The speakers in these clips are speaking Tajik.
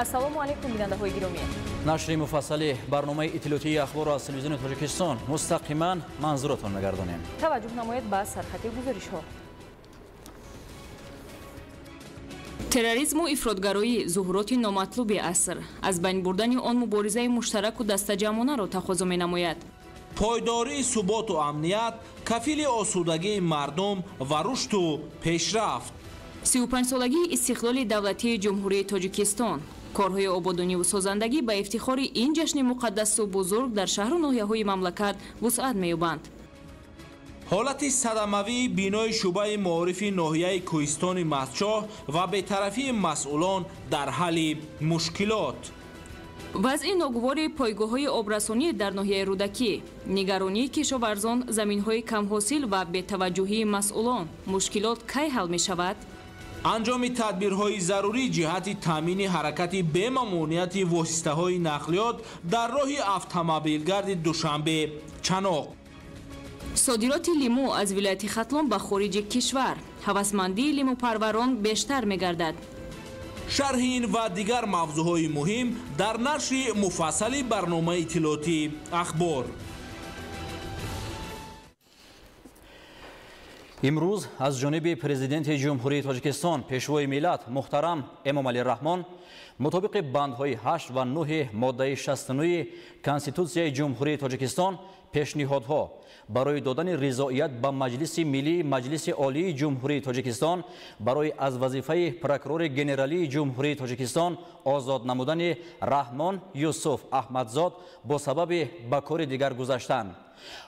Ассалому алайкум, бинандаҳои гиромӣ. Нашри муфассали барномаи иттилоотии ахборро аз телевизиони Тоҷикистон мустақиман манзуратон мегардонем. Таваҷҷӯҳ намоед ба сархати гузоришҳо. Терроризму ифротгароӣ зуҳуроти номатлуби аср. Аз байн бурдани он муборизаи муштараку дастаҷамъонаро тақозо менамояд. Пойдории суботу амният кафили осудагии мардум ва рушду пешрафт. 35-солагии истиқлоли давлатии Ҷумҳурии Тоҷикистон. Корҳои ободониву созандагӣ ба ифтихори ин ҷашни муқаддасу бузург дар шаҳру ноҳияҳои мамлакат вусъат меёбанд. Ҳолати садамавии бинои шӯъбаи маорифи ноҳияи Кӯҳистони Мастчоҳ ва бетарафии масъулон дар ҳалли мушкилот. Вазъи ногувори пойгоҳҳои обрасонӣ дар ноҳияи Рӯдакӣ, нигаронии кишоварзон, заминҳои камҳосил ва бетаваҷҷӯҳии масъулон. Мушкилот кай ҳал мешавад? Анҷоми тадбирҳои зарурӣ ҷиҳати таъмини ҳаракати бемамониати воситаҳои нақлиёт дар роҳи автомобилгарди Душанбе Чаноқ. Содироти лимӯ аз вилояти Хатлон ба хориҷи кишвар. Ҳавасмандии лимӯпарварон бештар мегардад. Шарҳи ин ва дигар мавзӯъҳои муҳим дар нашри муфассали барномаи иттилоотии ахбор. Имрӯз аз ҷониби Президенти Ҷумҳурии Тоҷикистон, Пешвои миллат муҳтарам Эмомалӣ Раҳмон мутобиқи бандҳои 8 ва 9 моддаи 69 Конститутсияи Ҷумҳурии Тоҷикистон пешниҳодҳо барои додани ризоият ба Маҷлиси Миллии Маҷлиси Олии Ҷумҳурии Тоҷикистон барои аз вазифаи прокурори генералии Ҷумҳурии Тоҷикистон озод намудани Раҳмон Юсуф Аҳмадзод бо сабаби ба кори дигар гузаштан,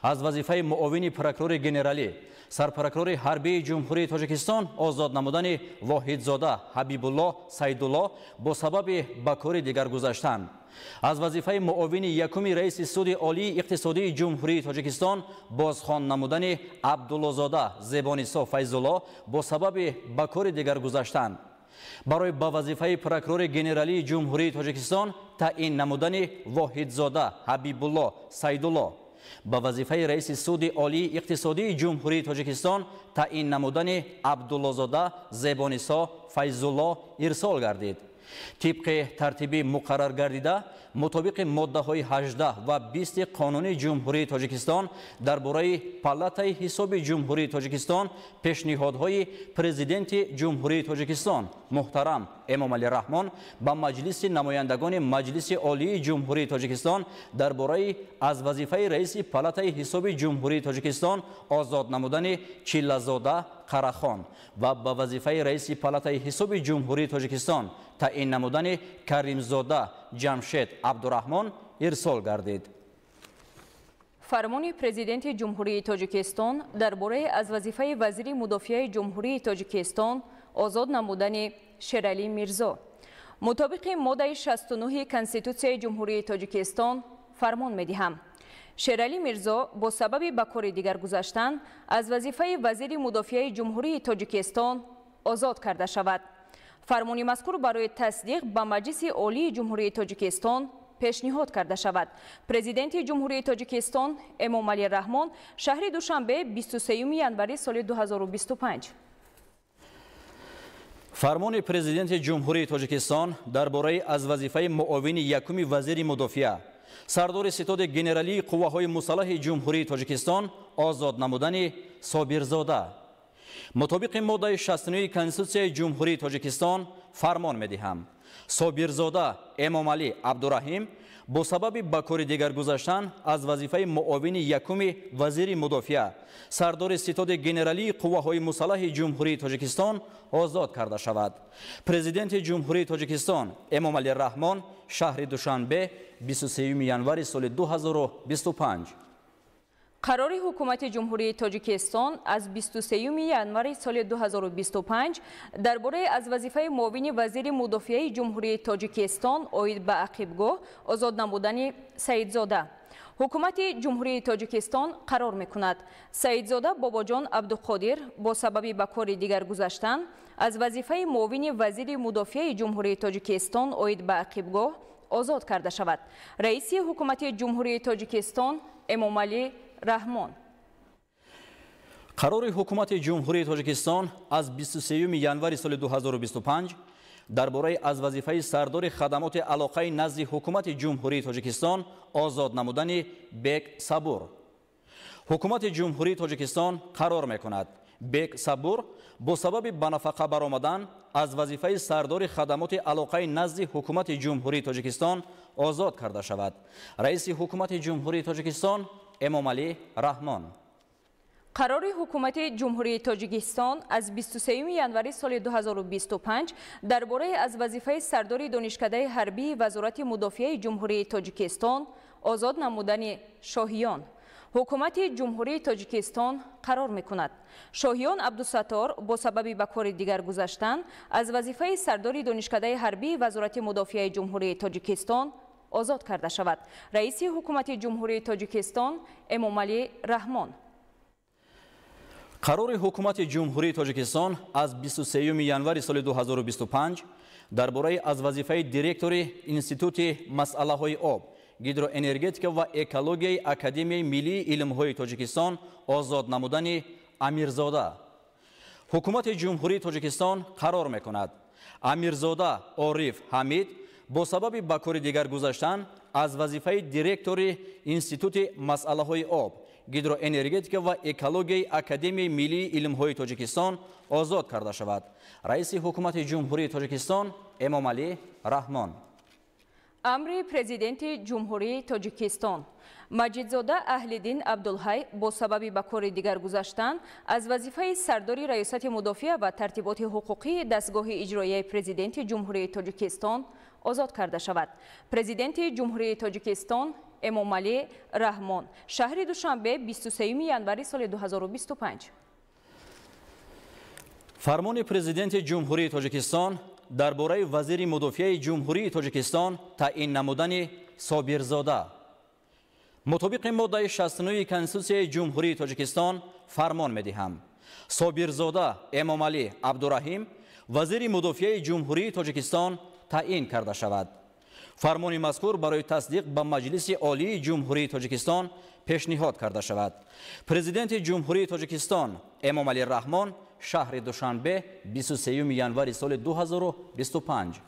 аз вазифаи муовини прокурори генералӣ, сарпрокурори ҳарбии Ҷумҳурии Тоҷикистон озод намудани Воҳидзода Ҳабибулло Сайдулло бо сабаби ба кори дигар гузаштан, аз вазифаи муовини якуми раиси суди олии иқтисодии Ҷумҳурии Тоҷикистон бозхон намудани Абдуллозода Зебонисо Файзулло бо сабаби ба кори дигар гузаштан, барои ба вазифаи прокурори генералии Ҷумҳурии Тоҷикистон таъин намудани Воҳидзода Ҳабибулло Сайдулло, ба вазифаи раиси суди олии иқтисодии Ҷумҳурии Тоҷикистон таъин намудани Абдуллозода Зебонисо Файзулло ирсол гардид. Тибқи тартиби муқаррар гардида, мутобиқи моддаҳои 18 ва 20 Қонуни Ҷумҳурии Тоҷикистон дар бораи Палатаи ҳисоби Ҷумҳурии Тоҷикистон пешниҳодҳои Президенти Ҷумҳурии Тоҷикистон муҳтарам Эмомалӣ Раҳмон ба Маҷлиси намояндагони Маҷлиси Олии Ҷумҳурии Тоҷикистон дар бораи аз вазифаи раиси Палатаи ҳисоби Ҷумҳурии Тоҷикистон озод намудани Чиллазода Қарахон ва ба вазифаи раиси Палатаи ҳисоби Ҷумҳурии Тоҷикистон таъин намудани Каримзода Ҷамшед Абдураҳмон ирсол гардид. Фармони Президенти Ҷумҳурии Тоҷикистон дар бораи аз вазифаи вазири мудофиаи Ҷумҳурии Тоҷикистон озод намудани Шералӣ Мирзо. Мутобиқи моддаи 69 Конститутсияи Ҷумҳурии Тоҷикистон фармон медиҳам. Шералӣ Мирзо бо сабаби ба кори дигар гузаштан аз вазифаи вазири мудофиаи Ҷумҳурии Тоҷикистон озод карда шавад. Фармони мазкур барои тасдиқ ба Маҷлиси Олии Ҷумҳурии Тоҷикистон пешниҳод карда шавад. Президенти Ҷумҳурии Тоҷикистон Эмомалӣ Раҳмон, шаҳри Душанбе, 23 январи соли 2025. Фармони Президенти Ҷумҳурии Тоҷикистон дар бораи аз вазифаи муовини якуми вазири мудофиа, сардори ситоди генералии қувваҳои мусаллаҳи Ҷумҳурии Тоҷикистон озод намудани Собирзода. Мутобиқи моддаи 69 Конститутсияи Ҷумҳурии Тоҷикистон фармон медиҳам. Собирзода Эмомалӣ Абдураҳим бо сабаби ба кори дигар гузаштан аз вазифаи муовини якуми вазири мудофиа, сардори ситоди генералии қувваҳои мусаллаҳи Ҷумҳурии Тоҷикистон озод карда шавад. Президенти Ҷумҳурии Тоҷикистон Эмомалӣ Раҳмон, шаҳри Душанбе, 23 январи соли 2025. Қарори Ҳукумати Ҷумҳурии Тоҷикистон аз 23 январи соли 2025 дар бораи аз вазифаи муовини вазири мудофиаи Ҷумҳурии Тоҷикистон оид ба ақибгоҳ озод намудани Саидзода. Ҳукумати Ҷумҳурии Тоҷикистон қарор мекунад. Саидзода Бобоҷон Абдуқодир бо сабаби ба кори дигар гузаштан аз вазифаи муовини вазири мудофиаи Ҷумҳурии Тоҷикистон оид ба ақибгоҳ озод карда шавад. Раиси Ҳукумати Ҷумҳурии Тоҷикистон Эмомалӣ Раҳмон. Қарори Ҳукумати Ҷумҳурии Тоҷикистон аз 23 январи соли 2025 Дар бораи аз вазифаи сардори хадамоти алоқаи назди Ҳукумати Ҷумҳурии Тоҷикистон озод намудани Бек Сабур. Ҳукумати Ҷумҳурии Тоҷикистон қарор мекунад: Бек Сабур бо сабаби ба нафақа баромадан аз вазифаи сардори хадамоти алоқаи назди Ҳукумати Ҷумҳурии Тоҷикистон озод карда шавад. Раиси Ҳукумати Ҷумҳурии Тоҷикистон Эмомалӣ Раҳмон. Қарори Ҳукумати Ҷумҳурии Тоҷикистон аз 23 январи соли 2025 дар бораи аз вазифаи сардори Донишкадаи ҳарбии Вазорати Мудофиаи Ҷумҳурии Тоҷикистон озод намудани Шоҳиён. Ҳукумати Ҷумҳурии Тоҷикистон қарор мекунад: Шоҳиён Абдусаттор бо сабаби ба кори дигар гузаштан аз вазифаи сардори Донишкадаи ҳарбии Вазорати Мудофиаи Ҷумҳурии Тоҷикистон озод карда шавад. Раиси Ҳукумати Ҷумҳурии Тоҷикистон Эмомалӣ Раҳмон. Қарори Ҳукумати Ҷумҳурии Тоҷикистон аз 23 январи соли 2025 дар бораи аз вазифаи директори Институти масъалаҳои об, гидроэнергетика ва экологияи Академияи миллии илмҳои Тоҷикистон озод намудани Амирзода. Ҳукумати Ҷумҳурии Тоҷикистон қарор мекунад: Амирзода Ориф Ҳамид бо сабаби ба кори дигар гузаштан аз вазифаи директори Институти масъалаҳои об, гидроэнергетика ва экологияи Академияи миллии илмҳои Тоҷикистон озод карда шавад. Раиси Ҳукумати Ҷумҳурии Тоҷикистон Эмомалӣ Раҳмон. Амри Президенти Ҷумҳурии Тоҷикистон: Маҷидзода Аҳлиддин Абдулҳай бо сабаби ба кори дигар гузаштан аз вазифаи сардори Раёсати мудофиа ва тартиботи ҳуқуқии дастгоҳи иҷроияи Президенти Ҷумҳурии Тоҷикистон озод карда шавад. Президенти Ҷумҳурии Тоҷикистон Эмомалӣ Раҳмон. Шаҳри Душанбе, 23 январи соли 2025. Фармони Президенти Ҷумҳурии Тоҷикистон дар бораи вазири мудофиаи Ҷумҳурии Тоҷикистон таъин намудани Собирзода. Мутобиқи моддаи 69 Конститутсияи Ҷумҳурии Тоҷикистон фармон медиҳам: Собирзода Эмомалӣ Абдураҳим вазири мудофиаи Ҷумҳурии Тоҷикистон таъин карда шавад. Фармони мазкур барои тасдиқ ба Маҷлиси Олии Ҷумҳурии Тоҷикистон пешниҳод карда шавад. Президенти Ҷумҳурии Тоҷикистон Эмомалӣ Раҳмон. Шаҳри Душанбе, 23 январи соли 2025.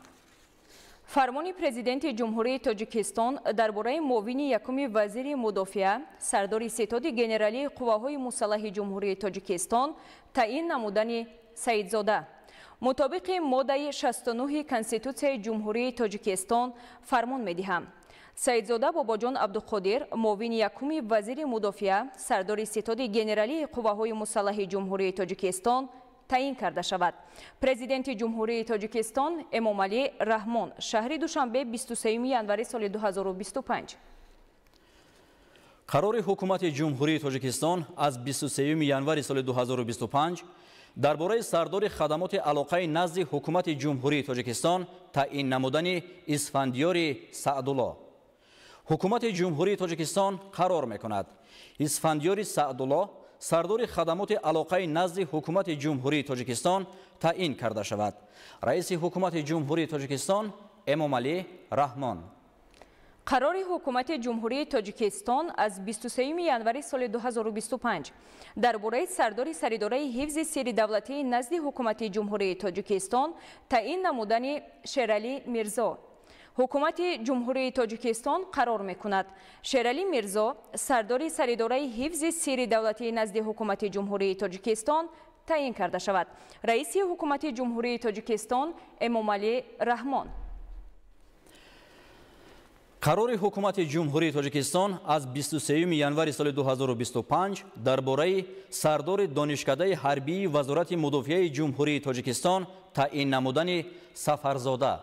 Фармони Президенти Ҷумҳурии Тоҷикистон дар бораи муовини якуми вазири мудофиа, сардори Ситоди генералии қувваҳои мусаллаҳи Ҷумҳурии Тоҷикистон таъин намудани Саидзода. Мутобиқи моддаи 69 Конститутсияи Ҷумҳурии Тоҷикистон фармон медиҳам: Саидзода Бобоҷон Абдуқодир муовини якуми вазири мудофиа, сардори Ситоди генералии қувваҳои мусаллаҳи Ҷумҳурии Тоҷикистон таъин карда шавад. Президенти Ҷумҳурии Тоҷикистон Эмомалӣ Раҳмон. Шаҳри Душанбе, 23 январи соли 2025. Қарори Ҳукумати Ҷумҳурии Тоҷикистон аз 23 январи соли 2025 дар бораи сардори хадамоти алоқаи назди Ҳукумати Ҷумҳурии Тоҷикистон таъин намудани Исфандиёри Саъдулло. Ҳукумати Ҷумҳурии Тоҷикистон қарор мекунад: Исфандиёри Саъдулло сардори хадамоти алоқаи назди Ҳукумати Ҷумҳурии Тоҷикистон таъин карда шавад. Раиси Ҳукумати Ҷумҳурии Тоҷикистон Эмомалӣ Раҳмон. Қарори Ҳукумати Ҷумҳурии Тоҷикистон аз 23 январи соли 2025 дар бораи сардори Саридораи ҳифзи сирри давлатии назди Ҳукумати Ҷумҳурии Тоҷикистон таъин намудани Шералӣ Мирзо. Ҳукумати Ҷумҳурии Тоҷикистон қарор мекунад: Шералӣ Мирзо сардори Саридораи ҳифзи сирри давлатии назди Ҳукумати Ҷумҳурии Тоҷикистон таъин карда шавад. Раиси Ҳукумати Ҷумҳурии Тоҷикистон Эмомалӣ Раҳмон. Қарори Ҳукумати Ҷумҳурии Тоҷикистон аз 23 январи соли 2025 дар бораи сардори Донишкадаи ҳарбии Вазорати мудофиаи Ҷумҳурии Тоҷикистон таъин намудани Сафарзода.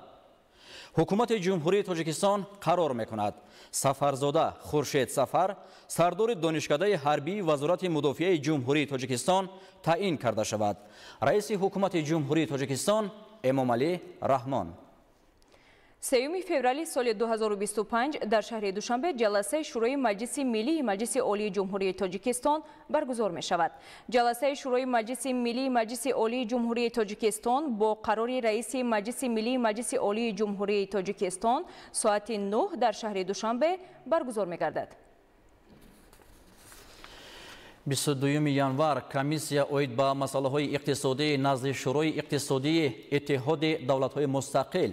Ҳукумати Ҷумҳурии Тоҷикистон қарор мекунад: Сафарзода Хуршед Сафар сардори Донишкадаи ҳарбии Вазорати мудофиаи Ҷумҳурии Тоҷикистон таъин карда шавад. Раиси Ҳукумати Ҷумҳурии Тоҷикистон Эмомалӣ Раҳмон. 3 феврали соли 2025 дар шаҳри Душанбе ҷаласаи Шӯрои Маҷлиси Миллии Маҷлиси Олии Ҷумҳурии Тоҷикистон баргузор мешавад. Ҷаласаи Шӯрои Маҷлиси Миллии Маҷлиси Олии Ҷумҳурии Тоҷикистон бо қарори Раиси Маҷлиси Миллии Маҷлиси Олии Ҷумҳурии Тоҷикистон соати 9 дар шаҳри Душанбе баргузор мегардад. 22 январ комиссия оид ба масъалаҳои иқтисодии назди Шӯрои иқтисодии Иттиҳоди давлатҳои мустақил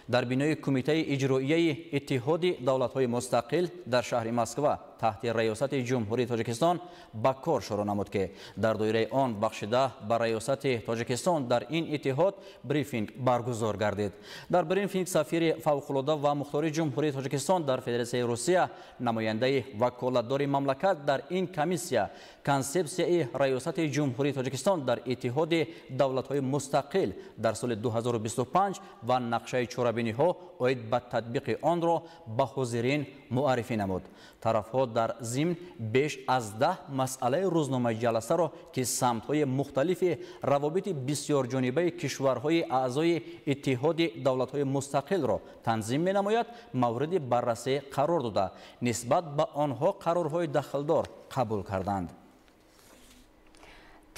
дар бинои Кумитаи иҷроияи Иттиҳоди давлатҳои мустақил дар шаҳри Москва таҳти раёсати Ҷумҳурии Тоҷикистон ба кор шурӯъ намуд, ки дар доираи он бахшида ба раёсати Тоҷикистон дар ин иттиҳод брифинг баргузор гардид. Дар брифинг сафири фавқулода ва мухтори Ҷумҳурии Тоҷикистон дар Федератсияи Русия, намояндаи ваколатдори мамлакат дар ин комиссия, консепсияи раёсати Ҷумҳурии Тоҷикистон дар Иттиҳоди давлатҳои мустақил дар соли 2025 ва нақшаи чорабиниҳо оид ба татбиқи онро ба ҳозирин муаррифӣ намуд. Тарафҳо дар зимн беш аз 10 масъалаи рӯзномаи ҷаласаро, ки самтҳои мухталифи равобити бисёрҷонибаи кишварҳои аъзои Иттиҳоди давлатҳои мустақилро танзим менамояд, мавриди баррасӣ қарор дода, нисбат ба онҳо қарорҳои дахлдор қабул карданд.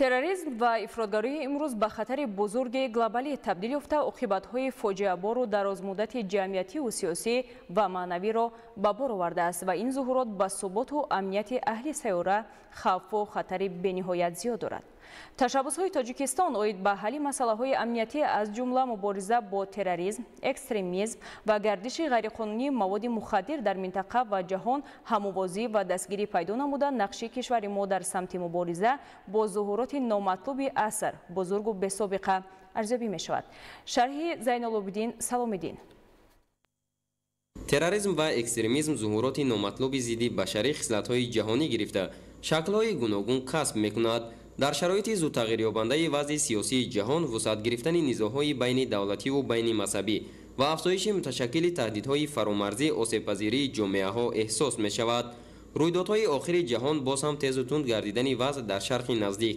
Терроризм ва ифротгарӣ имрӯз ба хатари бузурги глобалӣ табдил ёфта, оқибатҳои фоҷиабору дарозмуддати ҷамъиятиву сиёсӣ ва маънавиро ба бор овардааст ва ин зуҳурот ба суботу амнияти аҳли сайёра хавфу хатари бениҳоят зиёд дорад. Ташаббусҳои Тоҷикистон оид ба ҳалли масъалаҳои амниятӣ, аз ҷумла мубориза бо терроризм, экстремизм ва гардиши ғайриқонунии маводи мухаддир дар минтақа ва ҷаҳон ҳамовозӣ ва дастгирӣ пайдо намуда, нақши кишвари мо дар самти мубориза бо зуҳуроти номатлуби аср бузургу бесобиқа арзёбӣ мешавад. Шарҳи Зайнолобиддин Саломиддин. Терроризм ва экстремизм зуҳуроти номатлуби зидди башарӣ хислатҳои ҷаҳонӣ гирифта, шаклҳои гуногун касб мекунад. Дар шароити зудтағйирёбандаи вазъи сиёсии ҷаҳон, вусъат гирифтани низоъҳои байни давлативу байни мазҳабӣ ва афзоиши муташаккили таҳдидҳои фаромарзӣ осебпазирии ҷомеаҳо эҳсос мешавад. Рӯйдодҳои охири ҷаҳон боз ҳам тезу тунд гардидани вазъ дар Шарқи Наздик,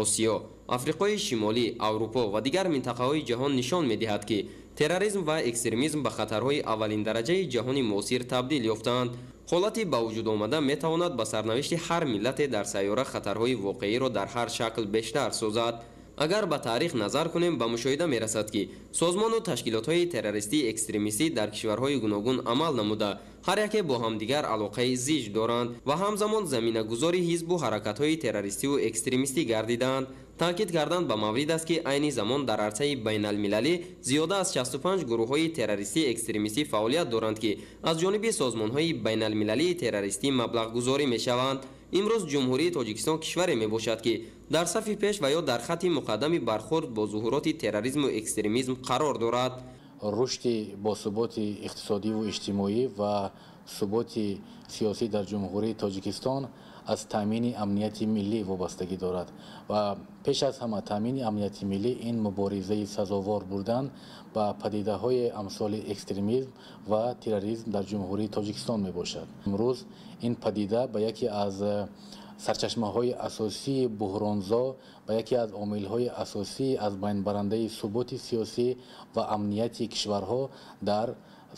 Осиё, Африқои Шимолӣ, Аврупо ва дигар минтақаҳои ҷаҳон нишон медиҳад, ки терроризм ва экстремизм ба хатарҳои аввалиндараҷаи ҷаҳони муосир табдил ёфтаанд. Ҳолати ба вуҷуд омада метавонад ба сарнавишти ҳар миллате дар сайёра хатарҳои воқеиро дар ҳар шакл бештар созад. Агар ба таърих назар кунем, ба мушоҳида мерасад, ки созмону ташкилотҳои террористии экстремистӣ дар кишварҳои гуногун амал намуда, ҳар яке бо ҳамдигар алоқаи зич доранд ва ҳамзамон заминагузори ҳизбу ҳаракатҳои террористиву экстремистӣ гардидаанд. Таъкид кардан ба маврид аст, ки айни замон дар арсаи байналмилалӣ зиёда аз 65 гурӯҳҳои террористии экстремистӣ фаъолият доранд, ки аз ҷониби созмонҳои байналмилалии террористӣ маблағгузорӣ мешаванд. Имрӯз Ҷумҳурии Тоҷикистон кишваре мебошад, ки дар сафи пеш ва ё дар хатти муқаддами бархӯрд бо зуҳуроти терроризму экстремизм қарор дорад. Рушди босуботи иқтисодиву иҷтимоӣ ва суботи сиёсӣ дар Ҷумҳурии Тоҷикистон аз таъмини амнияти миллӣ вобастагӣ дорад ва пеш аз ҳама таъмини амнияти миллӣ ин муборизаи сазовор бурдан ба падидаҳои амсоли экстремизм ва терроризм дар Ҷумҳурии Тоҷикистон мебошад. Имрӯз ин падида ба яке аз сарчашмаҳои асосии буҳронзо, ба яке аз омилҳои асосии аз байнбарандаи суботи сиёсӣ ва амнияти кишварҳо дар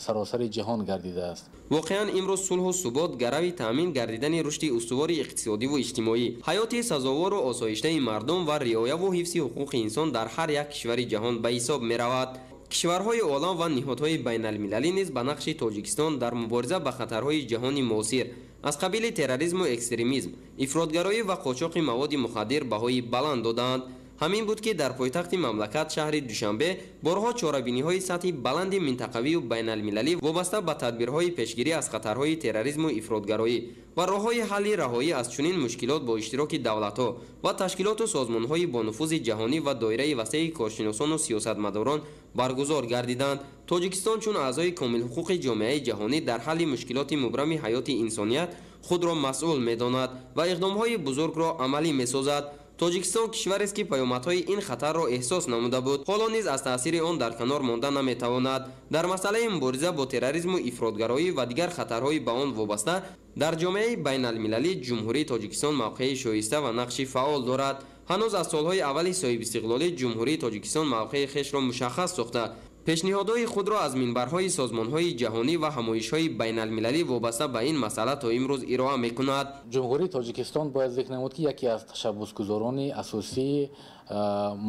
саросари ҷаҳон гардидааст. Воқеан имрӯз сулҳу субот гарави таъмин гардидани рушди устувори иқтисодиву иҷтимоӣ, ҳаёти сазовору осоиштаи мардум ва риояву ҳифзи ҳуқуқи инсон дар ҳар як кишвари ҷаҳон ба ҳисоб меравад. Кишварҳои олам ва ниҳодҳои байналмилалӣ низ ба нақши Тоҷикистон дар мубориза ба хатарҳои ҷаҳони муосир аз қабили терроризму экстремизм, ифротгароӣ ва қочоқи маводи мухаддир баҳои баланд додаанд. Ҳамин буд, ки дар пойтахти мамлакат шаҳри Душанбе борҳо чорабиниҳои сатҳи баланди минтақавию байналмилалӣ вобаста ба тадбирҳои пешгирӣ аз хатарҳои терроризму ифротгароӣ ва роҳҳои ҳалли раҳоӣ аз чунин мушкилот бо иштироки давлатҳо ва ташкилоту созмонҳои бонуфузи ҷаҳонӣ ва доираи васеи коршиносону сиёсатмадорон баргузор гардиданд. Тоҷикистон чун аъзои комилҳуқуқи ҷомеаи ҷаҳонӣ дар ҳалли мушкилоти мубрами ҳаёти инсоният худро масъул медонад ва иқдомҳои бузургро амалӣ месозад. Тоҷикистон кишварест, ки паёмадҳои ин хатарро эҳсос намуда буд, ҳоло низ аз таъсири он дар канор монда наметавонад. Дар масъалаи мубориза бо терроризму ифротгароӣ ва дигар хатарҳои ба он вобаста дар ҷомеаи байналмилалӣ Ҷумҳурии Тоҷикистон мавқеи шоиста ва нақши фаъол дорад. Ҳанӯз аз солҳои аввали соҳибистиқлолӣ Ҷумҳурии Тоҷикистон мавқеи хешро мушаххас сохта, пешниҳодҳои худро аз минбарҳои созмонҳои ҷаҳонӣ ва ҳамоишҳои байналмилалӣ вобаста ба ин масъала то имрӯз ироа мекунад. Ҷумҳурии Тоҷикистон бояд зикр намуд, ки яке аз ташаббусгузорони асосии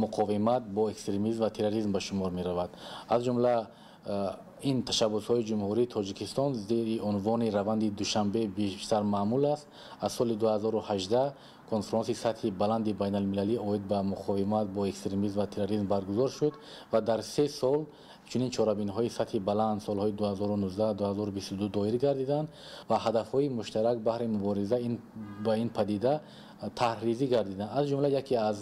муқовимат бо экстремизм ва терроризм ба шумор меравад. Аз ҷумла ин ташаббусҳои Ҷумҳурии Тоҷикистон зери унвони раванди Душанбе бештар маъмул аст. Аз соли 2018 Конфронси сатҳи баланди байналмилалӣ оид ба муқовимат бо экстремизм ва терроризм баргузор шуд ва дар 3 сол чунин чорабиниҳои сатҳи баланд солҳои 2019-2022 доир гардиданд ва ҳадафҳои муштарак баҳри мубориза ба ин падида таҳризӣ гардиданд. Аз ҷумла яке аз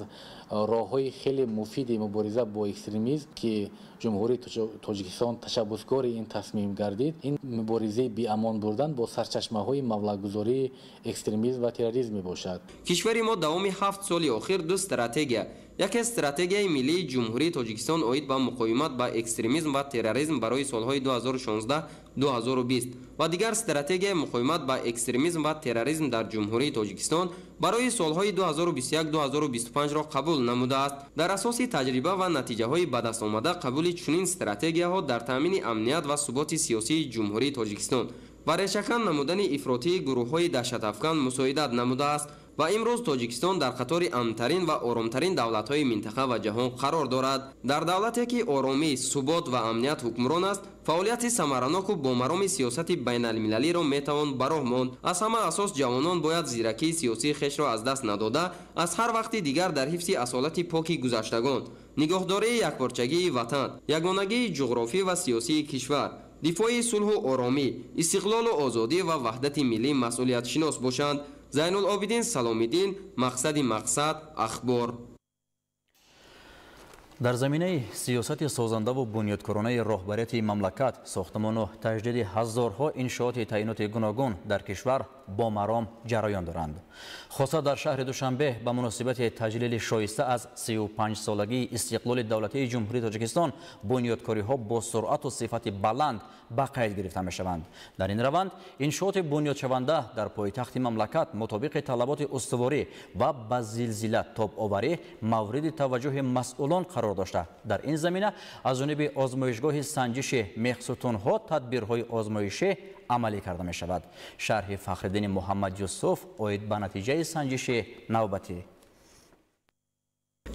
роҳҳои хеле муфиди мубориза бо экстремизм, ки Ҷумҳурии Тоҷикистон ташаббускори ин тасмим гардид, ин муборизаи беамон бурдан бо сарчашмаҳои маблағгузории экстремизм ва терроризм мебошад. Кишвари мо давоми 7 соли охир 2 стратегия, яке стратегияи миллии Ҷумҳурии Тоҷикистон оид ба муқовимат ба экстремизм ва терроризм барои солҳои 2016-2020 ва дигар стратегияи муқовимат ба экстремизм ва терроризм дар Ҷумҳурии Тоҷикистон барои солҳои 2021-2025-ро қабул намудааст. Дар асоси таҷриба ва натиҷаҳои ба даст омада қабули чунин стратегияҳо дар таъмини амният ва суботи сиёсии Ҷумҳурии Тоҷикистон ва решакан намудани ифротии гурӯҳҳои даҳшатафкан мусоидат намудааст ва имрӯз Тоҷикистон дар қатори амнтарин ва оромтарин давлатҳои минтақа ва ҷаҳон қарор дорад. Дар давлате ки оромӣ, субот ва амният ҳукмрон аст, фаъолияти самараноку бо мароми сиёсати байналмилалиро метавон ба роҳ монд. Аз ҳама асос ҷавонон бояд зиракии сиёсии хешро аз даст надода, аз ҳар вақти дигар дар ҳифзи асолати поки гузаштагон, нигоҳдории якпорчагии ватан, ягонагии ҷуғрофӣ ва сиёсии кишвар, дифои сулҳу оромӣ, истиқлолу озодӣ ва ваҳдати миллӣ масъулиятшинос бошанд. Зайнулобидин Саломиддин, Мақсади мақсад, Ахбор. Дар заминаи сиёсати созандаву бунёдкоронаи роҳбарияти мамлакат сохтмону таҷдиди ҳазорҳо иншооти таъиноти гуногун дар кишвар бо маром ҷараён доранд. Хоса дар шаҳри Душанбе ба муносибати таҷлили шоиста аз 35-солагии истиқлоли давлатии Ҷумҳурии Тоҷикистон бунёдкориҳо бо суръату сифати баланд ба қайд гирифта мешаванд. Дар ин раванд иншооти бунёдшаванда дар пойтахти мамлакат мутобиқи талаботи устуворӣ ва ба зилзила тобоварӣ мавриди таваҷҷӯҳи масъулон қарор дошта. Дар ин замина аз ҷониби озмоишгоҳи санҷиши мехсутунҳо тадбирҳои озмоишӣ амалӣ карда мешавад. Шарҳи Фахриддини Муҳаммад Юсуф оид ба натиҷаи санҷиши навбатӣ.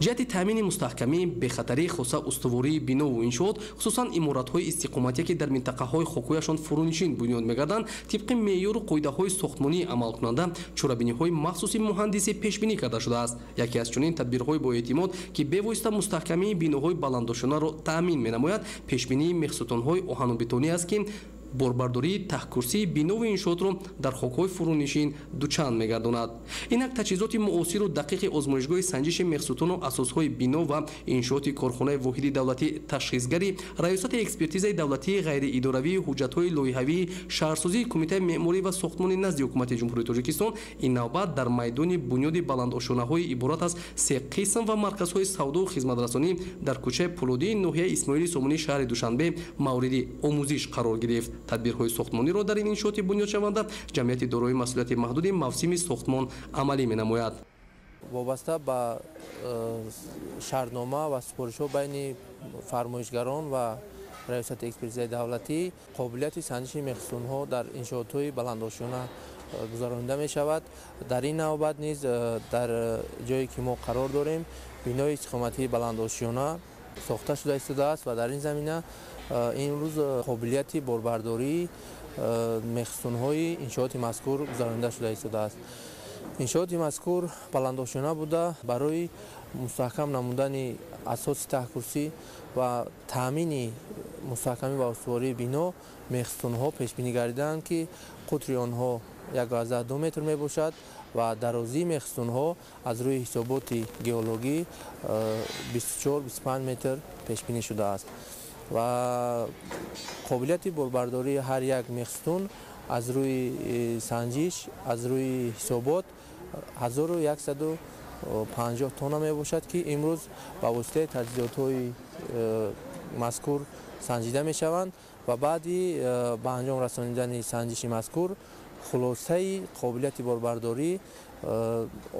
Ҷиҳати таъмини мустаҳкамӣ, бехатарии хоса устувории бинову иншоот, хусусан иморатҳои истиқоматие, ки дар минтақаҳои хокҳояшон фурӯнишин бунёд мегарданд, тибқи меъёру қоидаҳои сохтмонии амалкунанда чорабиниҳои махсуси муҳандисӣ пешбинӣ карда шудааст. Яке аз чунин тадбирҳои боэътимод, ки бевосита мустаҳкамии биноҳои баландошонаро таъмин менамояд, пешбинии мехсутунҳои оҳанубетонӣ аст, ки борбардории таҳкурсии бинову иншоотро дар хокҳои фурӯнишин дучанд мегардонад. Инак таҷҳизоти муосиру дақиқи озмоишгоҳи санҷиши мехсутуну асосҳои бино ва иншооти корхонаи воҳиди давлатӣ ташхисгари Раёсати экспертизаи давлатии ғайриидоравии ҳуҷҷатҳои лоиҳавии шаҳрсозии Кумитаи меъморӣ ва сохтмони назди Ҳукумати Ҷумҳурии Тоҷикистон ин навбат дар майдони бунёди баландошонаҳои иборат аз 3 қисм ва марказҳои савдову хизматрасонӣ дар кӯчаи Пулодии ноҳияи Исмоили Сомонии шаҳри Душанбе мавриди омӯзиш қарор гирифт. Тадбирҳои сохтмониро дар ин иншооти бунёдшаванда ҷамъияти дорои масъулияти маҳдуди мавсими сохтмон амалӣ менамояд. Вобаста ба шартнома ва супоришҳо байни фармоишгарон ва Раёсати экспертизаи давлатӣ қобилияти санҷиши мехсутунҳо дар иншоотҳои баландошёна гузаронида мешавад. Дар ин навбат низ дар ҷое ки мо қарор дорем, бинои истиқоматии баландошёна сохта шуда истодааст ва дар ин замина имрӯз қобилияти борбардории мехсутунҳои иншооти мазкур гузаронида шуда истодааст. Иншооти мазкур баландошёна буда, барои мустаҳкам намудани асоси таҳкурсӣ ва таъмини мустаҳкамӣ ва устувории бино мехсутунҳо пешбинӣ гардиданд, ки қутри онҳо 1,2 метр мебошад ва дарозии мехсутунҳо аз рӯи ҳисоботи геологӣ 24-25 метр пешбинӣ шудааст ва қобилияти борбардории ҳар як мехсутун аз рӯи санҷиш, аз рӯи ҳисобот 1150 тонна мебошад, ки имрӯз ба воситаи таҷҳизотҳои мазкур санҷида мешаванд ва баъди ба анҷом расонидани санҷиши мазкур хулосаи қобилияти борбардорӣ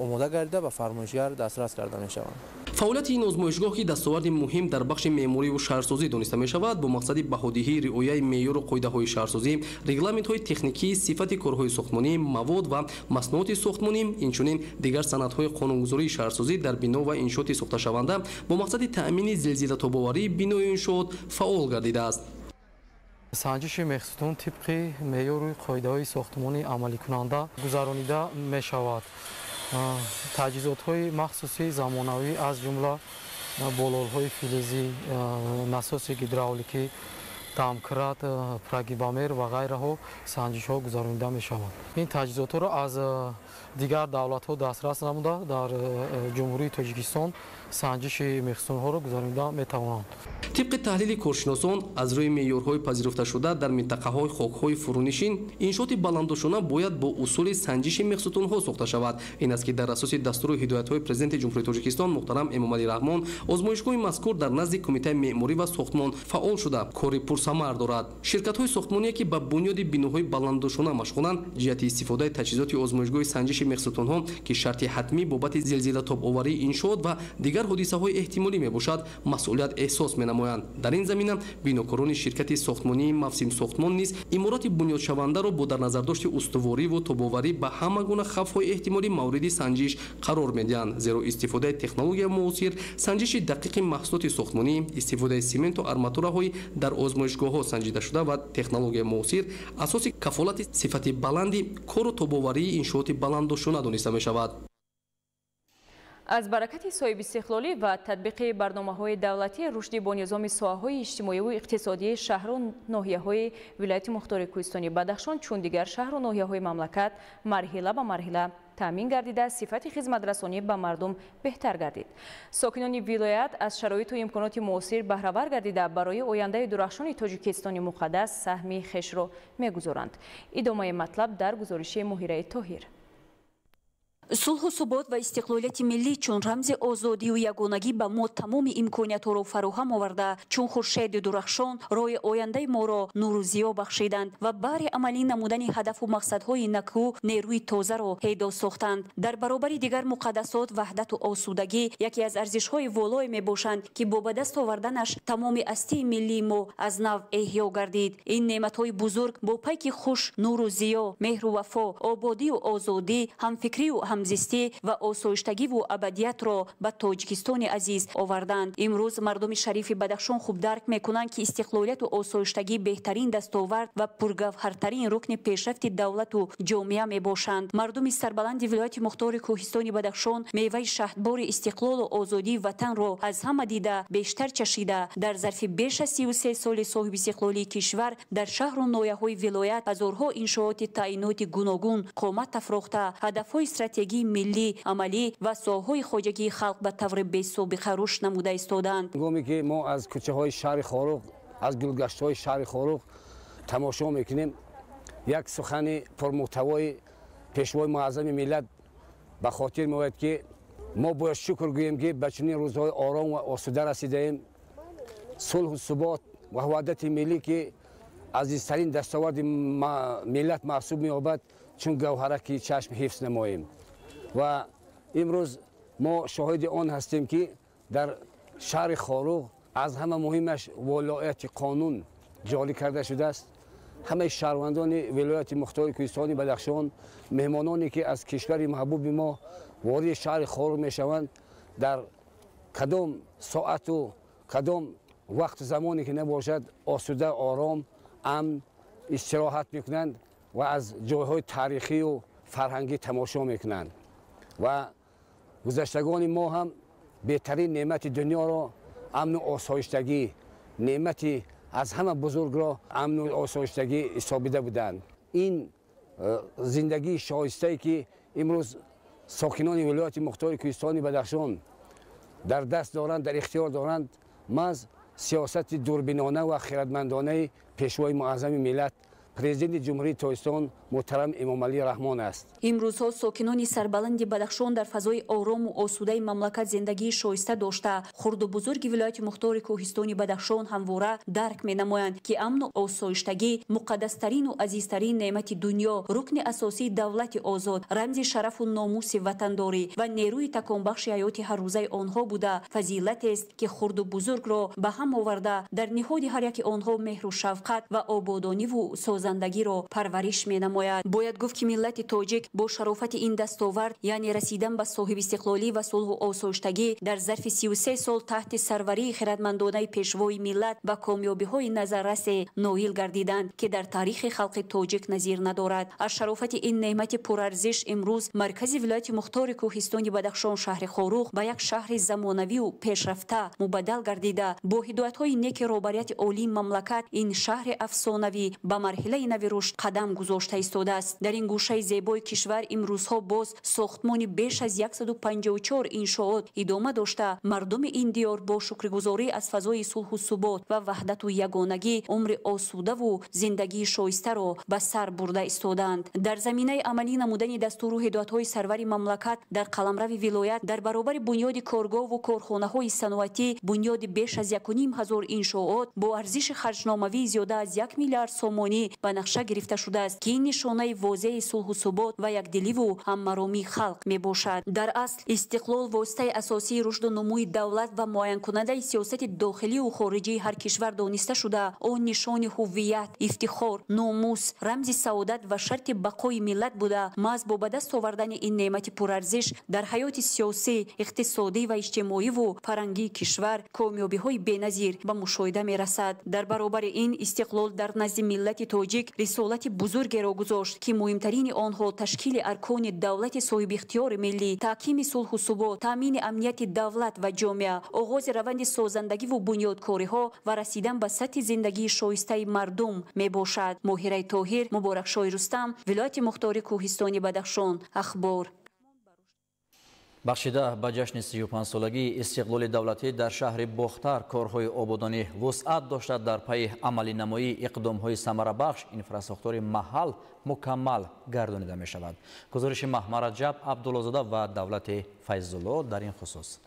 омода гардида ба фармоишгар дастрас карда мешаванд. Фаъолияти ин озмоишгоҳ, ки дастоварди муҳим дар бахши меъмориву шаҳрсозӣ дониста мешавад, бо мақсади баҳодиҳии риояи меъёру қоидаҳои шаҳрсозӣ, регламентҳои техникии сифати корҳои сохтмонӣ, мавод ва маснуоти сохтмонӣ, инчунин дигар санадҳои қонунгузории шаҳрсозӣ дар бино ва иншооти сохташаванда бо мақсади таъмини зилзилатобоварии бинои иншоот фаъол гардидааст. Санҷиши мехсутун тибқи меъёру қоидаҳои сохтмонӣ амаликунанда гузаронида мешавад. Таҷҳизотҳои махсуси замонавӣ аз ҷумла бололҳои филизӣ, насоси гидравликӣ, дамкрат, прогибомер ва ғайраҳо санҷишҳо гузаронида мешаванд. Ин таҷҳизотҳоро аз дигар давлатҳо дастрас намуда дар Ҷумҳурии Тоҷикистон санҷиши мехсутунҳоро гузаронида метавонанд. Тибқи таҳлили коршиносон, аз рӯи меъёрҳои пазируфташуда дар минтақаҳои хокҳои фурӯнишин иншооти баландошона бояд бо усули санҷиши мехсутунҳо сохта шавад. Ин аст ки дар асоси дастуру ҳидоятҳои Президенти Ҷумҳурии Тоҷикистон муҳтарам Эмомалӣ Раҳмон озмоишгоҳи мазкур дар назди Кумитаи меъморӣ ва сохтмон фаъол шуда кори пурсамар дорад. Ширкатҳои сохтмоние ки ба бунёди биноҳои баландошона машғуланд, ҷиҳати истифодаи таҷҳизоти озмоишгоҳи санҷиши мехсутунҳо, ки шарти ҳатмӣ бобати зилзилатобоварии иншоот ва дигар ҳодисаҳои эҳтимолӣ мебошад, масъулият эҳсос менамоянд. Дар ин замина бинокорони ширкати сохтмонии Мавсимсохтмон низ иморати бунёдшавандаро бо дар назардошти устувориву тобоварӣ ба ҳама гуна хавфҳои эҳтимолӣ мавриди санҷиш қарор медиҳанд. Зеро истифодаи технология муосир, санҷиши дақиқи маҳсулоти сохтмонӣ, истифодаи сементу арматураҳои дар озмоишгоҳҳо санҷидашуда ва технологияи муосир асоси кафолати сифати баланди кору тобоварии иншооти баландошона дониста мешавад. Аз баракати соҳибистиқлолӣ ва татбиқи барномаҳои давлатӣ рушди бонизоми соҳаҳои иҷтимоиву иқтисодии шаҳру ноҳияҳои вилояти мухтори Кӯҳистони Бадахшон чун дигар шаҳру ноҳияҳои мамлакат марҳила ба марҳила таъмин гардида, сифати хизматрасонӣ ба мардум беҳтар гардид. Сокинони вилоят аз шароиту имконоти муосир баҳравар гардида, барои ояндаи дурахшони Тоҷикистони муқаддас саҳми хешро мегузоранд. Идомаи матлаб дар гузориши Муҳираи Тоҳир. Сулҳу субот ва истиқлолияти миллӣ чун рамзи озодию ягонагӣ ба мо тамоми имкониятҳоро фароҳам оварда, чун хуршеди дурахшон роҳи ояндаи моро нуру зиё бахшиданд ва баҳри амалӣ намудани ҳадафу мақсадҳои накӯ нерӯи тозаро ҳейдо сохтанд. Дар баробари дигар муқаддасот ваҳдату осудагӣ яке аз арзишҳои волое мебошанд, ки бо ба даст оварданаш тамоми астии миллии мо аз нав эҳё гардид. Ин неъматҳои бузург бо пайки хуш нуру зиё, меҳру вафо, ободию озодӣ, ҳамфикрию ҳамзистӣ ва осоиштагиву абадиятро ба Тоҷикистони азиз оварданд. Имрӯз мардуми шарифи Бадахшон хуб дарк мекунанд, ки истиқлолияту осоиштагӣ беҳтарин дастовард ва пургавҳартарин рукни пешрафти давлату ҷомеа мебошанд. Мардуми сарбаланди вилояти мухтори Кӯҳистони Бадахшон меваи шаҳдбори истиқлолу озодии ватанро аз ҳама дида бештар чашида, дар зарфи беш аз 33 соли соҳибистиқлолии кишвар дар шаҳру ноҳияҳои вилоят ҳазорҳо иншооти таъиноти гуногун қомат афрохта, ҳадафҳои стратегии миллӣ, амалӣ ва соҳаҳои хоҷагии халқ ба таври бесобиқа рушд намуда истоданд. Ҳангоме ки мо аз кӯчаҳои шаҳри Хоруғ, аз гулгаштҳои шаҳри Хоруғ тамошо мекунем, як сухани пурмуҳтавои пешвои муаззами миллат ба хотир меояд, ки мо бояд шукр гӯем, ки ба чунин рӯзҳои ором ва осуда расидаем. Сулҳу субот ва ваҳдати миллӣ, ки азизтарин дастоварди миллат маҳсуб меёбад, чун гавҳараки чашм ҳифз намоем. Ва имрӯз мо шоҳиди он ҳастем, ки дар шаҳри Хоруғ аз ҳама муҳимаш вилояти қонун ҷорӣ карда шудааст. Ҳамаи шаҳрвандони вилояти мухтори Кӯҳистони Бадахшон, меҳмононе ки аз кишвари маҳбуби мо вориди шаҳри Хоруғ мешаванд, дар кадом соату кадом вақту замоне ки набошад, осуда, ором, амн истироҳат мекунанд ва аз ҷойҳои таърихию фарҳангӣ тамошо мекунанд. Ва гузаштагони мо ҳам беҳтарин неъмати дунёро амну осоиштагӣ, неъмати аз ҳама бузургро амну осоиштагӣ ҳисобида буданд. Ин зиндагии шоистае ки имрӯз сокинони вилояти мухтори Кӯҳистони Бадахшон дар даст доранд, дар ихтиёр доранд, маҳз сиёсати дурбинона ва хиратмандонаи пешвои муаззами миллат, Президенти Ҷумҳурии Тоҷикистон муҳтарам Эмомалӣ Раҳмон аст. Имрӯзҳо сокинони сарбаланди Бадахшон дар фазои орому осудаи мамлакат зиндагии шоиста дошта, хурду бузурги вилояти мухтори Кӯҳистони Бадахшон ҳамвора дарк менамоянд, ки амну осоиштагӣ муқаддастарину азизтарин неъмати дунё, рукни асосии давлати озод, рамзи шарафу номуси ватандорӣ ва нерӯи таконбахши ҳаёти ҳаррӯзаи онҳо буда, фазилатест, ки хурду бузургро ба ҳам оварда, дар ниҳоди ҳар яки онҳо меҳру шафқат ва ободониву созандагиро парвариш менамояд. менамояд. Бояд гуфт, ки миллати тоҷик бо шарофати ин дастовард, яъне расидан ба соҳибистиқлолӣ ва сулҳу осоиштагӣ дар зарфи 33 сол таҳти сарварии хиратмандонаи пешвои миллат, ба комёбиҳои назаррасе ноил гардиданд, ки дар таърихи халқи тоҷик назир надорад. Аз шарофати ин неъмати пурарзиш имрӯз маркази вилояти мухтори Кӯҳистони Бадахшон, шаҳри Хоруғ, ба як шаҳри замонавию пешрафта мубаддал гардида, бо ҳидоятҳои неки роҳбарияти олии мамлакат ин шаҳри афсонавӣ ба марҳилаи нави рушд қадам гузошта истодааст. Дар ин гӯшаи зебои кишвар имрӯзҳо боз сохтмони беш аз 154 иншоот идома дошта, мардуми ин диёр бо шукргузорӣ аз фазои сулҳу субот ва ваҳдату ягонагӣ умри осудаву зиндагии шоистаро ба сар бурда истодаанд. Дар заминаи амалӣ намудани дастуру ҳидоятҳои сарвари мамлакат дар қаламрави вилоят дар баробари бунёди коргоҳву корхонаҳои саноатӣ бунёди беш аз 1500 иншоот бо арзиши харҷномавии зиёда аз 1 миллиард сомонӣ ба нақша гирифта шудааст, ки ин нишонаи возеҳи сулҳу субот ва якдиливу ҳаммаромии халқ мебошад. Дар асл, истиқлол воситаи асосии рушду нумӯи давлат ва муайянкунандаи сиёсати дохилию хориҷии ҳар кишвар дониста шуда, он нишони ҳуввият, ифтихор, номус, рамзи саодат ва шарти бақои миллат буда, маҳз бо ба даст овардани ин неъмати пурарзиш дар ҳаёти сиёсӣ, иқтисодӣ ва иҷтимоиву фарҳангии кишвар комёбиҳои беназир ба мушоҳида мерасад. Дар баробари ин, истиқлол дар назди миллати тоҷик рисолати бузургеро гузошт, ки муҳимтарини онҳо ташкили аркони давлати соҳибихтиёри миллӣ, таҳкими сулҳу субот, таъмини амнияти давлат ва ҷомеа, оғози раванди созандагиву бунёдкориҳо ва расидан ба сатҳи зиндагии шоистаи мардум мебошад. Моҳираи Тоҳир, Муборакшоҳи Рустам, вилояти мухтори Кӯҳистони Бадахшон, Ахбор. Бахшида ба ҷашни 35-солагии истиқлоли давлатӣ дар шаҳри Бохтар корҳои ободонӣ вусъат дошта, дар пайи амалинамоии иқдомҳои самарабахш инфрасохтори маҳал мукаммал гардонида мешавад. Гузориши Маҳмараҷаб Абдуллозода ва Давлати Файзулло дар ин хусус.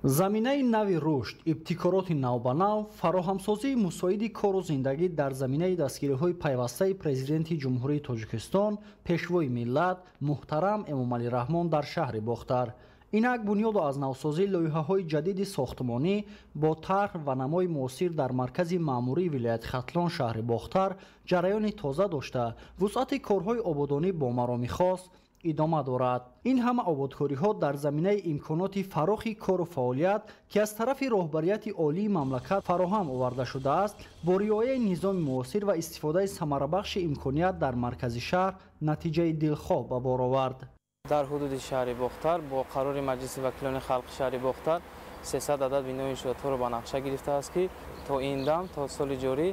Заминаи нави рушд, ибтикороти навбанав, фароҳамсозии мусоиди кору зиндагӣ дар заминаи дастгириҳои пайвастаи Президенти Ҷумҳурии Тоҷикистон, Пешвои миллат муҳтарам Эмомалӣ Раҳмон дар шаҳри Бохтар. Инак бунёду аз навсозии лоиҳаҳои ҷадиди сохтмонӣ бо тарҳ ва намои муосир дар маркази маъмурии вилояти Хатлон, шаҳри Бохтар, ҷараёни тоза дошта, вусъати корҳои ободонӣ бо мароми хос идома дорад. Ин ҳама ободкориҳо дар заминаи имконоти фарохи кору фаъолият, ки аз тарафи роҳбарияти олии мамлакат фароҳам оварда шудааст, бо риояи низоми муосир ва истифодаи самарабахши имконият дар маркази шаҳр натиҷаи дилхоҳ ба бор овард. Дар ҳудуди шаҳри Бохтар бо қарори Маҷлиси вакилони халқи шаҳри Бохтар 300 адад бинои иншоотҳоро ба нақша гирифтааст, ки то ин дам, то соли ҷорӣ,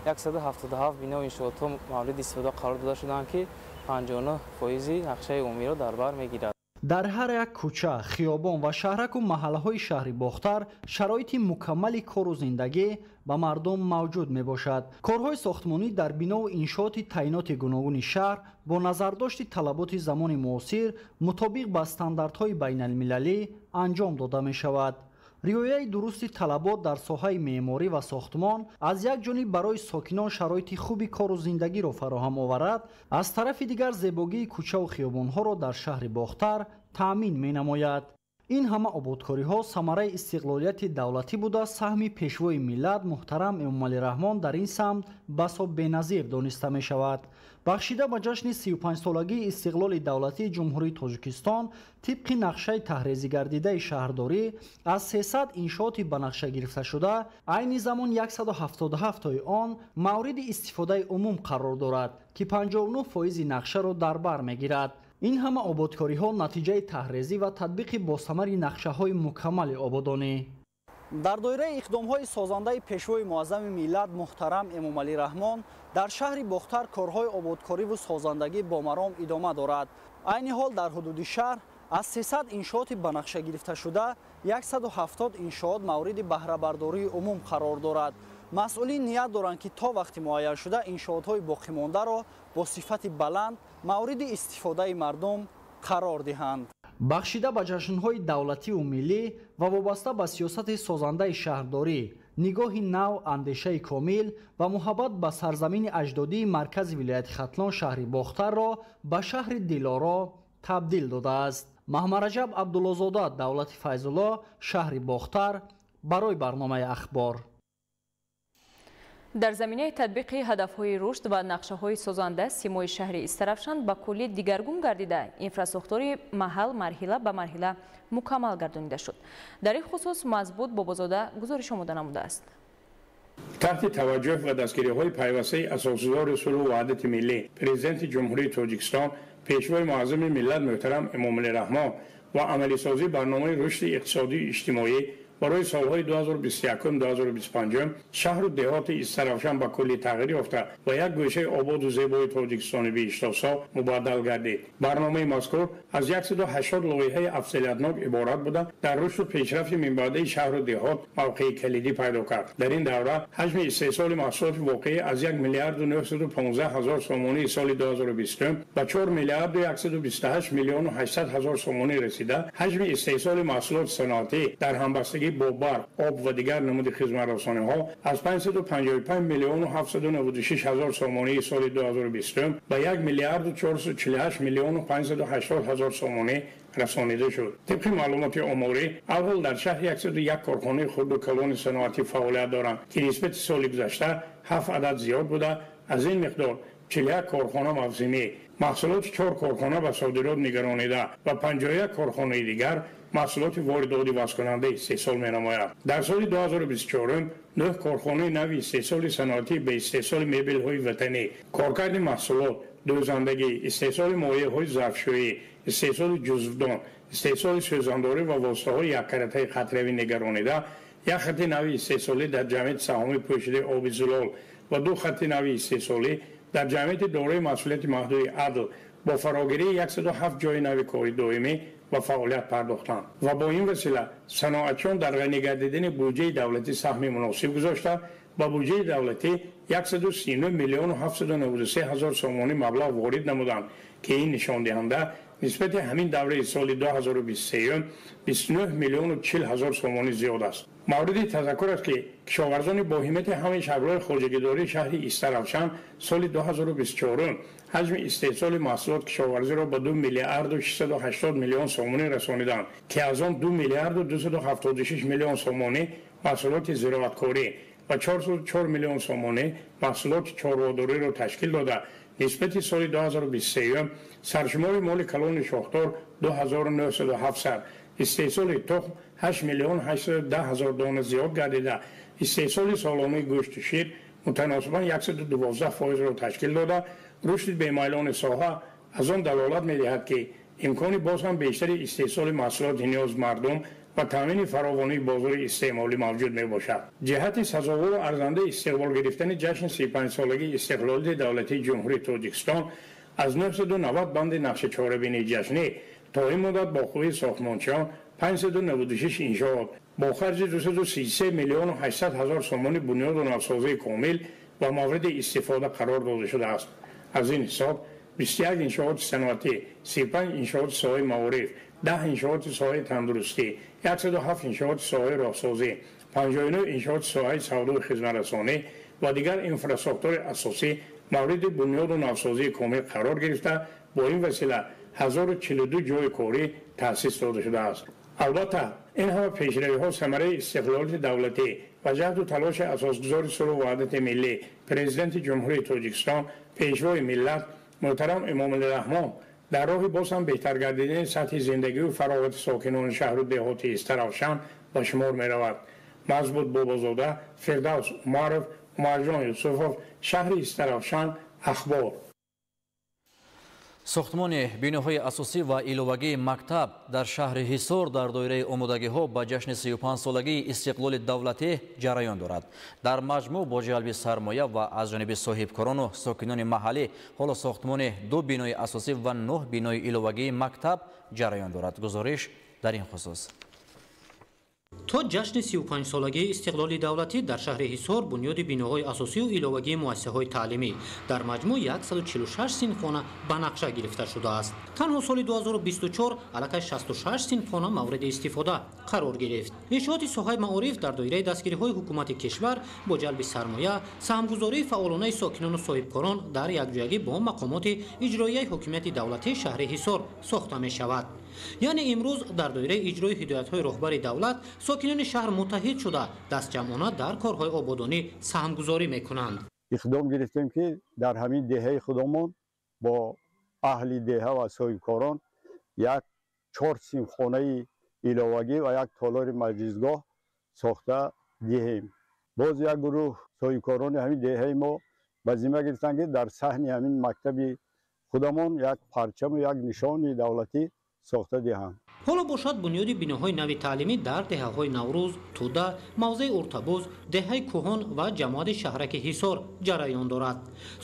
177 бинои иншоотҳо мавриди истифода қарор дода шуданд, ки 59 фоизи нақшаи умумиро дар бар мегирад. Дар ҳар як кӯча, хиёбон ва шаҳраку маҳаллаҳои шаҳри Бохтар шароити мукаммали кору зиндагӣ ба мардум мавҷуд мебошад. Корҳои сохтмонӣ дар бинову иншооти таъиноти гуногуни шаҳр бо назардошти талаботи замони муосир мутобиқ ба стандартҳои байналмилалӣ анҷом дода мешавад. Риояи дурусти талабот дар соҳаи меъморӣ ва сохтмон аз як ҷониб барои сокинон шароити хуби кору зиндагиро фароҳам оварад, аз тарафи дигар зебогии кӯчаву хиёбонҳоро дар шаҳри Бохтар таъмин менамояд. Ин ҳама ободкориҳо самараи истиқлолияти давлатӣ буда, саҳми Пешвои миллат муҳтарам Эмомалӣ Раҳмон дар ин самт басо беназир дониста мешавад. Бахшида ба ҷашни 35-солагии истиқлоли давлатии Ҷумҳурии Тоҷикистон, тибқи нақшаи таҳрезигардидаи шаҳрдорӣ, аз 300 иншооти ба нақша гирифташуда айни замон 177тои он мавриди истифодаи умум қарор дорад, ки 59 фоизи нақшаро дар бар мегирад. Ин ҳама ободкориҳо натиҷаи таҳрезӣ ва татбиқи босамари нақшаҳои мукаммали ободонӣ. Дар доираи иқдомҳои созандаи Пешвои муаззами миллат муҳтарам Эмомалӣ Раҳмон дар шаҳри Бохтар корҳои ободкориву созандагӣ бо маром идома дорад. Айни ҳол дар ҳудуди шаҳр аз 300 иншооти ба нақша гирифташуда 170 иншоот мавриди баҳрабардории умум қарор дорад. Масъулин ният доранд, ки то вақти муайяншуда иншоотҳои боқимондаро бо сифати баланд мавриди истифодаи мардум қарор диҳанд. Бахшида ба ҷашнҳои давлативу миллӣ ва вобаста ба сиёсати созандаи шаҳрдорӣ, нигоҳи нав, андешаи комил ва муҳаббат ба сарзамини аҷдодии маркази вилояти Хатлон, шаҳри Бохтарро ба шаҳри дилоро табдил додааст. Маҳмараҷаб Абдуллозода, Давлати Файзулло, шаҳри Бохтар, барои барномаи Ахбор. Дар заминаи татбиқи ҳадафҳои рушд ва нақшаҳои созанда симои шаҳри Истаравшан ба куллӣ дигаргун гардида, инфрасохтори маҳал марҳила ба марҳила мукаммал гардонида шуд. Дар ин хусус Мазбут Бобозода гузориш омода намудааст. Таҳти таваҷҷӯҳ ва дастгириҳои пайвастаи асосгузори сулҳу ваҳдати миллӣ, Президенти Ҷумҳурии Тоҷикистон, Пешвои муаззами миллат муҳтарам Эмомалӣ Раҳмон ва амалисозии барномаи рушди иқтисодию иҷтимоӣ барои солҳои 2021-2025 шаҳру деҳоти Истаравшан ба куллӣ тағйир ёфта ва як гӯшаи ободу зебои Тоҷикистони биҳиштосо мубаддал гардид. Барномаи мазкур аз 180 лоиҳаи афзалиятнок иборат буда, дар рушду пешрафти минбаъдаи шаҳру деҳот мавқеи калидӣ пайдо кард. Дар ин давра ҳаҷми истеҳсоли маҳсулоти воқеӣ аз 1 миллиарду 915 ҳазор сомонии соли 2020 ба 4 миллиарду 128 миллиону 800 ҳазор сомонӣ расида, ҳаҷми истеҳсоли маҳсулоти саноатӣ дар ҳамбастагӣ бо барқ, об ва дигар намуди хизматрасониҳо аз 555 миллиону 796 ҳазор сомонии соли 2020 ба 1 миллиарду 448 миллиону 580 ҳазор сомонӣ расонида шуд. Тибқи маълумоти оморӣ, аввал дар шаҳр 101 корхонаи хурду калони саноатӣ фаъолият доранд, ки нисбати соли гузашта 7 адад зиёд буда, аз ин миқдор 41 корхона мавсимӣ, маҳсулоти 4 корхона ба содирот нигаронида ва 51 корхонаи дигар маҳсулоти воридоти васлкунанда истеҳсол менамояд. Дар соли 2024 9 корхонаи нави истеҳсоли саноатӣ ба истеҳсоли мебелҳои ватанӣ, коркарди маҳсулот, дӯзандагӣ, истеҳсоли моеъҳои зарфшӯӣ, истеҳсоли ҷузвдон, истеҳсоли сӯзандорӣ ва воситаҳои яккаратаи қатравӣ нигаронида, як хати нави истеҳсолӣ дар ҷамъияти саҳомии пӯшидаи оби зулол ва 2 хати нави истеҳсолӣ дар ҷамъияти дораи масъулияти маҳдуди адл бо фарогирии 107 ҷойи нави кори доимӣ ба фаъолият пардохтанд ва бо ин васила саноатчиён дар ғанӣ гардидани буҷаи давлатӣ саҳми муносиб гузошта, ба буҷаи давлатӣ 139 миллиону 793 ҳазор сомонӣ маблағ ворид намуданд, ки ин нишондиҳанда нисбати ҳамин давраи соли 2023 29 миллиону 40 ҳазор сомонӣ зиёд аст. Мавриди тазаккур аст, ки кишоварзони бо ҳиммати ҳамаи шаҳрҳои хоҷагидории шаҳри Истаравшан соли 2024 ҳаҷми истеҳсоли маҳсулот кишоварзиро ба 2 миллиарду 680 миллион сомонӣ расониданд, ки аз он 2 миллиарду 276 миллион сомонӣ маҳсулоти зироаткорӣ ва 404 миллион сомонӣ маҳсулоти чорводориро ташкил дода, нисбати соли 2023 саршумори моли калони шохдор 2907 сар, истеҳсоли тухм 8 миллион 810 ҳазор дона зиёд гардида, истеҳсоли солонаи гӯшту шир мутаносибан 112%-ро ташкил дода, рушди бемайлони соҳа аз он далолат медиҳад, ки имкони боз ҳам бештари истеҳсоли маҳсулоти ниёз мардум ва таъмини фаровонии бозори истеъмолӣ мавҷуд мебошад. Ҷиҳати сазовору арзандаи истиқбол гирифтани ҷашни 35-солагии истиқлолияти давлатии Ҷумҳурии Тоҷикистон аз 990 банди нақши чорабинии ҷашнӣ то ин муддат бо қувваи сохтмончиён 596 иншоот бо харҷи 233 миллиону 800 ҳазор сомонӣ бунёду навсозии комил ва мавриди истифода қарор дода шудааст. Аз ин ҳисоб 21 иншооти саноатӣ, 35 иншооти соҳаи маориф, 10 иншооти соҳаи тандурустӣ, 107 иншооти соҳаи роҳсозӣ, 59 иншооти соҳаи савдою хизматрасонӣ ва дигар инфрасохтори асосӣ мавриди бунёду навсозии комил қарор гирифта, бо ин васила 1042 ҷойи корӣ таъсис дода шудааст. Албатта, ин ҳама пешравиҳо самараи истиқлолияти давлатӣ ва ҷаҳду талоши асосгузори сулҳу ваҳдати миллӣ, Президенти Ҷумҳурии Тоҷикистон, Пешвои миллат муҳтарам Эмомалӣ Раҳмон дар роҳи боз ҳам беҳтар гардидани сатҳи зиндагию фароғати сокинони шаҳру деҳоти Истаравшан ба шумор меравад. Мазбут Бобозода, Фирдавс Умаров, Умарҷон Юсуфов, шаҳри Истаравшан, Ахбор. Сохтмони биноҳои асосӣ ва иловагии мактаб дар шаҳри Ҳисор дар доираи омодагиҳо ба ҷашни 35-солагии истиқлоли давлатӣ ҷараён дорад. Дар маҷмӯъ бо ҷалби сармоя ва аз ҷониби соҳибкорону сокинони маҳаллӣ ҳоло сохтмони 2 бинои асосӣ ва 9 бинои иловагии мактаб ҷараён дорад. Гузориш дар ин хусус. То ҷашни 35-солагии истиқлоли давлатӣ дар шаҳри Ҳисор бунёди биноҳои асосию иловагии муассисаҳои таълимӣ дар маҷмӯъ 146 синфхона ба нақша гирифта шудааст. Танҳо соли 2024 аллакай 66 синфхона мавриди истифода қарор гирифт. Иншооти соҳаи маориф дар доираи дастгириҳои ҳукумати кишвар бо ҷалби сармоя, саҳмгузории фаъолонаи сокинону соҳибкорон дар якҷоягӣ бо мақомоти иҷроияи ҳокимияти давлатии шаҳри Ҳисор сохта мешавад. Яъне имрӯз дар доираи иҷрои ҳидоятҳои роҳбари давлат Сокинони шаҳр муттаҳид шуда, дастҷамъона дар корҳои ободонӣ саҳмгузорӣ мекунанд. Иқдом гирифтем, ки дар ҳамин деҳаи худамон бо аҳли деҳа ва соҳибкорон як 4 синфхонаи иловагӣ ва як толори маҷлисгоҳ сохта диҳем. Боз як гурӯҳ соҳибкорони ҳамин деҳаи мо ба зимма гирифтанд, ки дар саҳни ҳамин мактаби худамон як парчаму як нишони давлатӣ сохта диҳанд. Ҳоло бошад бунёди биноҳои нави таълимӣ дар деҳаҳои Наврӯз, Тӯда, мавзеи Уртабуз, деҳаи Кӯҳон ва ҷамоати шаҳраки Ҳисор ҷараён дорад.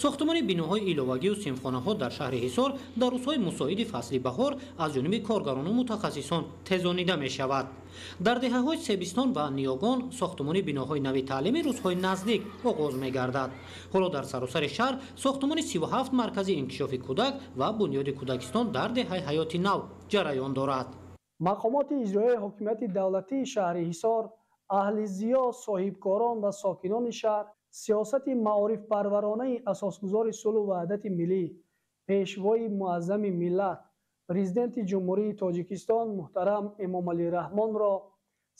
Сохтумони биноҳои иловагию синфхонаҳо дар шаҳри Ҳисор дар рӯзҳои мусоиди фасли баҳор аз ҷониби коргарону мутахассисон тезонида мешавад. Дар деҳаҳои Себистон ва Ниёгон сохтумони биноҳои нави таълимӣ рӯзҳои наздик оғоз мегардад. Ҳоло дар саросари шаҳр сохтумони 37 маркази инкишофи кӯдак ва бунёди кӯдакистон дар деҳаи Ҳаёти Нав ҷараён дорад. Мақомоти иҷроияи ҳокимияти давлатии шаҳри Ҳисор, аҳли зиё, соҳибкорон ва сокинони шаҳр сиёсати маорифпарваронаи асосгузори сулҳу ваҳдати миллӣ, пешвои муаззами миллат, президенти Ҷумҳурии Тоҷикистон муҳтарам Эмомалӣ Раҳмонро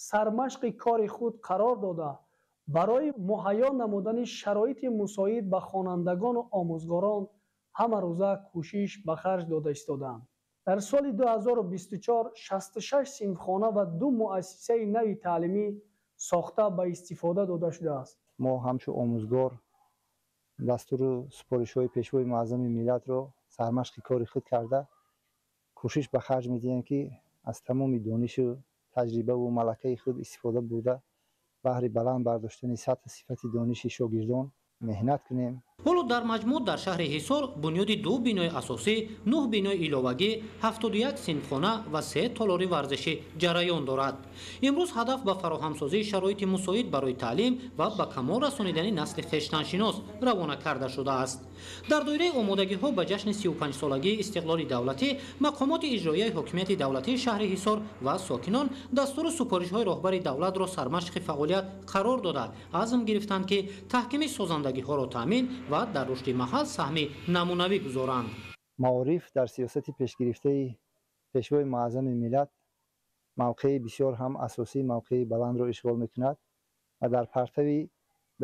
сармашқи кори худ қарор дода, барои муҳайё намудани шароити мусоид ба хонандагону омӯзгорон ҳамарӯза кӯшиш ба харҷ дода истодаанд. Дар соли 2024 66 синфхона ва 2 муассисаи нави таълимӣ сохта ба истифода дода шудааст. Мо ҳамчун омӯзгор дастуру супоришҳои пешвои муаззами миллатро сармашқи кори худ карда, кӯшиш ба харҷ медиҳем, ки аз тамоми донишу таҷрибаву малакаи худ истифода бурда, баҳри баланд бардоштани сатҳу сифати дониши шогирдон меҳнат кунем. Ҳоло дар маҷмӯъ дар шаҳри Ҳисор бунёди 2 бинои асосӣ, 9 бинои иловагӣ, 71 синфхона ва 3 толори варзишӣ ҷараён дорад. Имрӯз ҳадаф ба фароҳамсозии шароити мусоид барои таълим ва ба камол расонидани насли хештаншинос равона карда шудааст. Дар доираи омодагиҳо ба ҷашни 35-солагии истиқлоли давлатӣ, мақомоти иҷроияи ҳокимияти давлатии шаҳри Ҳисор ва сокинон дастуру супоришҳои роҳбари давлатро сармашқи фаъолият қарор дода, азм гирифтанд, ки таҳкими созандагиҳоро таъмин ва дар рушди маҳал саҳми намунавӣ гузоранд. Маориф дар сиёсати пешгирифтаи пешвои муаззами миллат мавқеи бисёр ҳам асосӣ, мавқеи баландро ишғол мекунад ва дар партави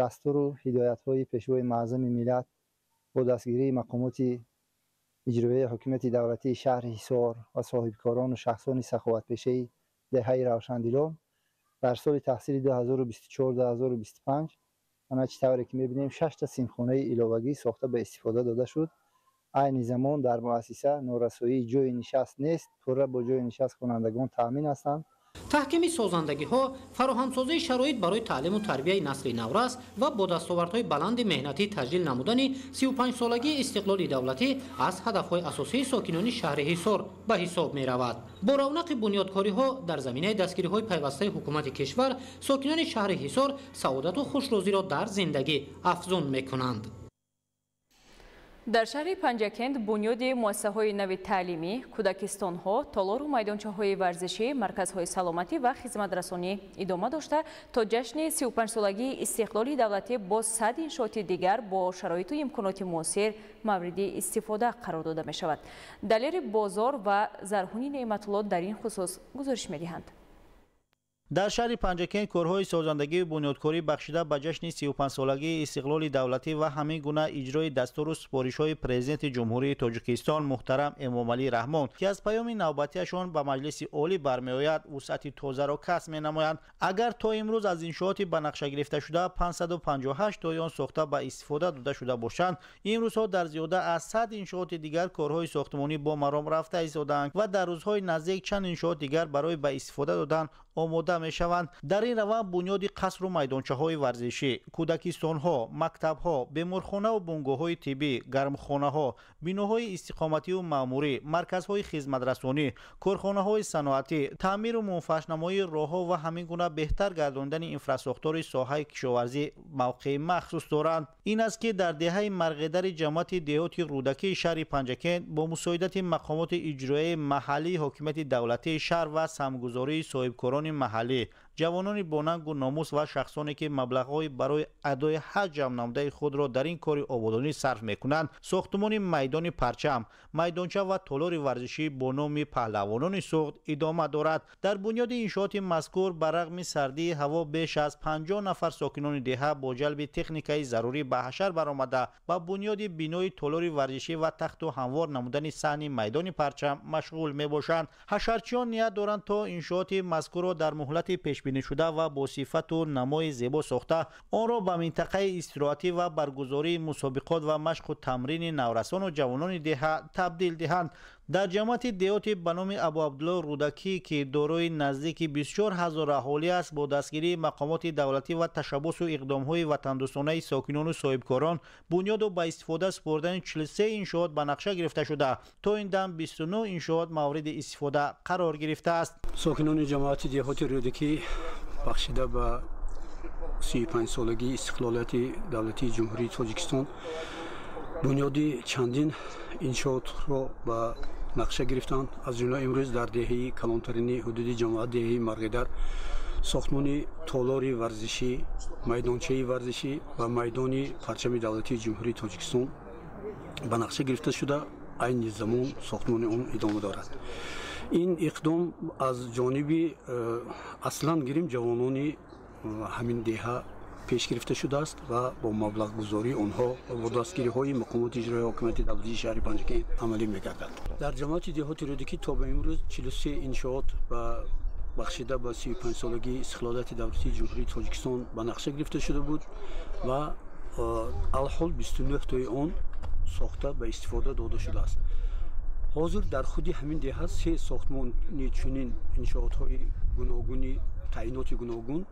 дастуру ҳидоятҳои пешвои муаззами миллат бо дастгирии мақомоти иҷроияи ҳокимияти давлатии шаҳри Ҳисор ва соҳибкорону шахсони саховатпешаи деҳаи Равшандилон дар соли таҳсили 2024-2025 ана чӣ тавре ки мебинем, 6 синфхонаи иловагӣ сохта ба истифода дода шуд. Айни замон дар муассиса норасоии ҷойи нишаст нест, пурра бо ҷойи нишаст хонандагон таъмин ҳастанд. Таҳкими созандагиҳо, фароҳамсозии шароит барои таълиму тарбияи насли наврас ва бо дастовардҳои баланди меҳнатӣ таҷлил намудани 35-солагии истиқлоли давлатӣ аз ҳадафҳои асосии сокинони шаҳри Ҳисор ба ҳисоб меравад. Бо равнақи бунёдкориҳо дар заминаи дастгириҳои пайвастаи ҳукумати кишвар, сокинони шаҳри Ҳисор саодату хушрӯзиро дар зиндагӣ афзун мекунанд. Дар шаҳри Панҷакент бунёди муассисаҳои нави таълимӣ, кӯдакистонҳо, толору майдончаҳои варзишӣ, марказҳои саломатӣ ва хизматрасонӣ идома дошта, то ҷашни 35-солагии истиқлоли давлатӣ бо 100 иншооти дигар бо шароиту имконоти муосир мавриди истифода қарор дода мешавад. Далери Бозор ва Зарҳуни Неъматулло дар ин хусус гузориш медиҳанд. Дар шаҳри Панҷакент корҳои созандагию бунёдкорӣ бахшида ба ҷашни 35-солагии истиқлоли давлатӣ ва ҳамин гуна иҷрои дастуру супоришҳои президенти Ҷумҳурии Тоҷикистон муҳтарам Эмомалӣ Раҳмон, ки аз паёми навбатиашон ба Маҷлиси Олӣ бармеояд, вусъати тозаро касб менамоянд. Агар то имрӯз аз иншооти ба нақша гирифташуда 558 тои он сохта ба истифода дода шуда бошанд, имрӯзҳо дар зиёда аз 100 иншооти дигар корҳои сохтмонӣ бо маром рафта истодаанд ва дар рӯзҳои наздик чанд иншоот дигар барои ба истифода додан омода мешаванд. Дар ин раванд бунёди қасру майдончаҳои варзишӣ, кӯдакистонҳо, мактабҳо, беморхонаву бунгоҳҳои тиббӣ, гармхонаҳо, биноҳои истиқомативу маъмурӣ, марказҳои хизматрасонӣ, корхонаҳои саноатӣ, таъмиру мунфаҳшнамоии роҳҳо ва ҳамин гуна беҳтар гардондани инфрасохтори соҳаи кишоварзӣ мавқеи махсус доранд. Ин аст, ки дар деҳаи Марғедари ҷамоати деҳоти Рӯдакии шаҳри Панҷакент бо мусоидати мақомоти иҷроияи маҳаллии ҳокимияти давлатии шаҳр ва саҳмгузории соҳибкорони маҳаллӣ Ҷавонони бонангу номус ва шахсоне ки маблағҳои барои адои ҳаҷ ҷамъ намудаи худро дар ин кори ободонӣ сарф мекунанд, сохтмони майдони парчам, майдонча ва толори варзишӣ бо номи паҳлавонони Суғд идома дорад. Дар бунёди иншооти мазкур ба рағми сардии ҳаво беш аз 50 нафар сокинони деҳа бо ҷалби техникаи зарурӣ ба ҳашар баромада ба бунёди бинои толори варзишӣ ва тахту ҳамвор намудани саҳни майдони парчам машғул мебошанд. Ҳашарчиён ният доранд то иншооти мазкурро дар муҳлати пешбинишуда ва бо сифату намои зебо сохта онро ба минтақаи истироҳатӣ ва баргузории мусобиқот ва машқу тамрини наврасону ҷавонони деҳа табдил диҳанд. Дар ҷамоати деҳоти ба номи Абуабдулло Рӯдакӣ, ки дорои наздики 24 ҳазор аҳолӣ аст, бо дастгирии мақомоти давлатӣ ва ташаббусу иқдомҳои ватандӯстонаи сокинону соҳибкорон бунёду ба истифода супордани 43 иншоот ба нақша гирифта шуда, то ин дам 29 иншоот мавриди истифода қарор гирифтааст. Сокинони ҷамоати деҳоти Рӯдакӣ бахшида ба 35-солагии истиқлолияти давлатии Ҷумҳурии Тоҷикистон бунёди чандин иншоотро ба нақша гирифтанд. Аз ҷумла имрӯз дар деҳаи калонтарини ҳудуди ҷамоат, деҳаи Марғидар, сохтмони толори варзишӣ, майдончаи варзишӣ ва майдони парчами давлатии Ҷумҳурии Тоҷикистон ба нақша гирифта шуда, айни замон сохтмони он идома дорад. Ин иқдом аз ҷониби аслан гирим ҷавонони ҳамин деҳа пеш гирифта шудааст ва бо маблағгузории онҳо ва бо дастгириҳои мақомоти иҷроии ҳокимияти давлатии шаҳри Панҷакент амалӣ мегардад. Дар ҷамоати деҳоти Рӯдакӣ то ба имрӯз 43 иншоот ба бахшида ба 35-солагии истиқлолияти давлатии Ҷумҳурии Тоҷикистон ба нақша гирифта шуда буд ва алҳол 29 тои он сохта ба истифода дода шудааст. Ҳозир дар худи ҳамин деҳа се сохтмони чунин иншоотҳои гуногуни таъиноти гуногун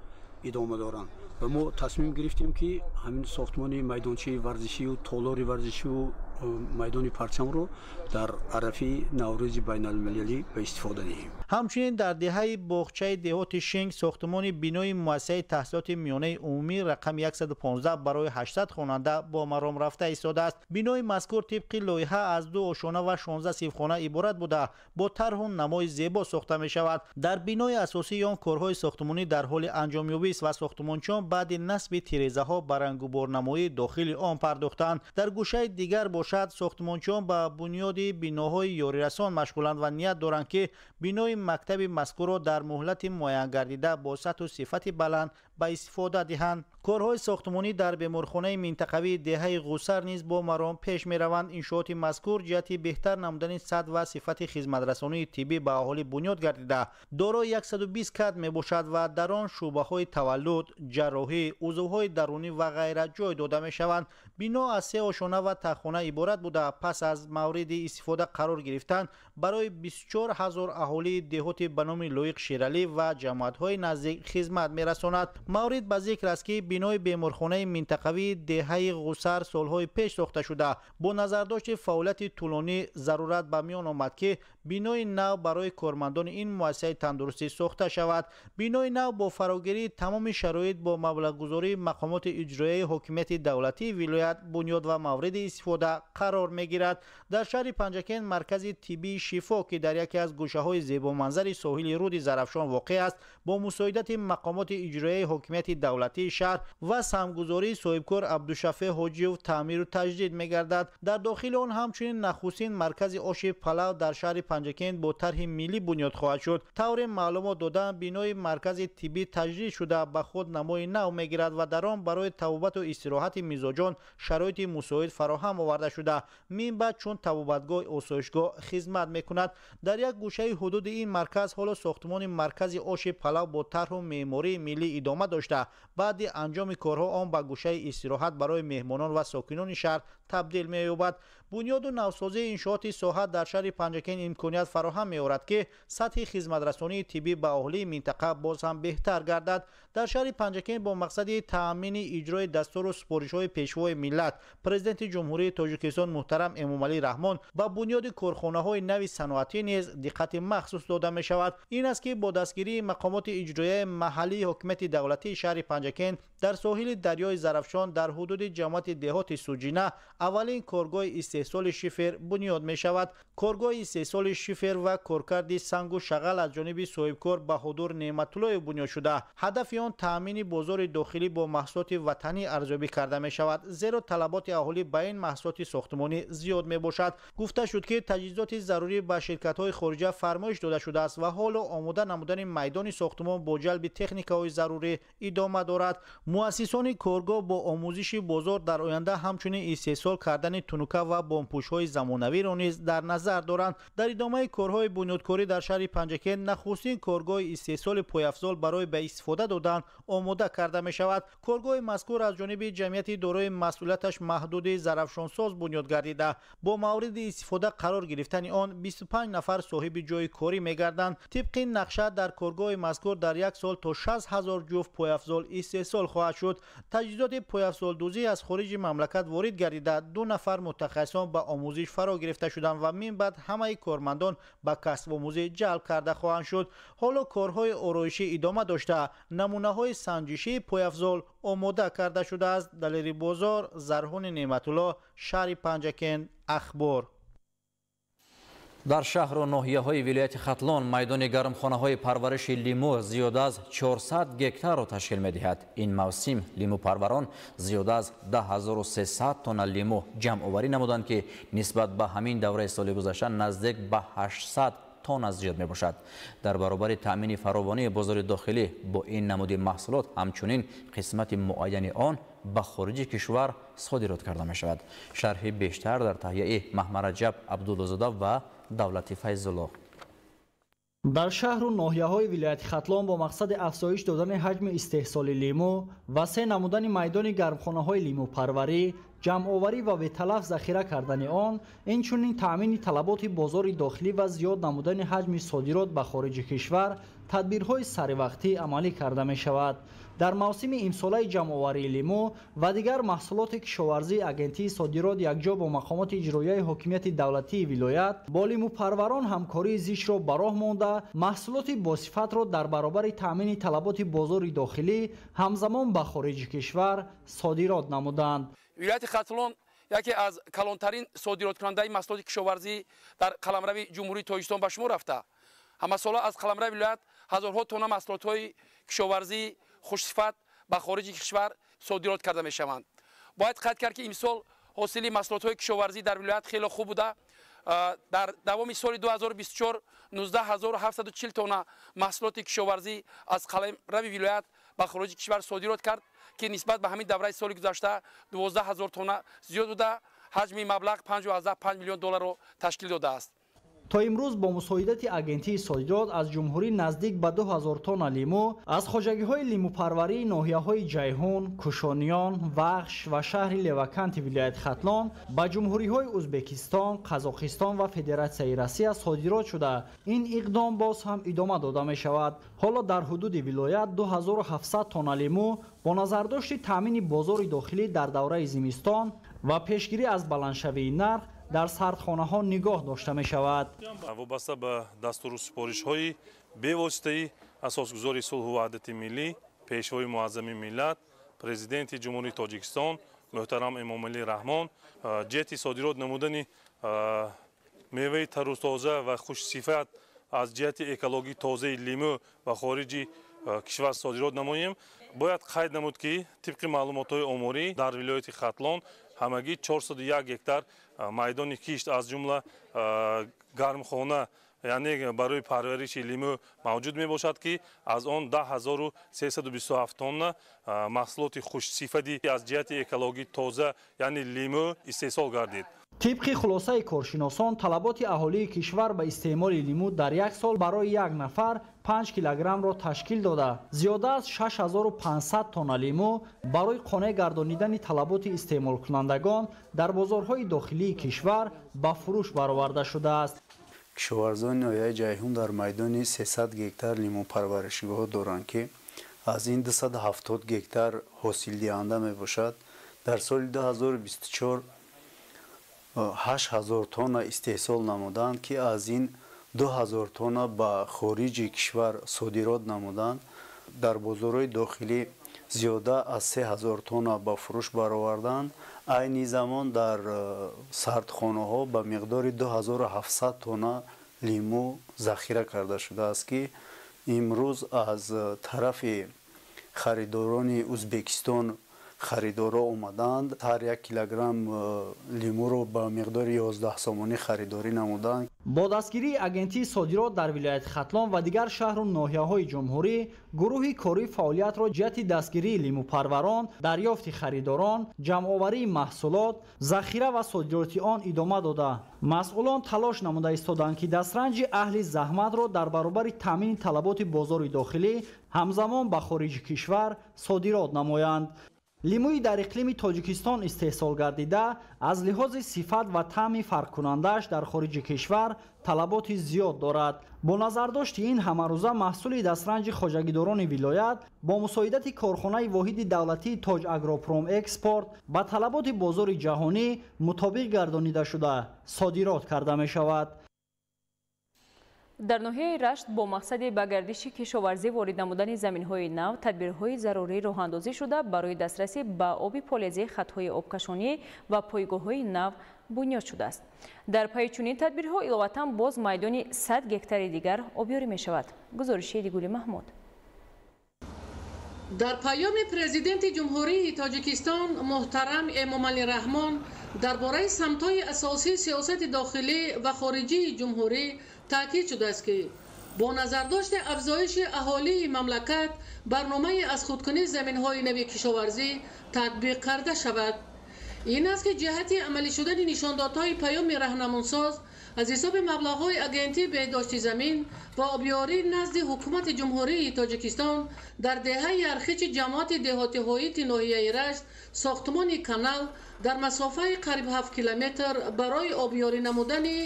идома доранд ва мо тасмим гирифтем, ки ҳамин сохтмони майдончаи варзишию толори варзишию майдони парчамро дар арафаи Наврӯзи байналмилалӣ ба истифода диҳем. Ҳамчунин дар деҳаи боғчаи деҳоти Шинг сохтмони бинои муассисаи таҳсилоти миёнаи умумӣ рақами 115 барои 800 хонанда бо маром рафта истодааст. Бинои мазкур тибқи лоиҳа аз 2 ошона ва 16 синфхона иборат буда, бо тарҳу намои зебо сохта мешавад. Дар бинои асосии он корҳои сохтмонӣ дар ҳоли анҷомёбист ва сохтмончиён баъди насби тирезаҳо ба рангуборнамоии дохили он пардохтанд. Дар гӯшаи дигар бошад, сохтмончиён ба бунёди биноҳои ёрирасон машғуланд ва ният доранд, ки бинои мактаби мазкурро дар муҳлати муайянгардида бо сатҳу сифати баланд ба истифода диҳанд. Корҳои сохтмонӣ дар беморхонаи минтақавии деҳаи Ғусар низ бо маром пеш мераванд. Иншооти мазкур ҷиҳати беҳтар намудани сатҳ ва сифати хизматрасонии тиббӣ ба аҳолӣ бунёд гардида, дорои 120 кат мебошад ва дар он шӯъбаҳои таваллуд, ҷарроҳӣ, узвҳои дарунӣ ва ғайра ҷой дода мешаванд. Бино аз 3 ошона ва таххона иборат буда, пас аз мавриди истифода қарор гирифтан барои 24 ҳазор аҳолии деҳоти ба номи Лоиқ Шералӣ ва ҷамоатҳои наздик хизмат мерасонад. Маврид ба зикр аст, ки бинои беморхонаи минтақавии деҳаи Ғусар солҳои пеш сохта шуда, бо назардошти фаъолияти тӯлонӣ зарурат ба миён омад, ки бинои нав барои кормандони ин муассисаи тандурустӣ сохта шавад. Бинои нав бо фарогирии тамоми шароит бо маблағгузории мақомоти иҷроияи ҳокимияти давлатии вилоят бунёд ва мавриди истифода қарор мегирад. Дар шаҳри Панҷакент маркази тиббии Шифо, ки дар яке аз гӯшаҳои зебоманзари соҳили руди Зарафшон воқеъ аст, бо мусоидати мақомоти иҷроияи ҳокимияти давлатии шаҳр ва саҳмгузории соҳибкор Абдушафеъ Ҳоҷиев таъмиру таҷдид мегардад. Дар дохили он ҳамчунин нахустин маркази оши палав дар шаҳри Панҷакент бо тарҳи миллӣ бунёд хоҳад шуд. Тавре маълумот доданд, бинои маркази тиббӣ таҷдид шуда ба худ намои нав мегирад ва дар он барои табобату истироҳати мизоҷон шароити мусоид фароҳам оварда шуда, минбаъд чун табобатгоҳ осоишгоҳ хизмат мекунад. Дар як гӯшаи ҳудуди ин марказ ҳоло сохтмони маркази оши палав бо тарҳу меъмории миллӣ идома дошта, баъди анҷоми корҳо он ба гӯшаи истироҳат барои меҳмонон ва сокинони шаҳр табдил меёбад. Бунёду навсозии иншооти соҳа дар шаҳри Панҷакент имконият фароҳам меорад, ки сатҳи хизматрасонии тиббӣ ба аҳолии минтақа боз ҳам беҳтар гардад. Дар шаҳри Панҷакент бо мақсади таъмини иҷрои дастуру супоришҳои Пешвои миллат, Президенти Ҷумҳурии Тоҷикистон муҳтарам Эмомалӣ Раҳмон ба бунёди корхонаҳои нави саноатӣ низ диққати махсус дода мешавад. Ин аст, ки бо дастгирии мақомоти иҷроияи маҳаллии ҳокимияти давлатии шаҳри Панҷакент дар соҳили дарёи Зарафшон дар ҳудуди ҷамоати деҳоти Суҷина аввалин коргоҳи истеҳсоли шифер бунёд мешавад. Коргоҳи истеҳсоли шифер ва коркарди сангу шағал аз ҷониби соҳибкор Баҳодур Неъматуллоев бунёд шуда, ҳадафи он таъмини бозори дохилӣ бо маҳсулоти ватанӣ арзёбӣ карда мешавад, зеро талаботи аҳолӣ ба ин маҳсулоти сохтмонӣ зиёд мебошад. Гуфта шуд, ки таҷҳизоти зарурӣ ба ширкатҳои хориҷа фармоиш дода шудааст ва ҳоло омода намудани майдони сохтмон бо ҷалби техникаҳои зарурӣ идома дорад. Муассисони коргоҳ бо омӯзиши бозор дар оянда ҳамчунин истеҳсол кардани тунука ва бомпӯшҳои замонавиро низ дар назар доранд. Дар идомаи корҳои бунёдкорӣ дар шаҳри Панҷакент нахустин коргоҳи истеҳсоли пойафзол барои ба истифода додан омода карда мешавад. Коргоҳи мазкур аз ҷониби ҷамъияти дорои масъулияташ маҳдуди Зарафшонсоз бунёд гардида, бо мавриди истифода қарор гирифтани он 25 нафар соҳиби ҷойи корӣ мегарданд. Тибқи нақша дар коргоҳи мазкур дар як сол то 60 ҳазор ҷуфт пойафзол истеҳсол хоҳад шуд. Таҷҳизоти пойафзолдӯзӣ аз хориҷи мамлакат ворид гардида, 2 нафар мутахассисон ба омӯзиш фаро гирифта шуданд ва мин баъд ҳамаи кормандон ба касбомӯзӣ ҷалб карда хоҳанд шуд. Ҳоло корҳои ороишӣ идома дошта, намунаҳои санҷишии пойафзол омода карда шудааст. Далери Бозор, Зарҳуни Неъматулло, шаҳри Панҷакент, Ахбор. Дар шаҳру ноҳияҳои вилояти Хатлон майдони гармхонаҳои парвариши лимӯ зиёда аз 400 гектарро ташкил медиҳад. Ин мавсим лимӯпарварон зиёда аз 10300 тонна лимӯ ҷамъоварӣ намуданд, ки нисбат ба ҳамин давраи соли гузашта наздик ба 800 тонна зиёд мебошад. Дар баробари таъмини фаровонии бозори дохилӣ бо ин намуди маҳсулот, ҳамчунин қисмати муайяни он ба хориҷи кишвар содирот карда мешавад. Шарҳи бештар дар таҳияи Маҳмараҷаб Абдуллозода ва Давлати Файзулло. Дар шаҳру ноҳияҳои вилояти Хатлон бо мақсади афзоиш додани ҳаҷми истеҳсоли лимӯ ва се намудани майдони гармхонаҳои лимӯпарварӣ, ҷамъоварӣ ва беталаф захира кардани он, инчунин таъмини талаботи бозори дохилӣ ва зиёд намудани ҳаҷми содирот ба хориҷи кишвар тадбирҳои саривақтӣ амалӣ карда мешавад. Дар мавсими имсолаи ҷамъоварии лимӯ ва дигар маҳсулоти кишоварзии агентии содирот якҷо бо мақомоти иҷроияи ҳокимияти давлатии вилоят бо лимӯпарварон ҳамкории зичро ба роҳ монда, маҳсулоти босифатро дар баробари таъмини талаботи бозори дохилӣ ҳамзамон ба хориҷи кишвар содирот намуданд. Вилояти Хатлон яке аз калонтарин содироткунандаи маҳсулоти кишоварзӣ дар қаламрави Ҷумҳурии Тоҷикистон ба шумор рафта. Ҳамасола аз қаламрави вилоят ҳазорҳо тонна маҳсулотҳои кишоварзии хушсифат ба хориҷи кишвар содирот карда мешаванд. Бояд қайд кард, ки имсол ҳосили маҳсулотҳои кишоварзӣ дар вилоят хеле хуб буда. Дар давоми соли 2024 19740 тонна маҳсулоти кишоварзӣ аз қаламрави вилоят ба хориҷи кишвар содирот кард, ки нисбат ба ҳамин давраи соли гузашта 12 ҳазор тонна зиёд буда, ҳаҷми маблағ 5,5 миллион долларро ташкил додааст. То имрӯз бо мусоидати агентии содирот аз ҷумҳурӣ наздик ба 2000 тонна лимӯ аз хоҷагиҳои лимӯпарварии ноҳияҳои Ҷайҳун, Кушониён, Вахш ва шаҳри Леваканти вилояти Хатлон ба ҷумҳуриҳои Узбекистон, Қазоқистон ва Федератсияи Россия содирот шуда, ин иқдом боз ҳам идома дода мешавад. Ҳоло дар ҳудуди вилоят 2700 тонна лимӯ бо назардошти таъмини бозори дохилӣ дар давраи зимистон ва пешгирӣ аз баландшавии нарх дар сардхонаҳо нигоҳ дошта мешавад. Вобаста ба дастуру супоришҳои бевоситаи асосгузори сулҳу ваҳдати миллӣ, пешвои муаззами миллат, президенти Ҷумҳурии Тоҷикистон муҳтарам Эмомалӣ Раҳмон, ҷиҳати содирот намудани меваи тару тоза ва хушсифат аз ҷиҳати экологӣ тозаи лимӯ ба хориҷи кишвар содирот намоем. Бояд қайд намуд, ки тибқи маълумотҳои оморӣ дар вилояти Хатлон ҳамагӣ 401 гектар майдони кишт, аз ҷумла гармхона, яъне барои парвариши лимӯ мавҷуд мебошад, ки аз он 10327 тонна маҳсулоти хушсифати аз ҷиҳати экологӣ тоза, яъне лимӯ истеҳсол гардид. Тибқи хулосаи коршиносон, талаботи аҳолии кишвар ба истеъмоли лимӯ дар як сол барои як нафар 5 килограммро ташкил дода, зиёда аз 6500 тонна лимӯ барои қонеъ гардонидани талаботи истеъмолкунандагон дар бозорҳои дохилии кишвар ба фурӯш бароварда шудааст. Кишоварзони ноҳияи Ҷайҳун дар майдони 300 гектар лимӯпарваришгоҳ доранд, ки аз ин 270 гектар ҳосилдиҳанда мебошад. Дар соли 2024 8000 тонна истеҳсол намуданд, ки аз ин 2000 тонна ба хориҷи кишвар содирот намуданд. Дар бозорҳои дохилӣ Зиёда аз 3000 тонна ба фурӯш бароварданд. Айни замон дар сардхонаҳо ба миқдори 2700 тонна лимӯ захира карда шудааст, ки имрӯз аз тарафи харидорони Ӯзбекистон харидорҳо омаданд. Ҳар як килограмм лимӯро ба миқдори 11 сомонӣ харидорӣ намуданд. Бо дастгирии агентии содирот дар вилояти Хатлон ва дигар шаҳру ноҳияҳои ҷумҳурӣ гурӯҳи корӣ фаъолиятро ҷиҳати дастгирии лимӯпарварон, дарёфти харидорон, ҷамъоварии маҳсулот, захира ва содироти он идома дода. Масъулон талош намуда истоданд, ки дастранҷи аҳли заҳматро дар баробари таъмини талаботи бозори дохилӣ ҳамзамон ба хориҷи кишвар содирот намоянд. Лимӯи дар иқлими Тоҷикистон истеҳсол гардида аз лиҳози сифат ва таъми фарқкунандааш дар хориҷи кишвар талаботи зиёд дорад. Бо назардошти ин ҳамарӯза маҳсули дастранҷи хоҷагидорони вилоят бо мусоидати корхонаи воҳиди давлатии Тоҷ Агропромэкспорт ба талаботи бозори ҷаҳонӣ мутобиқ гардонида шуда содирот карда мешавад. Дар ноҳияи Рашт бо мақсади ба гардиши кишоварзӣ ворид намудани заминҳои нав тадбирҳои зарурӣ роҳандозӣ шуда барои дастрасӣ ба оби полезӣ хатҳои обкашонӣ ва пойгоҳҳои нав бунёд шудааст. Дар пайи чунин тадбирҳо иловатан боз майдони 100 гектари дигар обёрӣ мешавад. Гузориши Дигули Маҳмуд. Дар паёми Президенти Ҷумҳурии Тоҷикистон муҳтарам Эмомалӣ Раҳмон дар бораи самтҳои асосии сиёсати дохилӣ ва хориҷии ҷумҳурӣ таъкид шудааст, ки бо назардошти афзоиши аҳолии мамлакат барномаи аз худкунии заминҳои нави кишоварзӣ татбиқ карда шавад. Ин аст, ки ҷиҳати амалӣ шудани нишондодҳои паёми раҳнамунсоз аз ҳисоби маблағҳои агентии беҳдошти замин ва обёрӣ назди ҳукумати Ҷумҳурии Тоҷикистон дар деҳаи Ярхичи ҷамоати деҳоти Ҳоити ноҳияи Рашт сохтмони канал дар масофаи қариб 7 километр барои обёрӣ намудани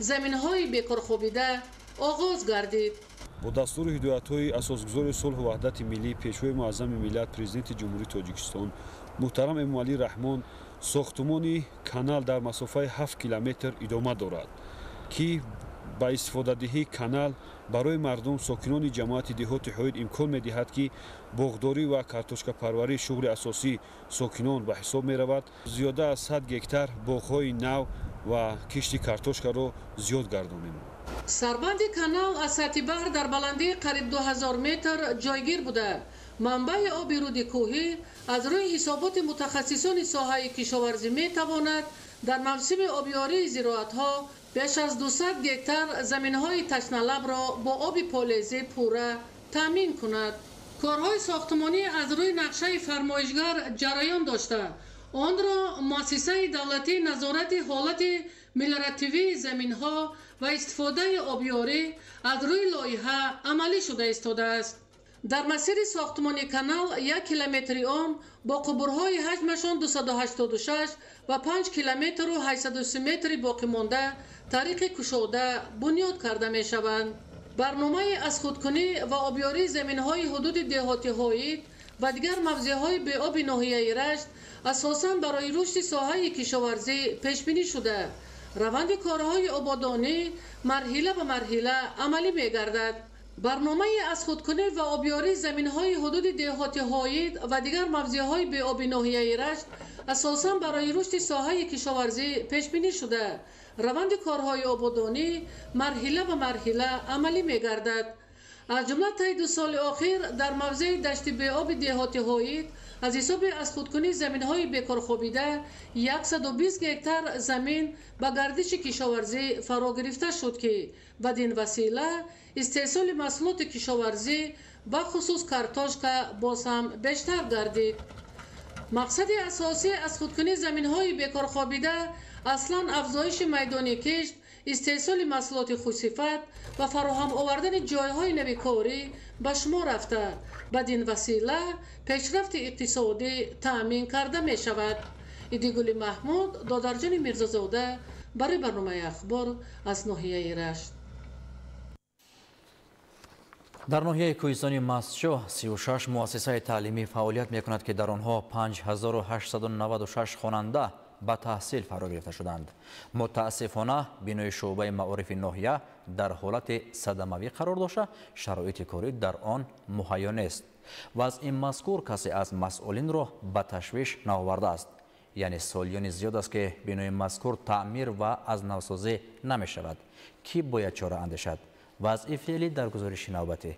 заминҳои бекорхобида оғоз гардид. Бо дастуру ҳидоятҳои асосгузори сулҳу ваҳдати миллӣ, Пешвои муаззами миллат, Президенти Ҷумҳурии Тоҷикистон муҳтарам Эмомалӣ Раҳмон сохтмони канал дар масофаи 7 километр идома дорад, ки ба истифодадиҳии канал барои мардум, сокинони ҷамоати деҳоти Ҳоид имкон медиҳад, ки боғдорӣ ва картошкапарварӣ шуғли асосии сокинон ба ҳисоб меравад. Зиёда аз 100 гектар боғҳои нав ва кишти картошкаро зиёд гардонем. Сарбанди канал аз сатҳи баҳр дар баландии қариб 2000 метр ҷойгир буда, манбаи оби руди кӯҳӣ аз рӯи ҳисоботи мутахассисони соҳаи кишоварзӣ метавонад дар мавсими обёрии зироатҳо беш аз 200 гектар заминҳои ташналабро бо оби полезӣ пурра таъмин кунад. Корҳои сохтмонӣ аз рӯи нақшаи фармоишгар ҷараён дошта, онро муассисаи давлатии назорати ҳолати мелиоративии заминҳо ва истифодаи обёрӣ аз рӯи лоиҳа амалӣ шуда истодааст. Дар масири сохтмони канал 1 километри он бо қубурҳои ҳаҷмашон 286 ва 5 километру 803 метри боқимонда тариқи кушода бунёд карда мешаванд. Барномаи аз худкунӣ ва обёрии заминҳои ҳудуди деҳоти Ҳоид ва дигар мавзеъҳои беоби ноҳияи Рашт асосан барои рушди соҳаи кишоварзӣ пешбинӣ шуда, раванди корҳои ободонӣ марҳила ба марҳила амалӣ мегардад. Барномаи аз худкунӣ ва обёрии заминҳои ҳудуди деҳоти Ҳоид ва дигар мавзеъҳои беоби ноҳияи Рашт асосан барои рушди соҳаи кишоварзӣ пешбинӣ шуда, раванди корҳои ободонӣ марҳила ба марҳила амалӣ мегардад. Аз ҷумла таи 2 соли охир дар мавзеи дашти беоби деҳоти Ҳоид аз ҳисоби аз худкунии заминҳои бекорхобида 120 гектар замин ба гардиши кишоварзӣ фаро гирифта шуд, ки бадин васила истеҳсоли маҳсулоти кишоварзӣ бахусус картошка боз ҳам бештар гардид. Мақсади асосӣ аз худкунии заминҳои бекорхобида аслан афзоиши майдони кишт, истеҳсоли маҳсулоти хушсифат ва фароҳам овардани ҷойҳои нави корӣ ба шумор рафта, бадин васила пешрафти иқтисодӣ таъмин карда мешавад. Идигули Маҳмуд, Додарҷони Мирзозода барои барномаи Ахбор аз ноҳияи Рашт. Дар ноҳияи кӯҳистони Мастчоҳ 36 муассисаи таълимӣ фаъолият мекунад, ки дар онҳо 5896 хонанда ба таҳсил фаро гирифта шуданд. Мутаассифона, бинои шӯъбаи маорифи ноҳия дар ҳолати садамавӣ қарор дошта, шароити корӣ дар он муҳайё нест. Вазъи мазкур касе аз масъулинро ба ташвиш наовардааст. Яъне солиёни зиёд аст, ки бинои мазкур таъмир ва аз навсозӣ намешавад. Кӣ бояд чора андешад? Вазъи феълӣ дар гузориши навбатӣ.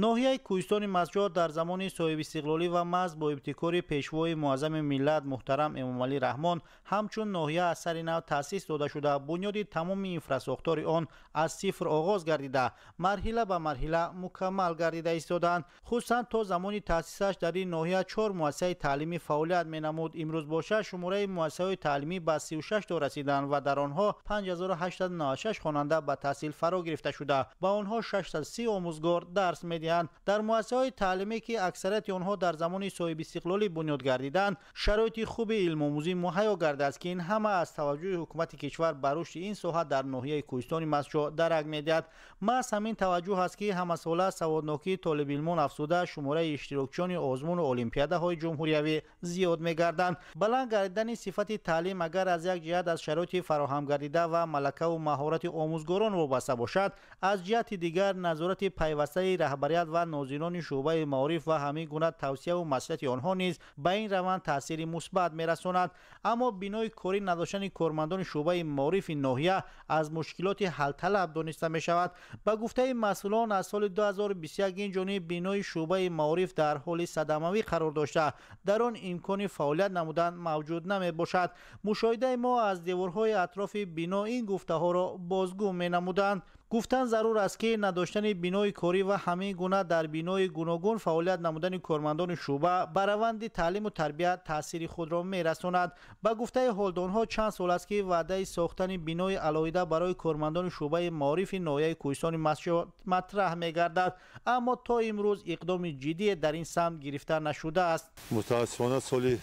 Ноҳияи Кӯҳистони Мастчоҳ дар замони соҳибистиқлолӣ ва маҳз бо ибтикори Пешвои муаззами миллат муҳтарам Эмомалӣ Раҳмон ҳамчун ноҳия аз сари нав таъсис дода шуда, бунёди тамоми инфрасохтори он аз сифр оғоз гардида, марҳила ба марҳила мукаммал гардида истодаанд. Хусусан то замони таъсисаш дар ин ноҳия 4 муассисаи таълимӣ фаъолият менамуд. Имрӯз бошад, шумораи муассисаҳои таълимӣ ба 36 то расиданд ва дар онҳо 5896 хонанда ба таҳсил фаро гирифта шуда, ба онҳо 630 омӯзгор дарс медиҳанд. Дар муассисаҳои таълимӣ, ки аксарияти онҳо дар замони соҳибистиқлолӣ бунёд гардиданд, шароити хуби илмомӯзӣ муҳайё гардааст, ки ин ҳама аз таваҷҷӯҳи ҳукумати кишвар ба рушди ин соҳа дар ноҳияи Кӯҳистони Мастчоҳ дарак медиҳад. Маҳз ҳамин таваҷҷӯҳ аст, ки ҳамасола саводнокии толибилмон афзуда, шумораи иштирокчиёни озмуну олимпиадаҳои ҷумҳуриявӣ зиёд мегарданд. Баланд гардидани сифати таълим агар аз як ҷиҳат аз шароити фароҳам гардида ва малакаву маҳорати омӯзгорон вобаста бошад, аз ҷиҳати дигар назорати пайвастаи раҳбарият ва нозирони шӯъбаи маориф ва ҳамин гуна тавсияву маслиҳати онҳо низ ба ин раванд таъсири мусбат мерасонад. Аммо бинои корӣ надоштани кормандони шӯъбаи маорифи ноҳия аз мушкилоти ҳалталаб дониста мешавад. Ба гуфтаи масъулон, аз соли 2021 ин ҷониб бинои шӯъбаи маориф дар ҳоли садамавӣ қарор дошта, дар он имкони фаъолият намудан мавҷуд намебошад. Мушоҳидаи мо аз деворҳои атрофи бино ин гуфтаҳоро бозгӯ менамуданд. Гуфтан зарур аст, ки надоштани бинои корӣ ва ҳамин гуна дар бинои гуногун фаъолият намудани кормандони шӯъба ба раванди таълиму тарбия таъсири худро мерасонад. Ба гуфтаи ҳолдонҳо, чанд сол аст, ки ваъдаи сохтани бинои алоҳида барои кормандони шӯъбаи маорифи ноҳияи Кӯҳистони Мастчоҳ матраҳ мегардад, аммо то имрӯз иқдоми ҷиддие дар ин самт гирифта нашудааст. Мутаассифона, соли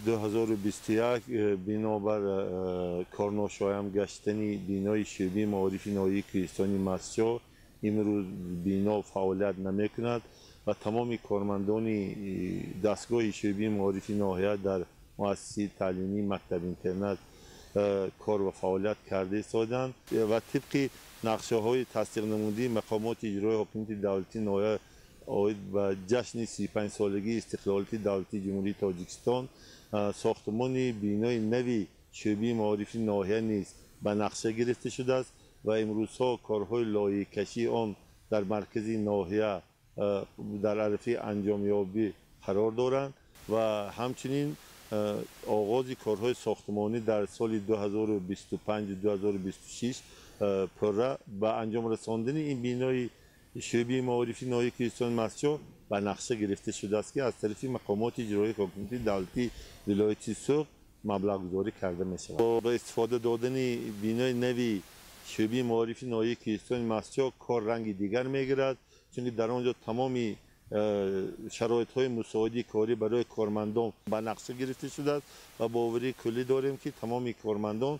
2021 бинобар корношоям гаштани бинои шӯъбаи маорифи ноҳияи Кӯҳистони Мастчоҳ имрӯз бино фаъолият намекунад ва тамоми кормандони дастгоҳи шӯъбаи маорифи ноҳия дар муассисаи таълимии мактаб-интернат кор ва фаъолият карда истоданд ва тибқи нақшаҳои тасдиқнамудии мақомоти иҷрои ҳокимияти давлатии ноҳия оид ба ҷашни 35-солагии истиқлолияти давлатии Ҷумҳурии Тоҷикистон сохтмони бинои нави шӯъбаи маорифи ноҳия низ ба нақша гирифта шудааст ва имрӯзҳо корҳои лоиҳакашии он дар маркази ноҳия дар арафаи анҷомёбӣ қарор доранд ва ҳамчунин оғози корҳои сохтмонӣ дар соли 2025-2026 пурра ба анҷом расондани ин бинои шӯъбаи маорифи ноҳияи Кӯҳистони Мастчоҳ ба нақша гирифта шудааст, ки аз тарафи мақомоти иҷроии ҳокимияти давлатии вилояти Суғд маблағгузорӣ карда мешавад. Бо истифода додани бинои нави шӯъбаи маорифи ноҳияи Кӯҳистони Мастчоҳ кор ранги дигар мегирад, чунки дар он ҷо тамоми шароитҳои мусоиди корӣ барои кормандон ба нақша гирифта шудааст ва боварии куллӣ дорем, ки тамоми кормандон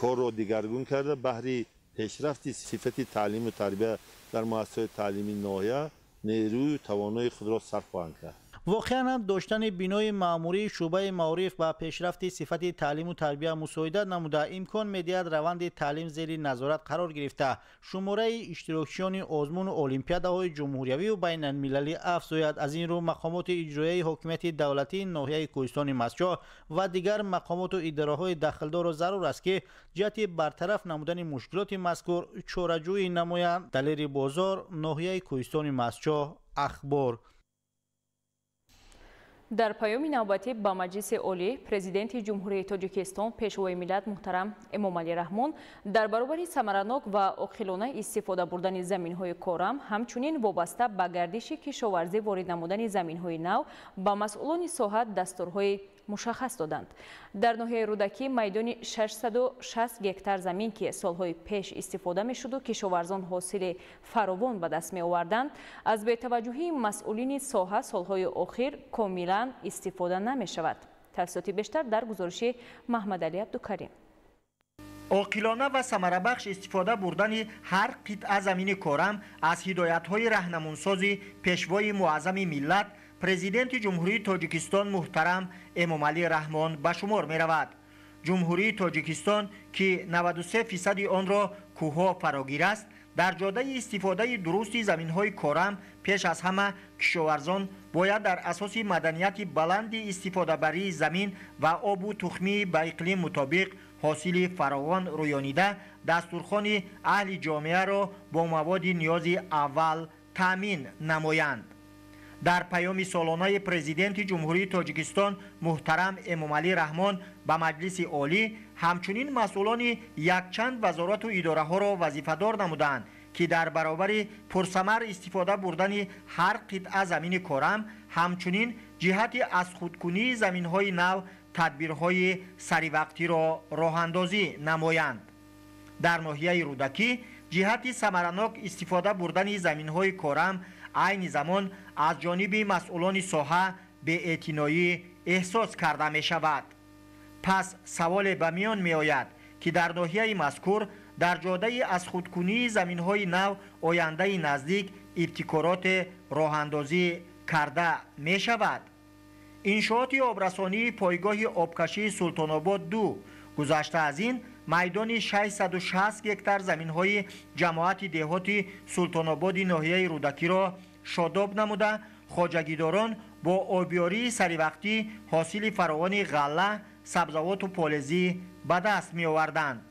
корро дигаргун карда баҳри пешрафти сифати таълиму тарбия дар муассисаҳои таълимии ноҳия нерӯю тавонои худро сарф хоҳанд кард. Воқеан ҳам доштани бинои маъмурии шӯъбаи маориф ба пешрафти сифати таълиму тарбия мусоидат намуда, имкон медиҳад раванди таълим зери назорат қарор гирифта, шумораи иштирокчиёни озмуну олимпиадаҳои ҷумҳуриявию байналмилалӣ афзояд. Аз ин рӯ мақомоти иҷроияи ҳокимияти давлатии ноҳияи Кӯҳистони Мастчоҳ ва дигар мақомоту идораҳои дахлдорро зарур аст, ки ҷиҳати бартараф намудани мушкилоти мазкур чораҷӯӣ намоянд. Далери Бозор, ноҳияи Кӯҳистони Мастчоҳ, Ахбор. Дар паёми навбатӣ ба Маҷлиси Олӣ Президенти Ҷумҳурии Тоҷикистон Пешвои миллат муҳтарам Эмомалӣ Раҳмон дар баробари самаранок ва оқилона истифода бурдани заминҳои корам, ҳамчунин вобаста ба гардиши кишоварзӣ ворид намудани заминҳои нав ба масъулони соҳа дастурҳои мушаххас доданд. Дар ноҳияи Рӯдакӣ майдони 660 гектар замин, ки солҳои пеш истифода мешуду кишоварзон ҳосили фаровон ба даст меоварданд, аз бетаваҷҷӯҳии масъулини соҳа солҳои охир комилан истифода намешавад. Тафсилоти бештар дар гузориши Маҳмадалӣ Абдукарим. Оқилона ва самарабахш истифода бурдани ҳар қитъа замини корам аз ҳидоятҳои раҳнамунсози Пешвои муаззами миллат, Президенти Ҷумҳурии Тоҷикистон муҳтарам Эмомалӣ Раҳмон ба шумор меравад. Ҷумҳурии Тоҷикистон, ки 93% онро кӯҳҳо фарогир аст, дар ҷодаи истифодаи дурусти заминҳои корам пеш аз ҳама кишоварзон бояд дар асоси маданияти баланди истифодабарии замин ва обу тухмии ба иқлим мутобиқ ҳосили фаровон рӯёнида дастурхони аҳли ҷомеаро бо маводи ниёзи аввал таъмин намоянд. Дар паёми солонаи Президенти Ҷумҳурии Тоҷикистон муҳтарам Эмомалӣ Раҳмон ба Маҷлиси Олӣ ҳамчунин масъулони якчанд вазорату идораҳоро вазифадор намуданд, ки дар баробари пурсамар истифода бурдани ҳар қитъа замини корам, ҳамчунин ҷиҳати аз худкунии заминҳои нав тадбирҳои саривақтиро роҳандозӣ намоянд. Дар ноҳияи Рӯдакӣ ҷиҳати самаранок истифода бурдани заминҳои корам айни замон аз ҷониби масъулони соҳа беэътиноӣ эҳсос карда мешавад. Пас саволе ба миён меояд, ки дар ноҳияи мазкур дар ҷодаи аз худкунии заминҳои нав ояндаи наздик ибтикороте роҳандозӣ карда мешавад. Иншооти обрасонии пойгоҳи обкашии Султонобод 2 гузашта аз ин майдони 660 гектар заминҳои ҷамоати деҳоти Султонободи ноҳияи Рӯдакиро шодоб намуда, хоҷагидорон бо обёрии саривақтӣ ҳосили фаровони ғалла, сабзавоту полезӣ ба даст меоварданд.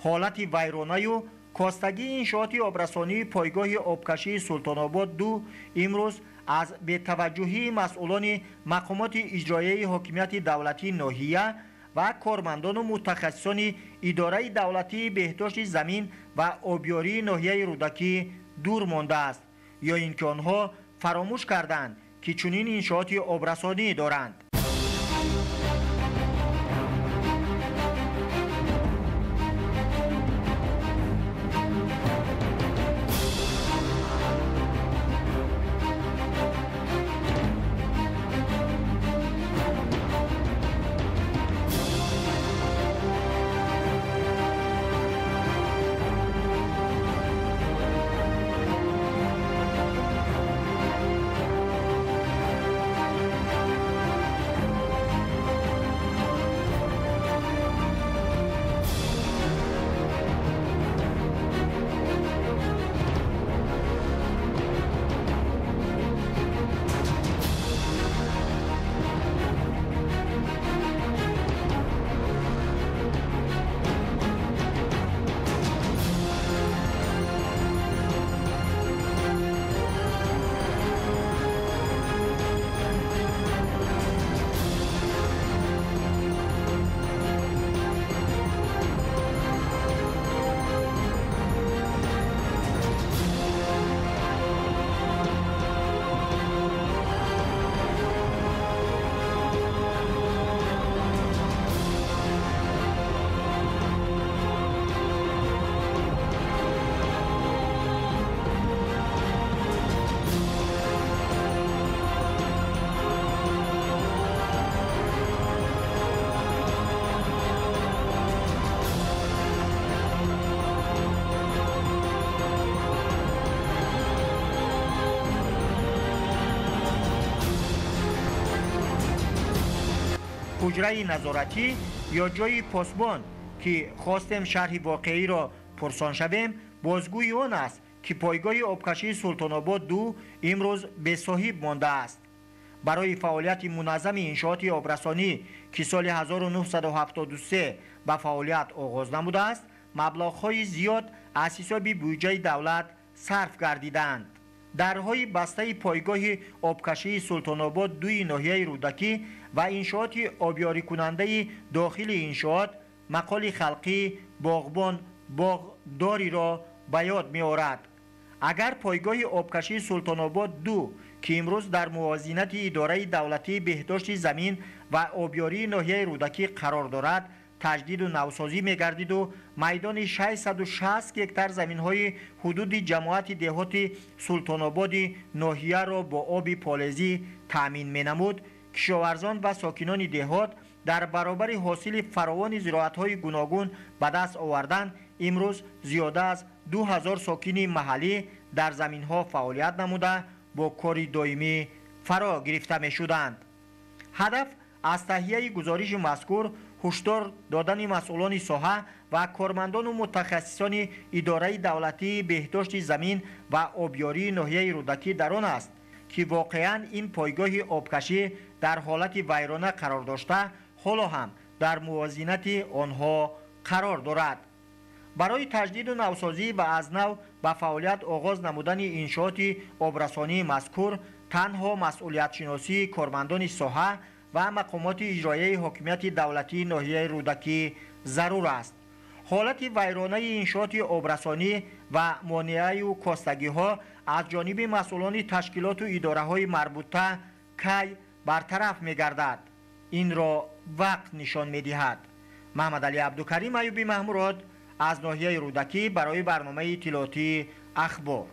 Ҳолати вайронаю костагии иншооти обрасонии пойгоҳи обкашии Султонобод 2 имрӯз аз бетаваҷҷӯҳии масъулони мақомоти иҷроияи ҳокимияти давлатии ноҳия ва кормандону мутахассисони идораи давлатии беҳдошти замин ва обёрии ноҳияи Рӯдакӣ дур мондааст, ё ин ки онҳо фаромӯш карданд, ки чунин иншооти обрасонӣ доранд. ҳуҷраи назоратӣ ё ҷойи посбон, ки хостем шарҳи воқеиро пурсон шавем, бозгӯи он аст, ки пойгоҳи обкашии Султонобод 2 имрӯз бесоҳиб мондааст. Барои фаъолияти муназзами иншооти обрасонӣ, ки соли 1973 ба фаъолият оғоз намудааст, маблағҳои зиёд аз ҳисоби буҷаи давлат сарф гардидаанд. Дарҳои бастаи пойгоҳи обкашии Султонобод 2 ноҳияи Рӯдакӣ ва иншооти обёрикунандаи дохили иншоот мақоли халқӣ боғбон боғдориро ба ёд меорад. Агар пойгоҳи обкашии Султонобод 2, ки имрӯз дар мувозинати идораи давлатии беҳдошти замин ва обёрии ноҳияи Рӯдакӣ қарор дорад, таҷдиду навсозӣ мегардиду майдони 660 гектар заминҳои ҳудуди ҷамоати деҳоти Султонободи ноҳияро бо оби полезӣ таъмин менамуд, кишоварзон ва сокинони деҳот дар баробари ҳосили фаровони зироатҳои гуногун ба даст овардан, имрӯз зиёда аз 2000 сокини маҳаллӣ дар заминҳо фаъолият намуда бо кори доимӣ фаро гирифта мешуданд. Ҳадаф аз таҳияи гузориши мазкур ҳушдор додани масъулони соҳа ва кормандону мутахассисони идораи давлатии беҳдошти замин ва обёрии ноҳияи Рӯдакӣ дар он аст, ки воқеан ин пойгоҳи обкашӣ дар ҳолати вайрона қарор дошта, ҳоло ҳам дар мувозинати онҳо қарор дорад. Барои таҷдиду навсозӣ ва аз нав ба фаъолият оғоз намудани иншооти обрасонии мазкур танҳо масъулиятшиносии кормандони соҳа ва мақомоти иҷроияи ҳокимияти давлатии ноҳияи Рӯдакӣ зарур аст. Ҳолати вайронаи иншооти обрасонӣ ва монеаю костагиҳо аз ҷониби масъулони ташкилоту идораҳои марбута кай бартараф мегардад, инро вақт нишон медиҳад. Маҳмадалӣ Абдукарим, Аюби Маҳмурод аз ноҳияи Рӯдакӣ барои барномаи иттилоотии Ахбор.